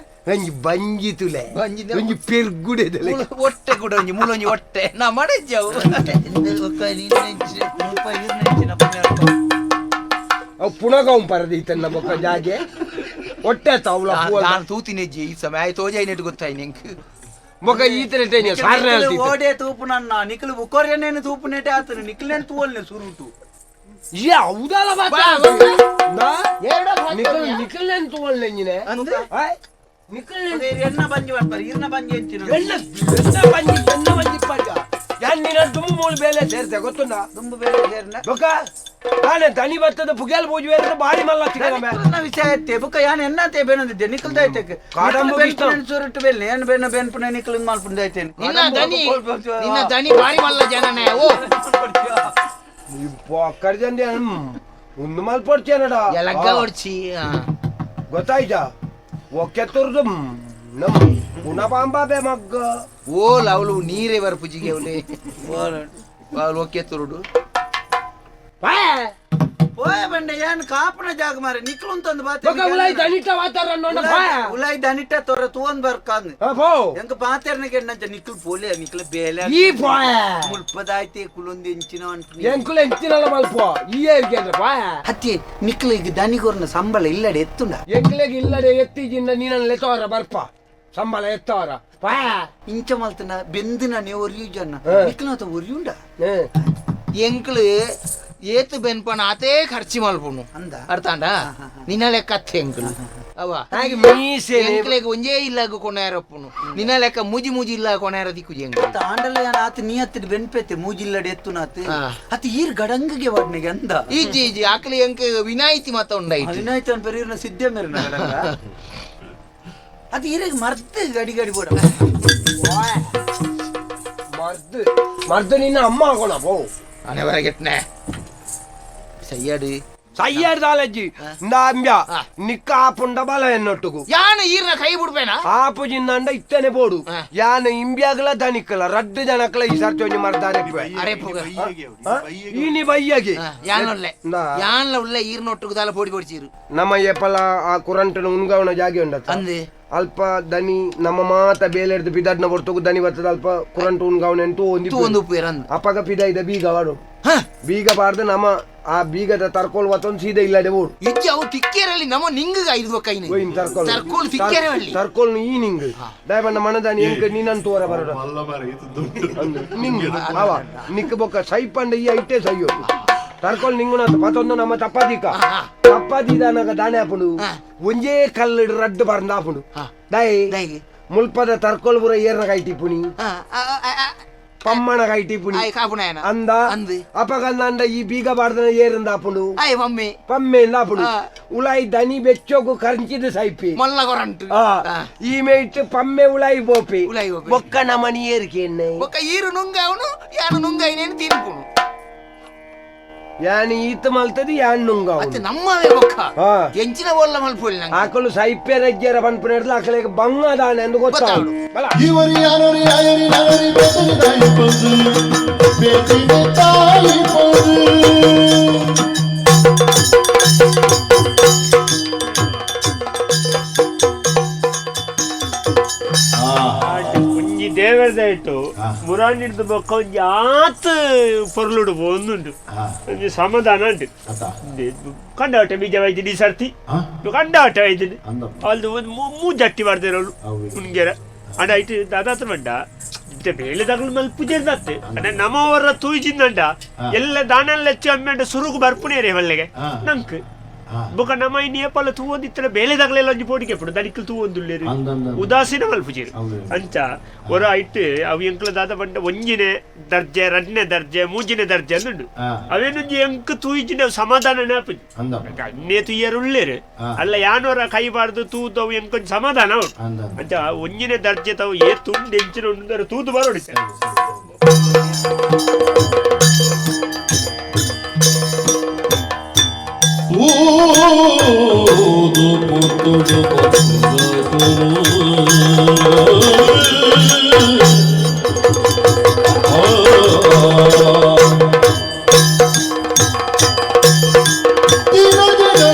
ಒಂಜಿ ಬಂಜಿ ತುಲೆ ಬಂಜಿ ಒಂಜಿ ಪೆರ್ಗುಡೆ ತುಲೆ. ಒಟ್ಟೆ ಕೂಡ ಒಂಜಿ ಮೂಲೊಂಜಿ ಒಟ್ಟೆ ನಾ ಮಾಡಿಜ್ಜವು ಅವು ಪುನಗ ಪರದಿ ಇತ್ತನ್ನ ಬೊಕ್ಕ ಜಾಗೆ ಒಟ್ಟೆ ತಾವುಲ ನಾನು ತೂತಿನೆಜ್ಜಿ ಈ ಸಮಯ ಆಯ್ತು ತೋಜಾಯಿನೆಟ್ಟು ಗೊತ್ತಾಯಿ ನಿಂಕ್ ಬೊಕ್ಕ ಈತನೆ ಟೈನಿ ಸಾರ್ನೆ ಹೇಳ್ತಿತ್ತು ಓಡೆ ತೂಪು ನನ್ನ ನಿಖಲು ಬುಕ್ಕೋರ್ಯನೇನು ತೂಪುನೇಟೆ ಆತನು ನಿಖಲೇನು ತೂವಲ್ನೆ ಸುರುಟು ಏ ಹೌದಲ್ಲ ಬಾತ ನಿಖಲ್ ನಿಖಲ್ ತಗೊಳ್ಳೆ ನೀನೆ ಅಂದ್ರೆ ನಿಖಲ್ ಎಣ್ಣ ಬಂಜಿ ಮಾಡ್ತಾರೆ ಇರ್ನ ಬಂಜಿ ಎಂಚಿನ ಎಣ್ಣ ಎಣ್ಣ ಬಂಜಿ ಎಣ್ಣ ಬಂಜಿ ಪಂಜ ಯಾನ್ ನಿನ್ನ ದುಮ್ಮು ಮೂಳು ಬೇಲೆ ಸೇರ್ತೆ ಗೊತ್ತುಂಡ ದುಂಬು ಬೇರೆ ಸೇರ್ನ ಬೊಕ್ಕ ತಾನೆ ದನಿ ಬತ್ತದ ಪುಗ್ಯಾಲ್ ಬೋಜು ಬೇರೆ ಬಾರಿ ಮಲ್ಲ ತಿಕ್ಕನ ದನಿಕುಲ್ನ ವಿಷಯ ಐತೆ ಬುಕ್ಕ ಯಾನ್ ಎನ್ನತೆ ಬೇನಂದಿದ್ದೆ ನಿಖಲ್ದೈತೆ ಕಾಡಂಬು ಇಷ್ಟ. ಸುರುಟು ಬೇಲ್ನೆ ಏನ್ ಬೇನ ಬೇನ್ಪುನ ನಿಖಲ್ ಮಲ್ಪುಂದೈತೆ ನಿನ್ನ ದನಿ ನಿನ್ನ ದನಿ ಬಾರಿ ಮಲ್ಲ ಜನನೇ ಓ ಕರ್ಜಂದೆ ಒಂದು ಮಲ್ಪೊಡ್ತೇನಡ ಎಲಗ್ಗ ಹೊಡ್ಚಿ ಗೊತ್ತಾಯ್ತಾ ಒಕ್ಕೆ ತುರ್ದು ನಮ್ಮ ಪುನಪಾಂಬಾಬೆ ಮಗ್ಗ ಓಲ್ ಅವಳು ನೀರೇ ಬರ್ಪುಜಿಗೆ ಅವಳೆ ಅವಳು ಒಕ್ಕೆ ತುರುಡು ಓಯ್ ಬಂಡೆ ಯಾನ್ ಕಾಪುನ ಜಾಗ ಮಾರೆ ನಿಖಲು ಅಂತಂದು ಬಾತೆ ಬೊಕ್ಕ ಉಲಾಯ್ ದನಿಟ ವಾತಾವರಣ ನೋಡ ಬಾಯ ಉಲಾಯ್ ದನಿಟ ತೊರ ತೂವನ್ ಬರ್ಕಾಂದ್ ಪೋ ಎಂಕ ಪಾತೆರ್ನಗೆ ಎಣ್ಣಂಚ ನಿಖಲ್ ಪೋಲೆ ನಿಖಲ್ ಬೇಲೆ ಈ ಬಾಯ ಮುಲ್ಪದಾಯ್ತೆ ಕುಲೊಂದು ಎಂಚಿನ ಅಂಟು ಎಂಕುಲ ಎಂಚಿನಲ್ಲ ಮಲ್ಪ ಈ ಏರ್ಗೆ ಬಾಯ ಹತ್ತಿ ನಿಖಲ್ ಈಗ ದನಿಗೊರ್ನ ಸಂಬಳ ಇಲ್ಲಡೆ ಎತ್ತುಂಡ ಎಂಕ್ಲೆಗ್ ಇಲ್ಲಡೆ ಎತ್ತಿಜಿಂದ ನೀನಲ್ಲೇ ತೋರ ಬರ್ಪ ಸಂಬಳ ಎತ್ತವರ ಬಾಯ ಇಂಚ ಮಲ್ತನ ಬೆಂದಿನ ನೀವು ಒರಿಯು ಜನ ನಿಖಲ್ನಾತ ಒರಿಯುಂಡ ಎಂಕ್ಲು ಏತು ಬೆನ್ಪಣ ಆತೇ ಖರ್ಚು ಮಲ್ಪುನು ಅಂದ? ಅರ್ಥಾಂಡ ನಿನ್ನ ಲೆಕ್ಕ ಅತ್ತೆ ಎಂಕ್ಲು ಅವ ಹಾಗೆ ಮೀಸೆ ಎಂಕ್ಲೆಗ್ ಒಂಜೇ ಇಲ್ಲಾಗ ಕೊನೆಯರಪ್ಪುನು ನಿನ್ನ ಲೆಕ್ಕ ಮುಜಿ ಮುಜಿ ಇಲ್ಲ ಕೊನೆಯರ ದಿಕ್ಕುಜಿ ಎಂಕ್ಲು ತಾಂಡಲ ಯಾನ್ ಆತ ನೀ ಹತ್ತಿದ ಬೆನ್ಪೆತೆ ಮೂಜಿಲ್ಲಡೆ ಎತ್ತುನಾತ್ ಹಾ. ಅತಿ ಈರ್ ಗಡಂಗಿಗೆ ವಾಡ್ನಿಗೆ ಅಂದ ಈಜಿ ಈಜಿ ಆಕಲಿ ಎಂಕ್ ವಿನಾಯಿತಿ ಮಾತ ಉಂಡಾಯ್ತು ವಿನಾಯ್ತನ್ ಪೆರಿಯರ್ನ ಸಿದ್ಧ ಮೇರಿನ ಗಡಂಗ ಅದು ಇರಗ್ ಮರ್ದು ಗಡಿ ಗಡಿ ಬೋಡ ಮರ್ದು ಮರ್ದು ನಿನ್ನ ಅಮ್ಮ ಆಗೋಣ ಪೋ ಅನೆ ಬರಗೆಟ್ನೆ ಸಯ್ಯಾಡು ಸಯ್ಯಾಡ್ದ ಆಲಜ್ಜಿ ಇಂದ ನಿಕ್ಕ ಆಪುಂಡ ಬಲ ಎನ್ನೊಟ್ಟುಗು ಯಾನ ಈರ್ನ ಕೈ ಬಿಡ್ಬೇನಾ ಆಪು ಜಿಂದಂಡ ಇತ್ತನೆ ಬೋಡು ಯಾನ ಇಂಬ್ಯಾಗಲ ದನಿಕ್ಕಲ ರಡ್ಡು ಜನಕ್ಕಲ ಈ ಸರ್ತಿ ಒಂಜಿ ಮರ್ದಾರೆ ಅರೆ ಪೋಗ ಇನಿ ಬಯ್ಯಗೆ ಯಾನೊಲ್ಲೆ ಯಾನ್ಲ ಉಳ್ಳೆ ಈರ್ನೊಟ್ಟುಗು ದಾಲ ಪೋಡಿ ಪೋಡಿಚೀರು ನಮ್ಮ ಏಪಲ ಆ ಕುರಂಟನ ಉನ್ಗವನ ಜಾಗೆ ಉಂಡ ಅಂದೆ ಅಲ್ಪ ದನಿ ನಮ್ಮ ಮಾತ ಬೇಲೆಡ್ದು ಬಿದಡ್ನ ಬರ್ತಗು ದನಿ ಬರ್ತದ ಅಲ್ಪ ಕುರಂಟು ಉನ್ಗವನ ಎಂಟು ಒಂದು ಉಪ್ಪು ಇರಂದು ಅಪ್ಪಗ ಪಿದ ಇದ ಬೀಗ ವಾಡು ಬೀಗ ಬಾರ್ದು ನಮ್ಮ ಆ ಬೀಗದ ತರ್ಕೋಲ್ ವತ್ತೊಂದು ಸೀದಾ ಇಲ್ಲಡೆ ಓಡು ಇಜ್ಜಿ ಅವು ತಿಕ್ಕೇರಲ್ಲಿ ನಮ್ಮ ನಿಂಗ ಐದು ಕೈನ ತರ್ಕೋಲ್ ತರ್ಕೋಲ್ ತಿಕ್ಕೇರವಲ್ಲಿ ತರ್ಕೋಲ್ ಈ ನಿಂಗ್ ದಯಬಣ್ಣ ಮನದಾನಿ ಎಂಕ ನೀನಂತ ತೋರ ಬರೋಡ ನಿಂಗ್ ಅವ ನಿಕ್ಕ ಬೊಕ್ಕ ಸೈಪಂಡ ಈ ಐಟೆ ಸೈಯೋ ತರ್ಕೋಲ್ ನಿಂಗುನ ಪತ್ತೊಂದು ನಮ್ಮ ತಪ್ಪಾದಿಕ ತಪ್ಪಾದಿದಾನಗ ದಾನೆ ಹಾಪುಂಡು ಒಂಜೇ ಕಲ್ಲು ರಡ್ಡು ಬರ್ಂದ ಹಾಪುಂಡು ದೈ ಮುಲ್ಪದ ತರ್ಕೋಲ್ ಪೂರ ಏರ್ನ ಕೈಟಿ ಪುಣಿ ಪಮ್ಮಣ ಕೈಟಿ ಪುಣಿ ಅಂದ ಅಪಗಂದ ಈ ಬೀಗ ಬಾರ್ದನ ಏರಿಂದ ಹಾಪುಂಡು ಪಮ್ಮೆ ಹಾಪುಂಡು ಉಲಾಯಿ ದನಿ ಬೆಚ್ಚೋಗು ಕರ್ಂಚಿದ ಸೈಪಿ ಈ ಮೇಟ್ ಪಮ್ಮೆ ಉಲಾಯಿ ಬೋಪಿ ಬೊಕ್ಕ ನಮನಿ ಏರಿಕೆ ಬೊಕ್ಕ ಈರು ನುಂಗ ಅವನು ಯಾನು ನುಂಗ ಇನ್ನೇನು ತಿನ್ಪುಣು ಯಾನ್ ಈತ ಮಲ್ತದಿ ಯಾನ್ ನುಂಗ ನಮ್ಮವೇ ಬೊಕ್ಕ ಎಂಚಿನ ಒಲ್ಲ ಮಲ್ಪುಲ್ ನಂಗೆ ಆಕಳು ಸೈಪೆ ರಜ್ಜರ ಪನ್ಪುನೆಡ್ಲ ಆಕಳಿಗೆ ಬಂಗ ದಾನೆ ಎಂದು ಗೊತ್ತಾವಡು ಇವರಿ ಯಾನೊರಿ ಆಯರಿ ನಾನೊರಿ ಬೇತನಿ ತಾಯಿ ಪಂದು ಬೇತಿನಿ ತಾಯಿ ಪಂದು ಒಂಜಿ ದೇವರದಾಯ್ತು ಮುರಾನಿಡ್ದು ಬೊಕ್ಕ ಒಂಜಿ ಆತ್ ಪೊರ್ಲುಡು ಒಂದುಂಡು ಒಂಜಿ ಸಮಾಧಾನ ಉಂಟು ಕಂಡಾಟ ಬೀಜ ವೈದ್ಯನಿ ಸರ್ತಿ ಕಂಡಾಟ ವೈದ್ಯನಿ ಅದು ಒಂದು ಮೂಜಟ್ಟಿ ಮಾಡ್ದಿರೋಳು ಉಣ್ಗೆರ ಅಂಡ ಐಟ್ ದಾದಾತ್ರ ಬಂಡ ಇತ್ತೆ ಬೇಲೆ ತಗಲು ಮಲ್ ಪೂಜೆ ದತ್ತೆ ಅಂದ್ರೆ ನಮ್ಮವರ ತೂಜಿಂದಂಡ ಎಲ್ಲ ದಾನೆಲ್ಲ ಹೆಚ್ಚು ಅಮ್ಮೆಂಡ ಸುರುಗು ಬರ್ಪುನೇರೆ ಒಲ್ಲೆಗೆ ನಂಕ್ ಬೊಕ ನಮ್ಮ ಇನ್ನು ಏಪಲ್ಲ ತೂವೊಂದಿತ್ತಲ ಬೇಲೆ ತಗಲೆಲ್ಲ ಒಂಜಿ ಪೋಟಿಗೆ ಪುಡು ದನಿಕ್ಲು ತೂವೊಂದುಲ್ಲೇರು ಉದಾಸೀನ ಮಲ್ಪುಜೀರು ಅಂಚ ಒರ ಐಟ್ ಅವು ಎಂಕ್ಲ ದಾದ ಬಂಡ ಒಂಜಿನೆ ದರ್ಜೆ ರಡ್ನೇ ದರ್ಜೆ ಮೂಜಿನೆ ದರ್ಜೆ ಅಂದುಂಡು ಅವೇನೊಂಜಿ ಎಂಕ್ ತೂಯಿಜಿನ ಸಮಾಧಾನ ಆಪುಜಿ ಅನ್ನೇ ತುಯ್ಯರು ಉಳ್ಳೇರು ಅಲ್ಲ ಯಾನೋರ ಕೈ ಬಾರ್ದು ತೂದವು ಎಂಕೊಂಜಿ ಸಮಾಧಾನ ಉಂಟು ಅಂಚ ಒಂಜಿನೆ ದರ್ಜೆ ತಾವು ಏ ತುಂಡು ಎಂಚಿನ ಉಂಡು ತೂದು ಬರೋಡಿ ಸರ್. ತೂದು ಪುತ್ತುಡು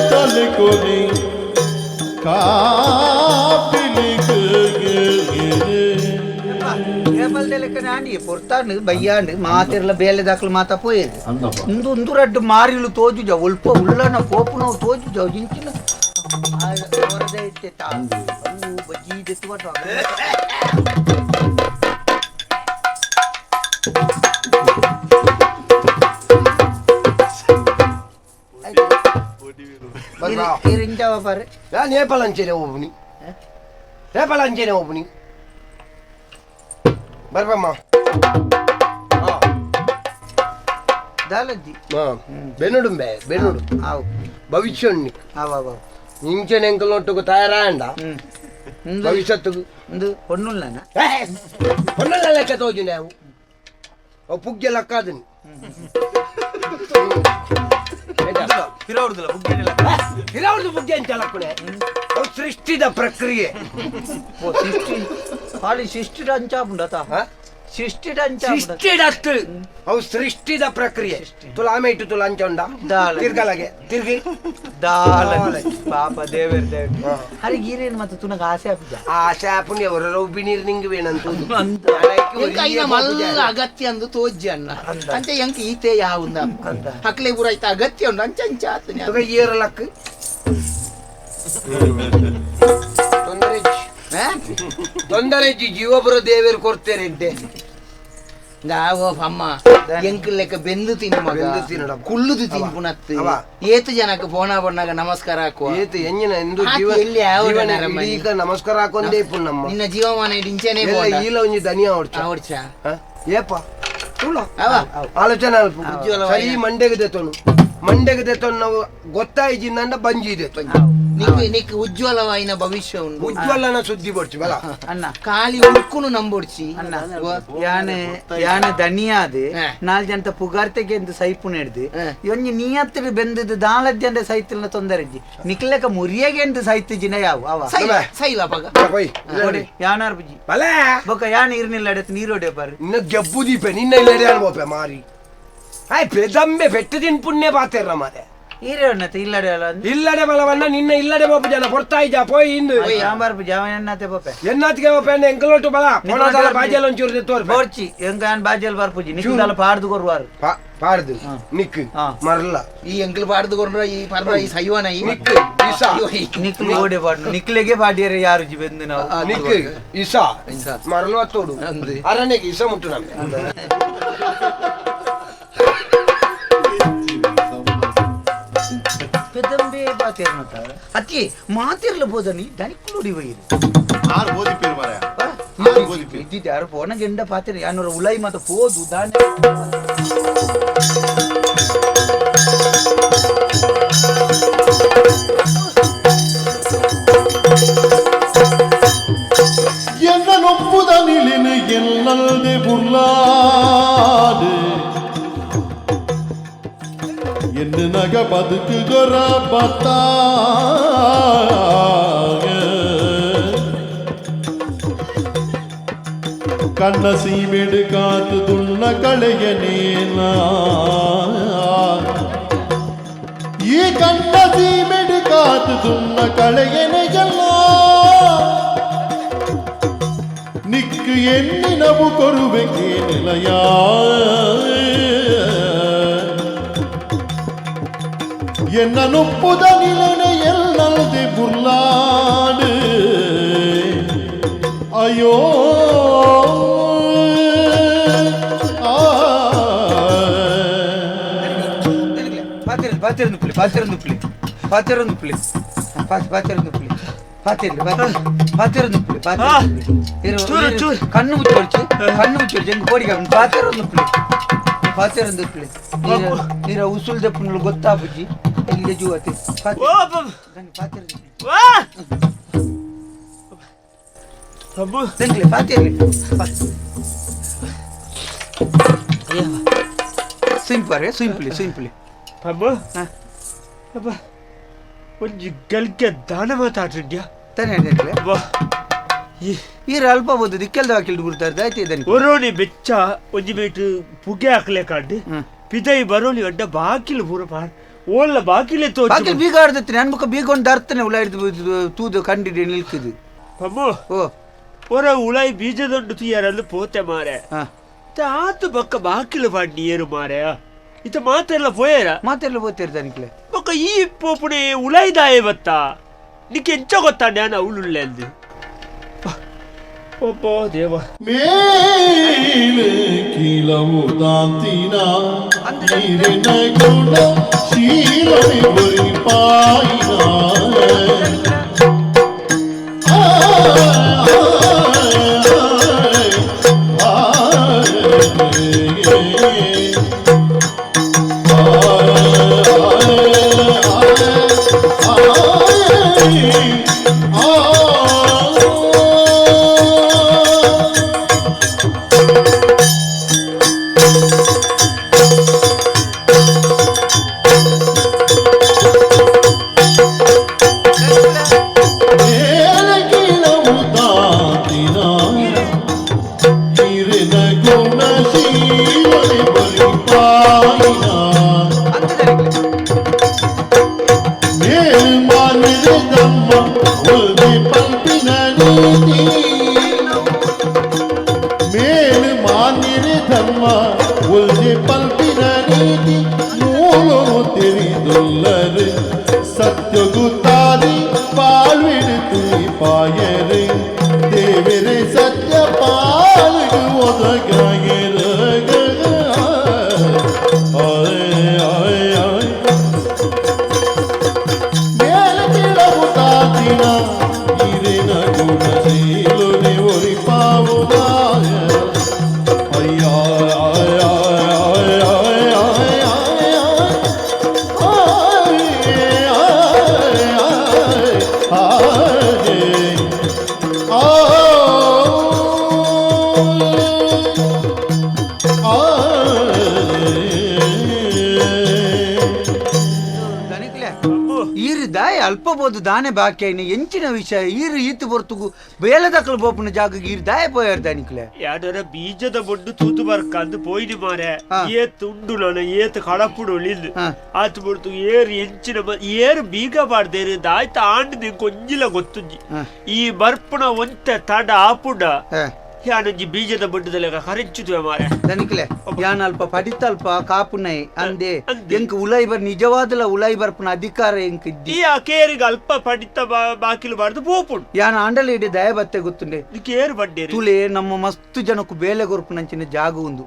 ತಲೆ ಪೊರ್ತಾಂಡು ಬಯ್ಯಾಂಡು ಮಾತಿರ್ಲ ಬೇಲೆ ದಾಖಲು ಮಾತಾ ಪೋಯೇದು ಉಂದು ಉಂದು ರಡ್ಡು ಮಾರಿಲು ತೋಜುಜ ಒಲ್ಪ ಉಳ್ಳನ ಪೋಪುನವು ತೋಜುಜ ಇಂಚಿನ ಬಜ್ಜಿ ದೆತ್ತು ನೇಪಾಳಂಚೇನೆ ಒಬ್ಬನಿ ನೇಪಾಳಂಚೇನೆ ಒಬ್ಬನಿ ಬರ್ಬಮ್ಮ ದಾಲಜ್ಜಿ ಬೆನ್ನುಡುಂಬೆ ಬೆನ್ನುಡು ಭವಿಷ್ಯ ಇಂಚನೆ ಎಂಕಲ್ ಒಟ್ಟುಗು ತಯಾರಾಂಡ ಭವಿಷ್ಯತ್ತುಗು ಒಂದು ಹೊನ್ನುಲ್ಲನ ಹೊನ್ನುಲ್ಲ ಲೆಕ್ಕ ತೋಜು ನಾವು ಅವು ಪುಗ್ಗೆ ಲಕ್ಕಾದನಿ ಹಿರೌರ್ದು ಬುಗ್ಗೆ ಅಂತ ಲಕ್ಕುನೆ ಅವು ಸೃಷ್ಟಿದ ಪ್ರಕ್ರಿಯೆ. ಖಾಲಿ ಸೃಷ್ಟಿದ ಅಂಚಾಪುಂಡತ ಸೃಷ್ಟಿಡತ್ತು ಅವು ಸೃಷ್ಟಿದ ಪ್ರಕ್ರಿಯೆ. ತುಲ ಆಮೆ ಇಟ್ಟು ತುಲ ಅಂಚ ಉಂಡ ತಿರ್ಗಲಾಗೆ ತಿರ್ಗಿ ದಾಲ ಪಾಪ ದೇವೇರ್ ದೇವೇರ್ ಹರಿ ಗೀರೇನು ಮತ್ತೆ ತುನಗ ಆಸೆ ಆಪುಜ ಆಸೆ ಆಪುಂಡು ಅವರ ಉಬ್ಬಿ ನೀರು ನಿಂಗೆ ಬೇನಂತ ಮಲ್ಲ ಅಗತ್ಯ ಅಂದು ತೋಜ್ಜಿ ಅಣ್ಣ ಅಂಚೆ ಎಂಕ ಈತೆ ಯಾವುಂದ ಹಕ್ಲೆ ಊರಾಯ್ತ ಅಗತ್ಯ ಉಂಡು ಅಂಚ ಅಂಚ ಆತನೆ ಏರಲಕ್ ತೊಂದರೆ ತೊಂದರೆ ಜೀವೊಬ್ಬರು ದೇವರು ಕೊಡ್ತೇನೆ ಗಾವೋ ಅಮ್ಮ ಎಂಕ್ ಲೆಕ್ಕ ಬೆಂದು ತಿನ್ನು ಮಗ ಕುಳ್ಳುದು ತಿನ್ಪುನತ್ತು ಏತು ಜನಕ್ಕೆ ಫೋನ ಬಣ್ಣಾಗ ನಮಸ್ಕಾರ ಹಾಕುವ ಏತು ಎಂಜಿನ ಎಂದು ಜೀವ ಎಲ್ಲಿ ಈಗ ನಮಸ್ಕಾರ ಹಾಕೊಂದೇ ಇಪ್ಪು ನಮ್ಮ ನಿನ್ನ ಜೀವಮಾನ ಇಂಚೆನೆ ಈಲ ಒಂಜಿ ದನಿಯ ಹೊಡ್ಚ ಹೊಡ್ಚ ಏಪ ಆಲೋಚನೆ ಅಲ್ಪ ಸರಿ ಮಂಡೆಗೆ ದೆತ್ತೋನು ಮಂಡೆಗೆ ದೆತ್ತೋನು ನಾವು ಗೊತ್ತಾಯ್ಜಿಂದ ಬಂಜಿ ಇದೆ. Nick Nick ಉಜ್ವಲವಾಯಿನ ಭವಿಷ್ಯ ಉಂಡು. ಉಜ್ವಲನ ಸುದ್ದಿ ಬೊಡ್ಚಿ ಬಲ. ಅಣ್ಣ ಖಾಲಿ ಉಳ್ಕುನು ನಂಬೊಡ್ಚಿ. ಅಣ್ಣ ಯಾನೆ ಯಾನೆ ದನಿಯಾದೆ ನಾಲ್ ಜನ ಪುಗಾರ್ತೆಗೆ ಎಂದು ಸೈಪು ನೆಡ್ದು ಒಂಜಿ ನೀಯತ್ತಿಡು ಬೆಂದದ್ದು ದಾಲದ್ಯಂಡ ಸೈತಿಲ್ನ ತೊಂದರೆ ಇಜ್ಜಿ ನಿಕ್ಲೆಕ ಮುರಿಯಗೆ ಎಂದು ಸೈತು ಜಿನ ಯಾವ ಅವ ಸೈಲ ಪಗ ಯಾನಾರ್ ಬುಜ್ಜಿ ಬಲ ಬೊಕ ಯಾನ್ ಇರ್ನಿಲ್ಲ ಅಡತ್ ನೀರೋಡೆ ಬಾರು ನಿನ್ನ ಜಬ್ಬು ದೀಪೆ ನಿನ್ನ ಇಲ್ಲಡೆ ಅನ್ಬೋಪೆ ಮಾರಿ ಆಯ್ ಪೆದಂಬೆ ಪೆಟ್ಟು ತಿನ್ ಪುಣ್ಯ ಪಾತೆರ್ರ ಮಾರೆ ಈರಣ್ಣತೆ ಇಲ್ಲಡೆ ಅಲ್ಲ ಇಲ್ಲಡೆ ಬಲವನ್ನ ನಿನ್ನ ಇಲ್ಲಡೆ ಬೋಪು ಜನ ಪೊರ್ತಾಯಿ ಜಾ ಪೋಯ್ ಇಂದು ಸಾಂಬಾರ್ ಪೂಜೆ ಅವ ಎನ್ನಾತೆ ಬೋಪೆ ಎನ್ನಾತಿಗೆ ಬೋಪೆ ಅಂಡ ಎಂಕಲೊಟ್ಟು ಬಲ ಪೊಣದಾಲ ಬಾಜೆಲ್ ಒಂಚೂರು ತೆತ್ತೋರ್ ಬೋರ್ಚಿ ಎಂಕ ಯಾನ್ ಬಾಜೆಲ್ ಬಾರ್ ಪೂಜಿ ನಿಕ್ಕುದಾಲ ಪಾಡ್ದು ಕೊರ್ವಾರು ಪಾಡ್ದು ನಿಕ್ ಮರಲ್ಲ ಈ ಎಂಕಲ್ ಪಾಡ್ದು ಕೊರ್ರ ಈ ಪರ್ರ ಈ ಸೈವನ ಈ ನಿಕ್ ಇಸಾ ನಿಕ್ಲು ಓಡೆ ಪಾಡ್ನು ನಿಕ್ಲೆಗೆ ಪಾಡಿಯರೆ ಯಾರು ಜಿ ಬೆಂದು ನಾವು ನಿಕ್ ಇಸಾ ಮರಲ್ವ ತೋಡು ಅರಣ್ಯಕ್ಕೆ ಇಸಾ ಮುಟ್ಟು ನಮ್ಗೆ ಪೆದಂಬೆ ಬಾತೇರ್ನತ ಅತ್ತಿ ಮಾತಿರ್ಲ ಬೋದನಿ ದನಿಕ್ಕುಲುಡಿ ವೈರು ಆರು ಓದಿ ಪೇರು ಮಾರಾಯ ಆರು ಓದಿ ಪೇರು ಇದ್ದಿದ್ದು ಯಾರು ಪೋನ ಗೆಂಡ ಪಾತಿರ ಯಾನೂರ ಉಲೈ ಮತ ಪೋದು ದಾನೆ ಎನ್ನ ನೊಪ್ಪುದ ನಿಲಿನ ಎಲ್ಲಲ್ದೆ ಬುರ್ಲಾಡು ಎನ್ನು ನಗ ಬದುಕುಗೊರ ಬತ್ತಾಗ ಕಣ್ಣ ಸೀಮೆಡು ಕಾತು ದುಣ್ಣ ಕಳೆಯನೇನ ಈ ಕಣ್ಣ ಸೀಮೆಡು ಕಾತು ದುಣ್ಣ ಕಳೆಯನೆಯಲ್ಲ ನಿಕ್ಕು ಎನ್ನಿನವು ಕೊರುವೆಗೆ ನಿಲಯ ಎನ್ನ ನೊಪ್ಪುದ ನಿಲನೆ ಎಲ್ಲಲ್ದೆ ಬುರ್ಲಾಡು ಅಯ್ಯೋ ಪಾತಿರಂದು ಪುಲಿ ಪಾತಿರಂದು ಪುಲಿ ಪಾತಿರಂದು ಪುಲಿ ಪಾತಿರಂದು ಪುಲಿ ಪಾತಿರ್ಲಿ ಪಾತಿರಂದು ಪುಲಿ ಪಾತಿರ್ಲಿ ಕಣ್ಣು ಮುಚ್ಚೊಡ್ಚಿ ಕಣ್ಣು ಮುಚ್ಚೊಡ್ಚಿ ಹೆಂಗ್ ಕೋಡಿಗೆ ಪಾತಿರಂದು ಪುಲಿ ಪಾತಿರಂದು ಪುಲಿ ನೀರ ಉಸುಲ್ ದಪ್ಪುನಲು ಗೊತ್ತಾಪುಜಿ ಇಲ್ಲಿ ಜೂವತಿ ಪಾತಿರಂದು ಪಾತಿರ್ಲಿ ಸಿಂಪಲ್ ಸಿಂಪ್ಲಿ ಸಿಂಪ್ಲಿ ಅಮ್ಮ ಅಬ್ಬ ಒಂಜಿ ಗಲ್ಕೆ ದಾನ ಮಾತಾಡ್ತಿದ್ಯಾ ತಾನೇ ಈರ ಅಲ್ಪ ಬೋದು ದಿಕ್ಕೆಲ್ದ ಹಾಕಿಲ್ದು ಬಿಡ್ತಾರೆ ಆಯ್ತು ಇದನ್ನು ಒರೋನಿ ಬೆಚ್ಚ ಒಂಜಿ ಬೇಟು ಪುಗೆ ಹಾಕ್ಲೆ ಕಾಡ್ಡು ಪಿದೈ ಬರೋನಿ ಅಡ್ಡ ಬಾಕಿಲು ಪೂರ ಪಾಡ್ ಓಲ್ಲ ಬಾಕಿಲೆ ತೋ ಬಾಕಿಲ್ ಬೀಗ ಆಡ್ದತ್ತಿ ನನ್ ಮುಖ ಬೀಗ ಒಂದು ಅರ್ಥನೆ ಉಳ ಹಿಡ್ದು ತೂದು ಕಂಡಿಡಿ ನಿಲ್ಕಿದು ಅಮ್ಮ ಓ ಒರ ಉಳಾಯಿ ಬೀಜದೊಂಡು ತುಯ್ಯಾರಲ್ಲು ಪೋತೆ ಮಾರೆ ಆತು ಬಕ್ಕ ಬಾಕಿಲು ಪಾಡ್ ನೀರು ಮಾರೆ ಇತ ಮಾತೆಲ್ಲ ಪೋಯರ ಮಾತೆಲ್ಲ ಪೋತೇರು ತನಿಕ್ಲೆ ಬೊಕ್ಕ ಈ ಪೋಪುಣೆ ಉಳೈದಾಯೆ ಬತ್ತ ನಿಕ್ಕೆ ಎಂಚ ಗೊತ್ತಾಂಡೆ ಅನ ಉಳುಳ್ಳೆ ಅಂದು ಒಬ್ಬ ದೇವ ಮೇಲೆ ಕೀಲವು ದಾಂತಿನ ನೀರಿನ ಗುಣ ಶೀಲನೆ ಬರಿ ಪಾಯಿನ ಈರು ದಾಯ ಅಲ್ಪ ಬೋದು ದಾನೆ ಬಾಕಿ ಐನ ಎಂಚಿನ ವಿಷಯ ಈರು ಈತು ಬರ್ತುಗು ಬೇಲೆದಕ್ಕಲು ಬೋಪುನ ಜಾಗ ಈರು ದಾಯ ಪೋಯಾರ ದಾನಿಕ್ಲೆ ಯಾಡರ ಬೀಜದ ಬೊಡ್ಡು ತೂತು ಬರ್ಕಂದು ಪೋಯ್ದು ಮಾರೆ ಏತ್ ಉಂಡು ನಾನು ಏತ್ ಕಳಪುಡು ಒಳಿಂದು ಆತು ಬೊಡ್ತು ಏರು ಎಂಚಿನ ಏರು ಬೀಗ ಬಾಡ್ದೇರು ದಾಯ್ತ ಆಂಡ್ ಕೊಂಜಿಲ ಗೊತ್ತುಂಜಿ ಈ ಬರ್ಪುಣ ಒಂತೆ ತಡ ಆಪುಡ ಯಾನೊಂಜಿ ಬೀಜದ ಬೊಡ್ಡುದಲೆಗ ಕರೆಂಚುದುವೆ ಮಾರೆ ದನಿಕ್ಲೆ ಯಾನ್ ಅಲ್ಪ ಪಡಿತಲ್ಪ ಕಾಪುನೈ ಅಂದೆ ಎಂಕ್ ಉಲೈ ಬರ್ ನಿಜವಾದಲ ಉಲೈ ಬರ್ಪುನ ಅಧಿಕಾರ ಎಂಕ್ ಇದ್ದಿ ಈ ಅಕೇರಿಗೆ ಅಲ್ಪ ಪಡಿತ ಬಾಕಿಲು ಬಾರ್ದು ಪೋಪುಂಡು ಯಾನ್ ಆಂಡಲ ಇಡಿ ದಯ ಬತ್ತೆ ಗೊತ್ತುಂಡೆ ಕೇರು ಬಡ್ಡೇರಿ ತುಲೆ ನಮ್ಮ ಮಸ್ತು ಜನಕ್ಕು ಬೇಲೆ ಕೊರ್ಪುನಂಚಿನ ಜಾಗ ಉಂದು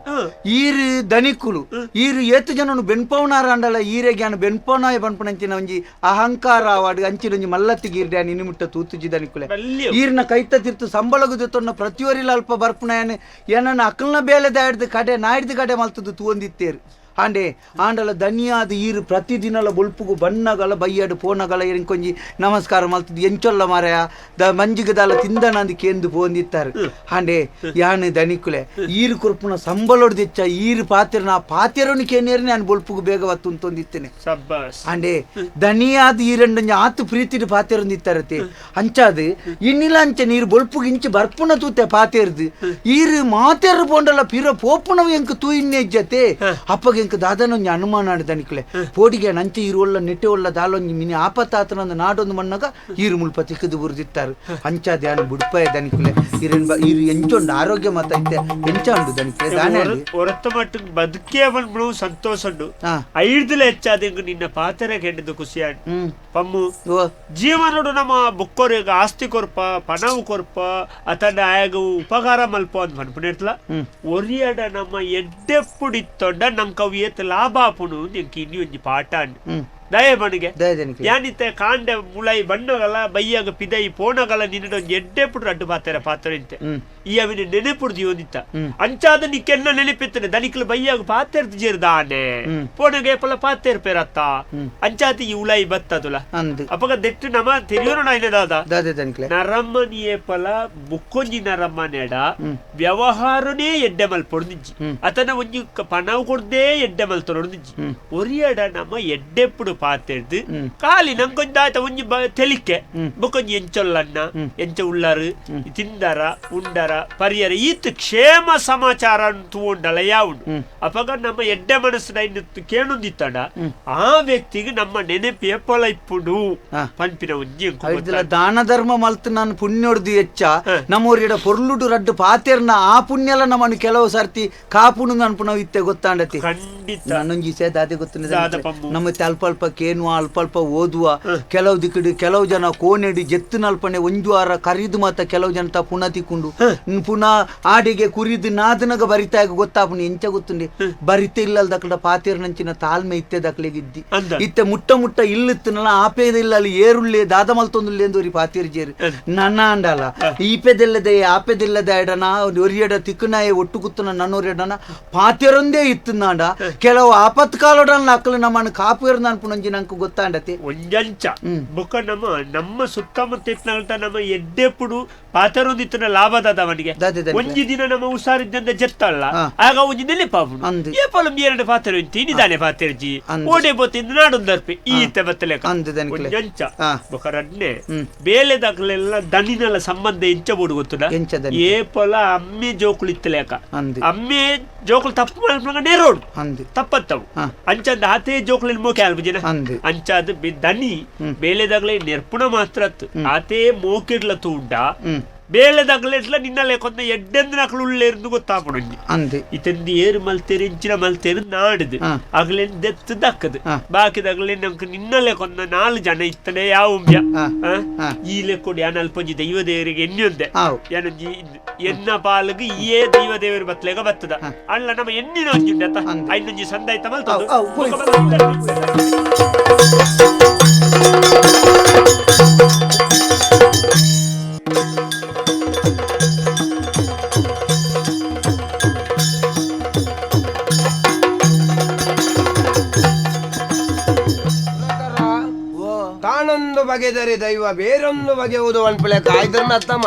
ಈರು ದನಿಕುಲು ಈರು ಏತು ಜನನು ಬೆನ್ಪೌನಾರ ಅಂಡಲ ಈರೆಗೆ ಯಾನ್ ಬೆನ್ಪೌನಾಯ ಬನ್ಪುನಂಚಿನ ಒಂಜಿ ಅಹಂಕಾರ ಆವಾಡು ಅಂಚಿನ ಒಂಜಿ ಮಲ್ಲತ್ತಿಗೆ ಈರ್ಡೆ ನಿನ್ನಿಮುಟ್ಟ ತೂತುಜಿ ದನಿಕುಲೆ ಈರ್ನ ಕೈತ ತಿರ್ತು ಸಂಬಳಗು ತೊನ್ನ ಪ್ರತಿಯೊರಿಲ ಅಲ್ಪ ಬರ್ಪುನ ಏನನ್ನ ಅಕಲ್ನ ಬೇಲೆ ದಾಡ್ದು ಕಡೆ ನಾಡ್ದು ಕಡೆ ಮಲ್ತದ್ದು ತೂವೊಂದಿತ್ತೇರು ಆಂಡೆ ಆಂಡಲ ದನಿಯಾದ ಈರು ಪ್ರತಿದಿನಲ ಬೊಲ್ಪುಗು ಬಣ್ಣಗಳ ಬೈಯಾಡು ಪೋನಗಳ ಎಂಕೊಂಜಿ ನಮಸ್ಕಾರ ಮಲ್ತದ್ದು ಎಂಚೊಲ್ಲ ಮಾರಾಯ the ಮಂಜಿಗದಾಲ ತಿಂದನಂದು ಕೇಂದು ಪೋಂದಿತ್ತಾರೆ ಆಂಡೆ ಯಾನು ದನಿಕುಲೆ ಈರು ಕೊರ್ಪುನ ಸಂಬಳೊಡ್ದಿಚ್ಚ ಈರು ಪಾತಿರ ನಾ ಪಾತಿರನು ಕೇನೇರು ನಾನು ಬೊಲ್ಪುಗು ಬೇಗ ವತ್ತು ಆಂಡೆ ದನಿಯಾದ ಈರಂಡಂಜಿ ಆತು ಪ್ರೀತಿಡು ಪಾತಿರೊಂದಿತ್ತಾರತೆ ಅಂಚಾದು ಇನ್ನಿಲ್ಲ ಅಂಚೆ ನೀರು ಬೊಲ್ಪುಗು ಇಂಚು ಬರ್ಪುನ ತೂತೆ ಪಾತಿರ್ದು ಈರು ಮಾತೆರು ಪೋಂಡಲ ಪಿರ ಪೋಪುನವು ಎಂಕ್ ತೂ ಇನ್ನೆಜ್ಜತೆ ಅಪ್ಪಗೆ ಎಂಕ್ ದಾದನೊಂಜಿ ಅನುಮಾನ ಆಡ್ದನಿಕ್ಲೆ ಪೋಡಿಗೆ ನಂಚೆ ಈರು ಒಲ್ಲ ನೆಟ್ಟೆ ಒಲ್ಲ ದಾಲೊಂಜಿ ಮಿನಿ ಆಪತ್ತಾತನೊಂದು ನಾಡೊಂದು ಮಣ್ಣಗ ಈರು ಮುಲ್ಪ ತಿಕ್ಕದು ಬುರಿದಿತ್ತಾರೆ ಅಂಚಾದ ಯಾನು ಬುಡ್ಪಾಯ ದನಿಕ್ಲೆ ಈರನ್ ಈರು ಎಂಚೊಂಡು ಆರೋಗ್ಯ ಮಾತ ಐತೆ ಎಂಚ ಉಂಡು ದನಿಕ್ಲೆ ದಾನೆ ಒರತ್ತ ಮಟ್ಟಿಗೆ ಬದುಕೇ ಬಂದ್ಬಿಡು ಸಂತೋಷ ಉಂಡು ಐಡ್ದಲ ಹೆಚ್ಚಾದ ನಿನ್ನ ಪಾತೆರ ಕೆಂಡದು ಖುಷಿಯಾಡ್ ಪಮ್ಮು ಜೀವನಡು ನಮ್ಮ ಬುಕ್ಕೋರಿಗೆ ಆಸ್ತಿ ಕೊರ್ಪ ಪಣವು ಕೊರ್ಪ ಅತನ ಆಯಾಗ ಉಪಕಾರ ಮಲ್ಪ ಅಂತ ಪನ್ಪುನಿರ್ತ್ಲ ಒರಿಯಡ ನಮ್ಮ ಎಡ್ಡೆಪ್ಪುಡಿತ್ತೊಂಡ ನಂಗೆ ಅವು ಏತ್ ಲಾಭ ಆಪುಣು ಎಂಕ್ ಇನ್ನಿ ಒಂಜಿ ಪಾಠ ದಯ ಬಣಿಗೆ ಯಾನಿತ್ತೆ ಕಾಂಡೆ ಮುಳೈ ಬಣ್ಣಗಲ ಬೈಯಾಗ ಪಿದೈ ಪೋಣಗಲ ನಿನ್ನಡ ಒಂಜಿ ಎಡ್ಡೆಪ್ಪುಡು ರಡ್ಡು ಪಾತೆರ ಪಾತ್ರ ಇಂತೆ ಈ ಅವಿನ ನೆನೆಪುಡು ದಿವೊಂದಿತ್ತ ಅಂಚಾದ ನಿಕ್ಕೆನ್ನ ನೆನಪಿತ್ತನೆ ದನಿಕ್ಲು ಬೈಯಾಗ ಪಾತೆರ್ದು ಜೇರ್ದಾನೆ ಪೋಣಗ ಏಪಲ ಪಾತೆರ್ ಪೇರತ್ತ ಅಂಚಾತಿ ಈ ಉಳೈ ಬತ್ತದುಲ ಅಪಗ ದೆಟ್ಟು ನಮ ತೆರಿಯೋಣ ದಾದ ನರಮ್ಮನಿ ಏಪಲ ಬುಕ್ಕೊಂಜಿ ನರಮ್ಮನೆಡ ವ್ಯವಹಾರನೇ ಎಡ್ಡೆ ಮಲ್ಪೊಡ್ದಿಂಜಿ ಅತನ ಒಂಜಿ ಪಣವು ಕೊಡ್ದೇ ಎಡ್ಡೆ ಮಲ್ತೊಡ್ದಿಂಜಿ ಒರಿಯಡ ನಮ್ಮ ಎಡ್ಡೆಪ್ಪುಡು ಪಾತೆರ್ದು ಖಾಲಿ ನಂಗೊಂಜಿ ಆಯ್ತ ಒಂಜಿ ತೆಲಿಕೆ ಬೊಕ್ಕೊಂಜಿ ಎಂಚೊಲ್ಲನ್ನ ಎಂಚ ಉಳ್ಳಾರು ತಿಂದರ ಉಂಡರ ಪರಿಯರ ಈತ್ ಕ್ಷೇಮ ಸಮಾಚಾರ ತೂಂಡಲ ಯಾವುಂಡು ಅಪಗ ನಮ್ಮ ಎಡ್ಡೆ ಮನಸ್ಸಿನ ಕೇಣುಂದಿತ್ತಡ ಆ ವ್ಯಕ್ತಿಗೆ ನಮ್ಮ ನೆನಪು ಏಪಲ ಇಪ್ಪುಡು ಪನ್ಪಿನ ಒಂಜಿ ದಾನ ಧರ್ಮ ಮಲ್ತು ನಾನು ಪುಣ್ಯೊಡ್ದು ಹೆಚ್ಚ ನಮ್ಮೂರಿಡ ಪೊರ್ಲುಡು ರಡ್ಡು ಪಾತೆರ್ನ ಆ ಪುಣ್ಯಲ ನಮ್ಮನ್ನು ಕೆಲವು ಸರ್ತಿ ಕಾಪುಣು ಅನ್ಪುನವು ಇತ್ತೆ ಗೊತ್ತಾಂಡತಿ ಖಂಡಿತ ನನ್ನೊಂಜಿ ದಾದೆ ಗೊತ್ತ ನಮ್ಮ ಅಲ್ಪ ಅಲ್ಪ ಕೇನುವ ಅಲ್ಪ ಅಲ್ಪ ಓದುವ ಕೆಲವು ದಿಕ್ಕಡು ಕೆಲವು ಜನ ಕೋನೆಡಿ ಜೆತ್ತಿನಲ್ಪನೆ ಒಂಜು ವಾರ ಕರಿದು ಮಾತ ಕೆಲವು ಜನ ಪುನಃ ತಿಕ್ಕೊಂಡು ಪುನಃ ಆಡಿಗೆ ಕುರಿದು ನಾದನಗ ಬರಿತಾಗ ಗೊತ್ತಾಪುನಿ ಎಂಚ ಗೊತ್ತುಂಡೆ ಬರಿತ ಇಲ್ಲಲ್ದಕ್ಕಡ ಪಾತೇರ್ನಂಚಿನ ತಾಳ್ಮೆ ಇತ್ತೆ ದಕ್ಲೆಗಿದ್ದಿ ಇತ್ತೆ ಮುಟ್ಟ ಮುಟ್ಟ ಇಲ್ಲುತ್ತನಲ್ಲ ಆಪೇದ ಇಲ್ಲ ಅಲ್ಲಿ ಏರುಳ್ಳೆ ದಾದ ಮಲ್ತೊಂದುಲ್ಲೆ ಎಂದೋರಿ ಪಾತೇರ್ ಜೇರು ನನ್ನ ಅಂಡಲ್ಲ ಈಪೆದೆಲ್ಲದೆ ಆಪೆದಿಲ್ಲದೆ ಎಡನ ಒರಿಯಡ ತಿಕ್ಕನಾಯ ಒಟ್ಟು ಕುತ್ತನ ನನ್ನೊರಿಯಡನ ಪಾತೇರೊಂದೇ ಇತ್ತುಂದಾಂಡ ಕೆಲವು ಆಪತ್ಕಾಲೊಡನ್ನ ಅಕ್ಕಲು ನಮ್ಮನ್ನು ಕಾಪೇರ್ನ ಅನ್ಪುನಂಜಿ ನಂಗೆ ಗೊತ್ತಾಂಡತೆ ಒಂಜಂಚ ಬೊಕ್ಕ ನಮ್ಮ ನಮ್ಮ ಸುತ್ತಮುತ್ತ ಇತ್ನಗಲ್ತ ನಮ್ಮ ಎಡ್ಡೆಪ್ಪುಡು ಪಾತರೊಂದಿತ್ತನ ಲಾಭದಾದ ಅವನಿಗೆ ಒಂಜಿ ದಿನ ನಮ್ಮ ಹುಷಾರಿದ್ದಂದ ಜೆತ್ತಲ್ಲ ಆಗ ಒಂಜಿ ನೆನಪಾಪುಂಡು ಏಪಲ ಎರಡು ಪಾತ್ರ ತಿನ್ನಿದಾನೆ ಪಾತೆರ್ಜಿ ಓಡೆ ಬೋತಿಂದ ನಾಡೊಂದರ್ಪಿ ಈತ ಬತ್ತಲೆಕ ಒಂಜಂಚ ಬೊಕ್ಕ ರಡ್ನೆ ಬೇಲೆದಾಗಲೆಲ್ಲ ದನಿನಲ ಸಂಬಂಧ ಎಂಚ ಬೋಡು ಗೊತ್ತುಡ ಏಪಲ ಅಮ್ಮೆ ಜೋಕುಲು ಇತ್ತಲೇಕ ಅಮ್ಮೆ ಜೋಕುಲು ತಪ್ಪು ಮಾಡ್ಕೊಂಡ ನೇರೋಡು ತಪ್ಪತ್ತವು ಅಂಚಂದ ಆತೇ ಜೋಕುಲಿನ ಮೋಕೆ ಆಲ್ಬುಜಿನ ಅಂಚಾದ ದನಿ ಬೇಲೆದಾಗಲೇ ನೆರ್ಪುಣ ಮಾತ್ರ ಆತೇ ಮೋಕಿಡ್ಲ ತೂಂಡ ಬೇಲೆದಾಗಲೆಟ್ಲ ನಿನ್ನಲೆ ಕೊಂದ ಎಡ್ಡೆಂದು ನಕಲು ಉಳ್ಳೇರ್ದು ಗೊತ್ತಾಪುಂಡು ಇತಂದು ಏರು ಮಲ್ತೇರು ಇಂಚಿನ ಮಲ್ತೇರು ನಾಡುದು ಅಗಲೇನ್ ದೆತ್ತು ದಕ್ಕದು ಬಾಕಿದಾಗಲೇ ನಮ್ಗೆ ನಿನ್ನಲೆ ಕೊಂದ ನಾಲ್ ಜನ ಇತ್ತನೆ ಯಾವುಂಬ್ಯ ಈ ಲೆಕ್ಕೊಡಿ ಯಾನ್ ಅಲ್ಪೊಂಜಿ ದೈವ ದೇವರಿಗೆ ಎಣ್ಣೊಂದೆ ಯಾನೊಂಜಿ ಎನ್ನ ಪಾಲುಗು ಏ ದೈವ ದೇವರು ಬತ್ಲೆಗ ಬತ್ತದ ಅಲ್ಲ ನಮ್ಮ ಎಣ್ಣಿನ ಒಂಜಿ ಉಂಡತ್ತ ಐನೊಂಜಿ ಸಂದಾಯ್ತ ಮಲ್ತದು ತಾನೊಂದು ಬಗೆದರೆ ದೈವ ಬೇರೊಂದು ಬಗೆಯುವುದು ಅನ್ಪಲೆ ಕಾಯ್ದನ್ನ ಅತ್ತಮ್ಮ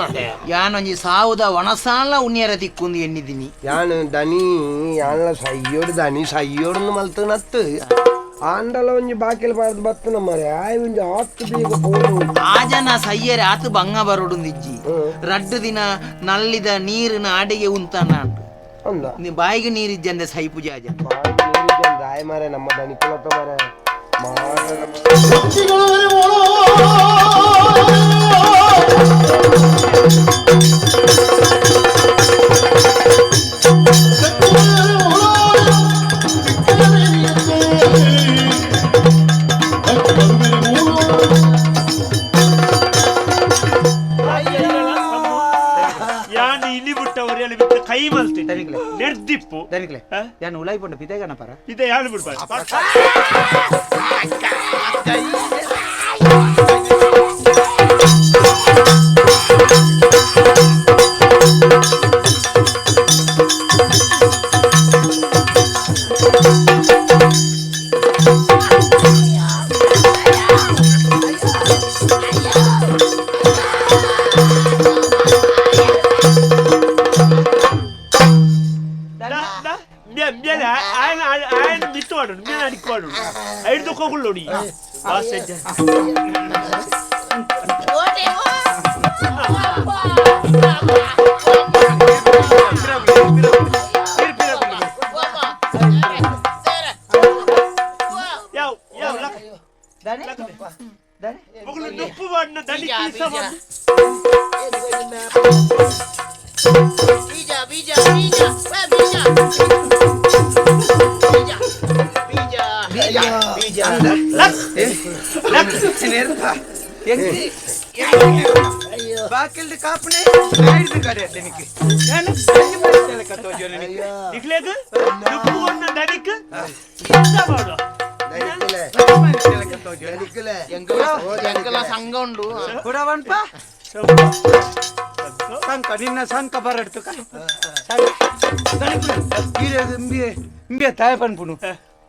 ಯಾನೊಂಜಿ ಸಾವುದ ಒಣಸಾಲ ಉಣ್ಯರ ತಿಕ್ಕೊಂದು ಎಣ್ಣಿದ್ದೀನಿ ಯಾನು ದನಿ ಯಾನ್ಲ ಸೈಯೋಡು ದನಿ ಸೈಯೋಡು ಮಲ್ತನತ್ತು ಆಂಡಲ ಒಂಜಿ ಬಾಕಿಲ್ ಬಾರ್ದು ಬತ್ತನ ಮರೆ ಆಯ್ ಒಂಜಿ ಆತ್ತು ಬೇಗ ಪೋಡು. ಆ ಜನ ಸಯ್ಯರೆ ಆತು ಬಂಗ ಬರೋಡುಂದಿಜ್ಜಿ ರಡ್ಡು ದಿನ ನಲ್ಲಿದ ನೀರಿನ ಅಡಿಗೆ ಉಂತಾನ ಅಂದ ನೀ ಬಾಯಿಗೆ ನೀರಿಜ್ಜಂದೆ ಸೈ ಪೂಜಾಜ ಆಯ್ ಮಾರೆ ನಮ್ಮ ದನಿಕುಲತ ಮಾರೆ ಯಾನ್ ಇಲಿ ಬಿಟ್ಟವರು ಬಿಟ್ಟು ಕೈ ಮಲ್ತೀನಿ ನೆರ್ದಿಪ್ಪು ದನಿಕ್ಲೆ ಯಾನ್ ಉಲಾಯಿ ಪಂಡ ಪಿತೆಗನ ಪರ ಇದೆ ಯಾನ್ ಬಿಡ್ಬಾರ್ದು. ಬಾಕಿಲ್ದ ಕಾಪನೆ ಐದು ಕಡೆ ನಿನಗೆ ಸಂಘ ಉಂಡು ಕೊಡವನ್ಪ ಸಂಕ ನಿನ್ನ ಸಂಕ ಬರಡ್ತು ಇಂಬೆ ತಾಯ ಪನ್ಪುನು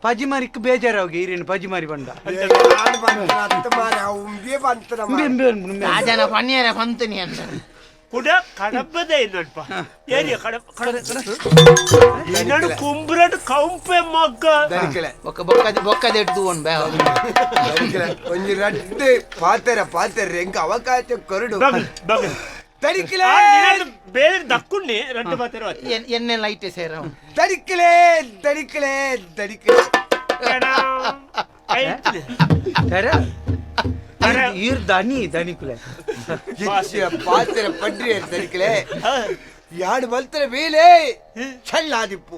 ಪಜಿಮಾರಿಕ್ ಬೇಜಾರಾಗಿ ಈರಿನ ಪಜಿಮಾರಿ ಬಂಡ ರಾಜನ ಪನ್ನಿಯರ ಪಂತನಿ ಅಂತ ಕುಡ ಕಡಬದ ಏನಲ್ಪ ಏರಿಯ ಕಡಬ ಕಡಬ ಕುಂಬ್ರಡ್ ಕೌಂಪೆ ಮಗ್ಗ ಬೊಕ್ಕ ಬೊಕ್ಕ ಬೊಕ್ಕದ ಎಡ್ದು ಒನ್ ಬೇ ಒಂಜಿ ರಡ್ಡು ಪಾತೆರ ಪಾತೆರ ಎಂಕ ಅವಕಾಶ ಕೊರಡು ಬಗಲ್ ತಡಿಕಲೆ ಬೇರೆ ದಕ್ಕುಣ್ಣೆ ರಡ್ಡು ಪಾತೆರ ಎನ್ನೆ ಲೈಟ್ ಸೇರ ತಡಿಕಲೆ ತಡಿಕಲೆ ತಡಿಕಲೆ ಈರ್ ದನಿ ದನಿಕುಲೆ ಪಾತೆರ ಪಡ್ರಿ ತಡಿಕಲೆ ಯಾಡು ಬಲ್ತರ ಬೇಲೆ ಚಲ್ಲಾದಿಪ್ಪು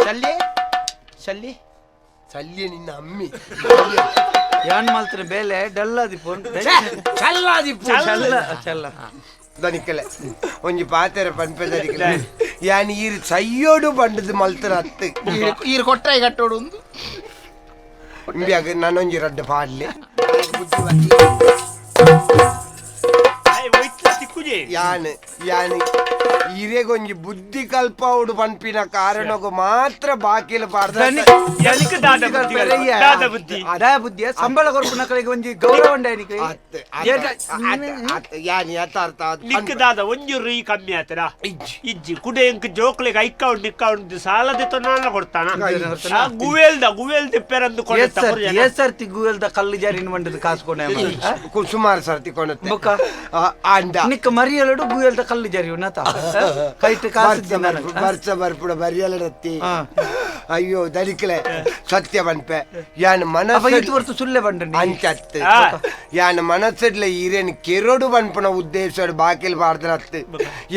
ಚಲ್ಲಿ ಚಲ್ಲಿ ಚಲ್ಲಿ ನಿನ್ನ ಅಮ್ಮಿ ಯಾನ್ ಮಲ್ತರ ಬೇಲೆ ಡಲ್ಲಾದಿಪ್ಪು ಚಲ್ಲಾದಿಪ್ಪು ಚಲ್ಲ ಚಲ್ಲ ದನಿಕಲೆ ಒಂಜಿ ಪಾತೆರ ಪನ್ಪೆ ದನಿಕಲೆ ಯಾನ್ ಈರ್ ಸಯ್ಯೋಡು ಬಂಡದು ಮಲ್ತರ ಅತ್ತು ಈರ್ ಕೊಟ್ಟಾಯಿ ಕಟ್ಟೋಡು ಇಂಬಿಯಾಗ ನಾನೊಂಜಿ ರಡ್ಡು ಪಾಡ್ಲೆ ಯಾನ್ ಯಾನ್ ಇರೆಗೊಂಜಿ ಬುದ್ಧಿ ಕಲ್ಪಾವುಡು ಪನ್ಪಿನ ಕಾರಣಕ್ಕೂ ಮಾತ್ರ ಬಾಕಿಲ್ ಪಾಡ್ದ ದಾದ ಬುದ್ಧಿ ಸಂಬಳ ಕೊರ್ಪುನ ಕಡೆಗೆ ಒಂಜಿ ಗೌರವ ಉಂಡ ಯಾನ್ ಯಥಾರ್ಥ ನಿಕ್ ದಾದ ಒಂಜಿ ರೀ ಕಮ್ಮಿ ಆತನ ಇಜ್ಜಿ ಕುಡೆ ಎಂಕ್ ಜೋಕ್ಲೆಗ್ ಐಕೌಂಟ್ ನಿಕ್ಕೌಂಟ್ ಸಾಲದ ತೊನಾಲ ಕೊಡ್ತಾನ ಗುವೇಲ್ದ ಗುವೇಲ್ ತಿಪ್ಪೆರಂದು ಕೊಡ್ತ ಎಸ್ ಸರ್ತಿ ಗುವೇಲ್ದ ಕಲ್ಲು ಜಾರಿನ ಬಂಡದ ಕಾಸು ಕೊನೆ ಸುಮಾರು ಸರ್ತಿ ಕೊಡುತ್ತೆ ಬೊಕ್ಕ ಅಂಡ ನಿಕ್ಕ ಮರಿಯಲಡು ಗುವೇಲ್ದ ಕಲ್ಲು ಜಾರಿ ಉನ್ನತ ಕೈಟ್ ಕಾಸು ಬರ್ಸ ಬರ್ಪುಡ ಬರಿಯಲಡತ್ತಿ ಅಯ್ಯೋ ದಲಿಕಲೆ ಸತ್ಯ ಪನ್ಪೆ ಯಾನ್ ಮನಸ್ಸು ಸುಳ್ಳೆ ಬಂಡ ಅಂಚತ್ತು ಯಾನ್ ಮನಸ್ಸಡ್ಲ ಈರೇನ್ ಕೆರಡು ಪನ್ಪುನ ಉದ್ದೇಶ ಬಾಕಿಲ್ ಪಾಡ್ದರತ್ತು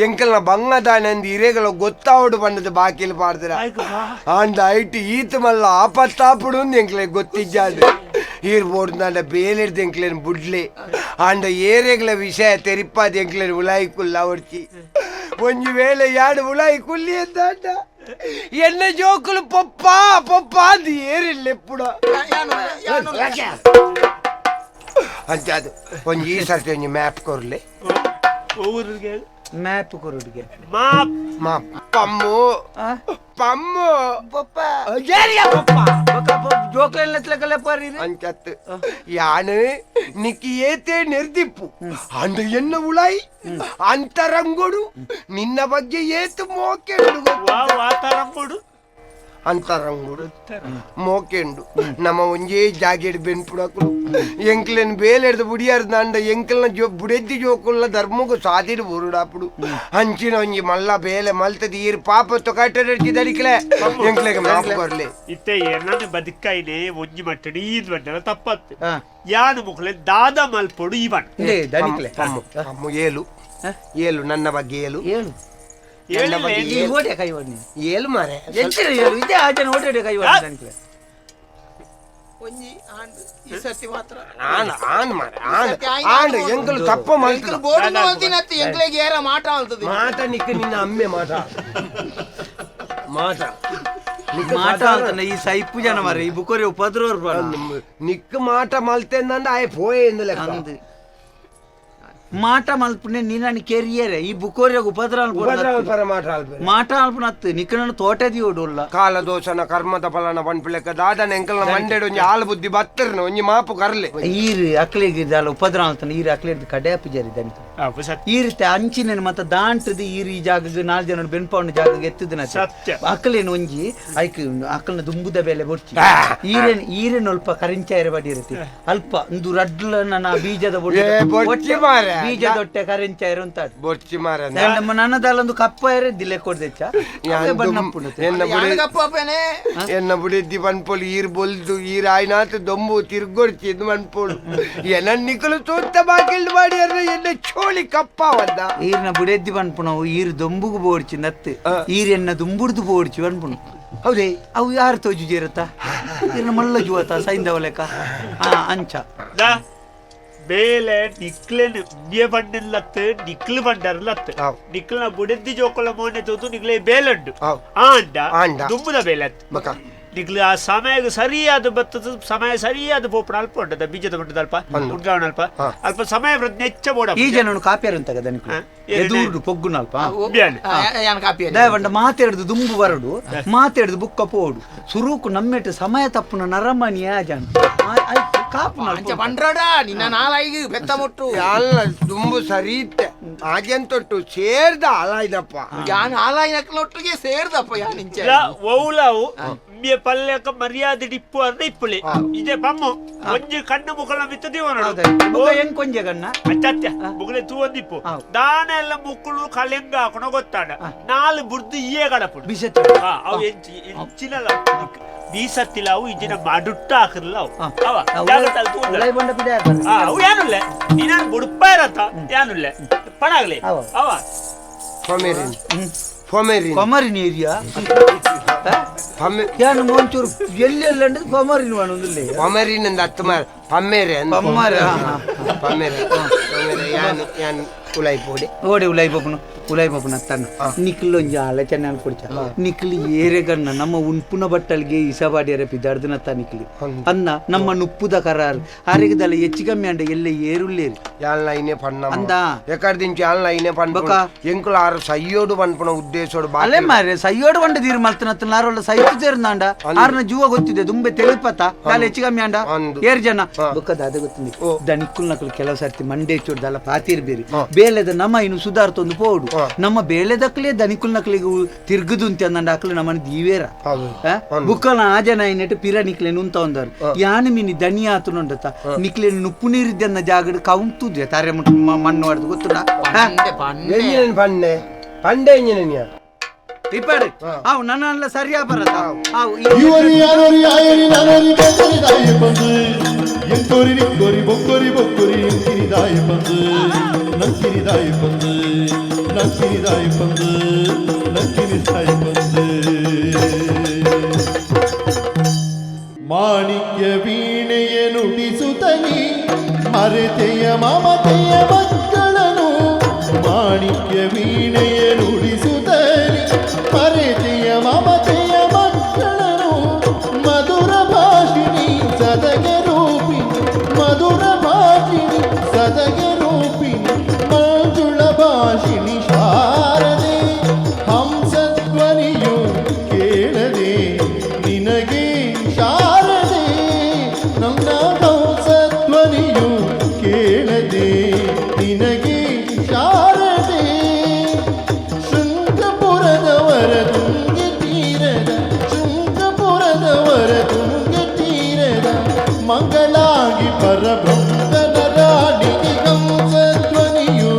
ಎಂಕಲ್ನ ಬಂಗದಾನಂದ್ ಇರೇಗಳ ಗೊತ್ತಾವಡು ಪಂಡದ ಬಾಕಿಲ್ ಪಾಡ್ದರ ಆಂಡ ಐಟ್ ಈತ ಮಲ್ಲ ಆಪತ್ತಾಪುಡು ಎಂಕ್ಲೆ ಗೊತ್ತಿಜ್ಜಾದು ಈರ್ ಬೋಡ್ದಾಂಡ ಬೇಲೆಡ್ದು ಎಂಕ್ಲೇನ್ ಬುಡ್ಲೆ ಆಂಡ ಏರೆಗಳ ವಿಷಯ ತೆರಿಪಾದ ಎಂಕ್ಲೇನ್ ಉಲಾಯಿ ಕುಲ್ಲ ಒಡ್ಚಿ ಒಂಜಿ ವೇಳೆ ಯಾಡು ಉಲಾಯಿ ಕುಲ್ಲಿ ಅಂದಾಂಡ ಎನ್ನ ಜೋಕುಲು ಪೊಪ್ಪ ಪೊಪ್ಪ ಅಂದು ಏರಿಲ್ಲ ಎಪ್ಪುಡ ಅಂತ ಅದು ಒಂಜಿ ಈ ಸರ್ತಿ ಒಂಜಿ ಮ್ಯಾಪ್ ಕೊರ್ಲೆ ಮ್ಯಾಪ್ ಕೊರುಡಿಗೆ ಮಾಪ್ ಮಾಪ್ ಪಮ್ಮು ಪಮ್ಮು ಪಪ್ಪ ಪಪ್ಪ ಜೋಕ್ಲೆಲ್ಲ ಅಂಚತ್ತು ಯಾನು ನಿಕ್ಕಿ ಏತೆ ನೆರ್ದಿಪ್ಪು ಅಂಡ ಎನ್ನ ಉಳಾಯಿ ಅಂತರಂಗೋಡು ನಿನ್ನ ಬಗ್ಗೆ ಏತು ಮೋಕೆ ವಾತರಂಗೋಡು ಅಂತರಂಗುಡು ಮೋಕೆಂಡು ನಮ್ಮ ಒಂಜೇ ಜಾಗೆಡ್ ಬೆನ್ಪುಡಕುಲು ಎಂಕ್ಲೆನ್ ಬೇಲೆಡ್ದು ಬುಡಿಯಾರ್ದು ಅಂಡ ಎಂಕಲ್ನ ಜೋ ಬುಡೆದ್ದಿ ಜೋಕುಲ್ಲ ಧರ್ಮಗು ಸಾದಿಡು ಬುರುಡಾಪುಡು ಅಂಚಿನ ಒಂಜಿ ಮಲ್ಲ ಬೇಲೆ ಮಲ್ತದ ಈರ್ ಪಾಪತ್ತು ಕಟ್ಟಡಿ ದಡಿಕ್ಲೆ ಎಂಕ್ಲೆಗೆ ಮಾಪು ಕೊರ್ಲೆ ಇತ್ತೆ ಎನ್ನನ ಬದುಕೈನೆ ಒಂಜಿ ಮಟ್ಟಡಿ ಈದ್ ಬಂಡಲ ತಪ್ಪತ್ತು ಯಾನು ಮುಕ್ಲೆ ದಾದ ಮಲ್ಪೊಡು ಇವನ್ ದನಿಕ್ಲೆ ಅಮ್ಮ ಏಳು ಏಳು ನನ್ನ ಬಗ್ಗೆ ಏಳು ಏಳು ಏಳು ಮಾರೆ ಇದೇ ಆ ಜನ ಓಟೆ ಕೈ ದನಿಕ್ಲೆ ಒಂಜಿ ಆಂಡ್ ಈ ಸರ್ತಿ ಮಾತ್ರ ಆನ್ ಆನ್ ಮಾರೆ ಆನ್ ಆಂಡ್ ಎಂಕಲು ತಪ್ಪ ಮಲ್ತು ಬೋರ್ಡ್ ಮಲ್ತಿನತ್ತು ಎಂಕ್ಲೆಗೆ ಏರ ಮಾಟ ಮಲ್ತದೆ ಮಾಟ ನಿಕ್ಕ ನಿನ್ನ ಅಮ್ಮೆ ಮಾಟ ಮಾಟ ಮಾಟ ಅಂತಾನೆ ಈ ಸೈಪು ಜನ ಮಾರೆ ಈ ಬುಕೋರಿ ಉಪದ್ರವರು ನಿಕ್ಕ ಮಾಟ ಮಲ್ತೆಂದಂಡ ಆಯ್ ಪೋಯೆ ಎಂದು ಲೆಕ್ಕ ಮಾಟ ಮಲ್ಪುನೆ ನೀನನ್ನು ಕೆರಿಯರೆ ಈ ಬುಕೋರಿಯಾಗ ಉಪದ್ರ ಉಪದ್ರ ಮಾಟ ಅಲ್ಪೆ ಮಾಟ ಅಲ್ಪನತ್ತು ನಿಕ್ಕನನ್ನು ತೋಟ ದಿಯೋಡುಲ್ಲ ಕಾಲ ದೋಷನ ಕರ್ಮದ ಫಲನ ಪನ್ಪಿಲೆಕ್ಕ ದಾದನ ಎಂಕಲ್ನ ಮಂಡೆಡ್ ಒಂಜಿ ಆಲ್ ಬುದ್ಧಿ ಬತ್ತರ್ನ ಒಂಜಿ ಮಾಪು ಕರ್ಲೆ ಈರು ಅಕ್ಲೆಗೆ ದಾಲ ಉಪದ್ರ ಅಂತಾನೆ ಈರು ಅಕ್ಲೆ ಕಡೆ ಪೂಜಾರಿ ದನಿತ ಈ ರೀತಿ ಅಂಚಿನ ಮತ್ತೆ ದಾಂಟದ ಈರು ಈ ಜಾಗಕ್ಕೆ ನಾಲ್ ಜನ ಬೆನ್ಪೌಂಡ್ ಜಾಗಕ್ಕೆ ಎತ್ತದ ಅಕ್ಲೇನು ಒಂಜಿ ಐಕ್ ಅಕ್ಲನ ದುಂಬುದ ಬೆಲೆ ಬೊಡ್ಚಿ ಈರೇನ್ ಈರೇನು ಅಲ್ಪ ಕರಿಂಚಾಯರ ಬಡಿ ಇರುತ್ತೆ ಅಲ್ಪ ಒಂದು ರಡ್ಲ ನನ್ನ ಬೀಜದ ಬೊಡ್ಚಿ ಮಾರೆ ಬೀಜದೊಟ್ಟೆ ಕರಿಂಚಾಯರು ಅಂತ ಬೊಡ್ಚಿ ಮಾರೆ ನಮ್ಮ ನನ್ನದಲ್ಲೊಂದು ಕಪ್ಪ ದಿಲ್ಲೆ ಕೊಡ್ದೆಚ್ಚ ಎನ್ನ ಬುಡಿದ್ದಿ ಪನ್ಪೋಲು ಈರ್ ಬೊಲ್ದು ಈರ್ ಆಯ್ನಾತ್ ದೊಂಬು ತಿರ್ಗೊಡ್ಚಿ ಇದು ಪನ್ಪೋಲು ಎನ್ನ ನಿಕ್ಕಲು ತೂತ ಬಾಕಿಲ್ದು ಮಾಡಿ ಎನ್ನ ಚೋಳಿ ಕಪ್ಪ ವದ್ದ ಈರ್ನ ಬುಡೆದ್ದಿ ಪನ್ಪುನವು ಈರ್ ದೊಂಬುಗು ಬೋಡ್ಚಿ ನತ್ತು ಈರ್ ಎನ್ನ ದುಂಬುಡ್ದು ಬೋಡ್ಚಿ ಪನ್ಪುನು ಹೌದೇ ಅವು ಯಾರು ತೋಜು ಜೇರತ್ತ ಈರ್ನ ಮಲ್ಲ ಜುವತ ಸೈಂದವಲೆಕ ಅಂಚ ಬೇಲೆ ನಿಕ್ಲೆನ್ ಇಂಡಿಯ ಬಂಡಿಲ್ಲತ್ತು ನಿಕ್ಲು ಬಂಡರ್ಲತ್ತು ನಿಕ್ಲನ ಬುಡೆದ್ದಿ ಜೋಕುಲ ಮೋನೆ ತೂತು ನಿಕ್ಲೆ ಬೇಲಂಡು ಆಂಡ ದುಂಬುದ ಬೇಲತ್ತು ನಿಕ್ಲು ಆ ಸಮಯಕ್ಕೆ ಸರಿಯಾದ ಬತ್ತದ ಸಮಯ ಸರಿಯಾದ ಪೋಪುಣ ಅಲ್ಪ ಉಂಟದ ಬೀಜದ ಉಂಟದ ಅಲ್ಪ ಉಡ್ಗಾವಣ ಅಲ್ಪ ಅಲ್ಪ ಸಮಯ ನೆಚ್ಚ ಬೋಡ ಈ ಜನನು ಕಾಪ್ಯಾರು ಅಂತ ಎದುರು ಪೊಗ್ಗುನಲ್ಪ ದಯವಂಡ ಮಾತಾಡುದು ದುಂಬು ಬರಡು ಮಾತಾಡುದು ಬುಕ್ಕ ಪೋಡು ಸುರುಕು ನಮ್ಮೆಟ್ಟು ಸಮಯ ತಪ್ಪುನ ನರಮನಿಯ ಜನ ಕಾಪು ನಿನ್ನ ನಾಲಾಯಿಗೆ ಬೆತ್ತ ಮುಟ್ಟು ಅಲ್ಲ ದುಂಬು ಸರಿ ಇತ್ತೆ ಹಾಗೆಂತೊಟ್ಟು ಸೇರ್ದ ಆಲಾಯ್ದಪ್ಪ ಯಾನ್ ಆಲಾಯಿನಕ್ಲೊಟ್ಟಿಗೆ ಸೇರ್ದಪ್ಪ ಯಾನ್ ಇಂಚೆ ಓಲಾವು ಪಲ್ಯಕ ಮರ್ಯಾದೆ ಡಿಪ್ಪು ಅಂದ್ರೆ ಇಪ್ಪುಲಿ ಇದೆ ಪಮ್ಮು ಒಂಜಿ ಕಣ್ಣು ಮುಖಲ ಮಿತ್ತ ದಿವನ ಹೆಂಗ್ ಕಣ್ಣ ಅಚ್ಚತ್ಯ ಮುಗಲೆ ತೂ ಒಂದಿಪ್ಪು ದಾನ ಎಲ್ಲ ಮುಕ್ಕಳು ಕಲೆಂಗ ಹಾಕೋಣ ಗೊತ್ತಾಡ ನಾಲ್ ಬುರ್ದು ಇಯೇ ಕಡಪುಡು ಅವು ಎಂಚಿನಲ್ಲ ಬೀಸತ್ತಿಲ್ಲ ಅವು ಇಂಚಿನ ಮಡುಟ್ಟ ಹಾಕಿರ್ಲ ಅವು ಅವ ಅವು ಏನುಲ್ಲ ನೀನು ಬುಡುಪ ಇರತ್ತ ಏನುಲ್ಲ ಪಣಾಗ್ಲಿ ಅವ ಫೊಮೆರಿನ್ ಫೊಮೆರಿನ್ ಫೊಮರಿನ್ ಏರಿಯಾ ಯಾನು ಒಂಚೂರು ಎಲ್ಲೆಲ್ಲ ಫೊಮರಿನ್ ಒಂದಿಲ್ಲ ಫೊಮೆರಿನ್ ಅಂದ ಅತ್ತು ಮಾರ ಪಮ್ಮೇರೆ ಪಮ್ಮಾರೆ ಪಮ್ಮೇರೆ ಪಮ್ಮೇರೆ ಯಾನು ಯಾನು ಉಲಾಯಿ ಪೋಡೆ ಓಡೆ ಉಲಾಯಿ ಪಪ್ಪನು ಉಲಾಯಿ ಪಪ್ಪನ ತನ್ನ ನಿಕ್ಲೊಂಜಿ ಆಲೋಚನೆ ಅನ್ಕೊಡ್ಚ ನಿಕ್ಲಿ ಏರೆಗನ್ನ ನಮ್ಮ ಉನ್ಪುನ ಬಟ್ಟಲ್ಗೆ ಇಸಬಾಡಿಯರ ಪಿದಾರ್ದನ ನಿಕ್ಲಿ ಅನ್ನ ನಮ್ಮ ನುಪ್ಪುದ ಕರಾರ್ ಆರೆಗದಲ್ಲ ಹೆಚ್ಚು ಕಮ್ಮಿ ಅಂಡ ಎಲ್ಲ ಏರುಲ್ಲೇರಿ ಯಾಲ್ನ ಐನೆ ಪಣ್ಣ ಅಂದ ಎಕ್ಕಡ್ದಿಂಚಿ ಯಾಲ್ನ ಐನೆ ಪಣ್ಣ ಎಂಕುಲು ಆರು ಸೈಯೋಡು ಪನ್ಪುನ ಉದ್ದೇಶೋಡು ಅಲ್ಲೇ ಮಾರೆ ಸೈಯೋಡು ಬಂಡ ತೀರು ಮಲ್ತನತ್ತ ನಾರೊಲ್ಲ ಸೈತು ಸೇರ್ನಾಂಡ ಆರ್ನ ಜೀವ ಗೊತ್ತಿದೆ ದುಂಬೆ ತೆಳುಪತ್ತ ದಾಲ ಹೆಚ್ಚು ಕಮ್ಮಿ ಅಂಡ ಏರ್ ಜನ ಬೊಕ್ಕದ ಅದ ಗೊತ್ತಿದೆ ದನಿಕ್ಕುಲ್ ನಕಲು ಕೆಲವು ಸರ್ತಿ ಮಂಡೆ ಚೂಡ್ದಲ್ಲ ಪಾತಿರ್ ಬೇರೆ ಬೇಲೆದ ನಮ್ಮ ಇನ್ನು ಸುಧಾರ್ತೊಂದು ಪೋಡು ನಮ್ಮ ಬೇಳೆದಕ್ಲೆ ದನಿಕುಲ್ ನಕಲಿಗೆ ತಿರ್ಗುದುಂತೆ ಅಂದಂಡ ಅಕ್ಲು ನಮ್ಮನ್ನ ದೀವೇರ ಬುಕ್ಕಲ ಆ ಜನ ಐನೆಟ್ ಪಿರ ನಿಕ್ಲೆ ನುಂತ ಒಂದರು ಯಾನು ಮಿನಿ ದನಿ ಆತನುಂಡತ ನಿಕ್ಲೆ ನುಪ್ಪು ನೀರಿದ್ದನ್ನ ಜಾಗಡ್ ಕೌಂತುದ್ವೆ ತಾರೆ ಮುಟ್ಟು ಮಣ್ಣು ಹೊಡೆದು ಗೊತ್ತುಂಡ ಪಣ್ಣೆ ಪಂಡೆ ಇಂಜಿನಿಯ ಇಪ್ಪಡು ಅವು ನನ್ನ ಸರಿಯಾ ಬರತ್ತ ಅವು ಇವರು ಯಾರೋರಿ ಆಯರಿ ನಾನೋರಿ ಬೇತರಿ ದಾಯಿ ಬಂದು ಎಂಕೋರಿ ನಿಕ್ಕೋರಿ ಬೊಕ್ಕೋರಿ ಬೊಕ್ಕೋರಿ ಎಂಕಿರಿ ದಾಯಿ ಬಂದು ನಂಕಿರಿ ದಾಯಿ ಬಂದು ನಂಕಿರಿ ದಾಯಿ ಬಂದು ನಂಕಿರಿ ದಾಯಿ ಬಂದು ಮಾಣಿಕ್ಯ ವೀಣೆಯ ನುಡಿಸುತ್ತಲಿ ಮರೆತೆಯ ಮಮತೆಯ ಮಕ್ಕಳನು ಮಾಣಿಕ್ಯ ವೀಣೆಯ ನುಡಿಸುತ್ತಲಿ ಮರೆತೆಯ ಮಮತೆಯ ಮಕ್ಕಳನು ಮಧುರ ಭಾಷಿಣಿ ಸದಗೆ ರೂಪಿಣಿ ಮಧುರ ಭಾಷಿಣಿ ಸದಗೆ ರೂಪಿಣಿ ಮಂಜುಳ ಭಾಷಿಣಿ ಶಾರದೆ ಹಂಸಧ್ವನಿಯು ಕೇಳದೆ ನಿನಗೆ ಶಾರದೆ ನನ್ನ ಹಂಸಧ್ವನಿಯು ಕೇಳದೆ ನಿನಗೆ ಶಾರದೆ ಶೃಂಗಪುರದವರ ತುಂಗಿ ತೀರದ ಶೃಂಗ ಮಂಗಳಾಗಿ ಪರಬ್ರಹ್ಮನ ರಾಣಿಗೆ ಹಂಸಧ್ವನಿಯು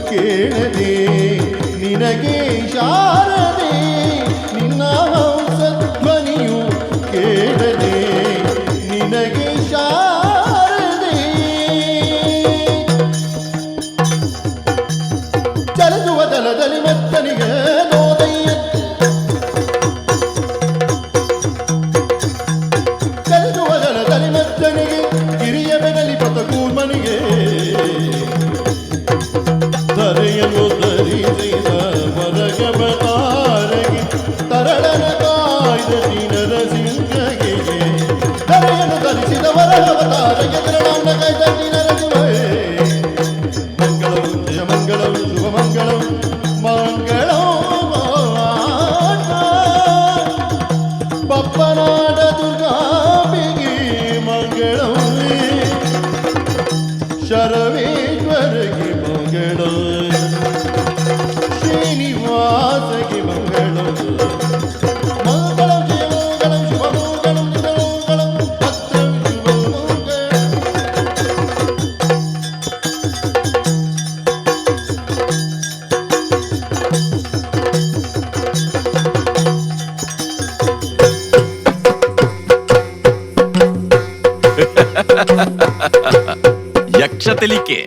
ಕೇಳದೆ ನಿನಗೆ ಶಾರದೆ, ನಿನ್ನ ಹಂಸಧ್ವನಿಯು ಕೇಳದೆ ನಿನಗೆ ಶಾರದೆ. ಚಲಿಸುವ ದಲದಲ್ಲಿ ಮೆತ್ತನಿಗೆ ನೋದಯ್ಯ, ಚಲಿಸುವ ದಲದಲ್ಲಿ ಮೆತ್ತನಿಗೆ ಗಿರಿಯ ಬೆನಲಿ ಪತಕೂರ್ಮನಿಗೆ, ಧರೆಯನ್ನು ಧರಿಸಿದ ವರಗಬತಾರಗೆ ತರಳನ ಕಾಯ್ದ ನರಸಿಂಹಗೆ, ಧರೆಯನ್ನು ಧರಿಸಿದ ವರಗವತಾರಗೆ ತರಳನ ಕಾಯ್ದ ನರಸಿಂಹಗೆ. ಮಂಗಳಂ ಜಯ ಮಂಗಳಂ ಶುಭ ಮಂಗಳಂ ಮಂಗಳಂ ಬಪ್ಪನಾಡ ದುರ್ಗಾಂಬಿಗೆ ಮಂಗಳಂ, ಶರವೇಶ್ವರಗೆ ಮಂಗಳಂ, ಶ್ರೀನಿವಾಸಗೆ ಮಂಗಳಂ. ಮಂಗಳಂ ಜಯ ಮಂಗಳಂ ಶುಭ ಮಂಗಳಂ ಮಂಗಳಂ ಭದ್ರಂ ಶುಭ ಮಂಗಳಂ. ಯಕ್ಷ ತೆಲಿಕೆ.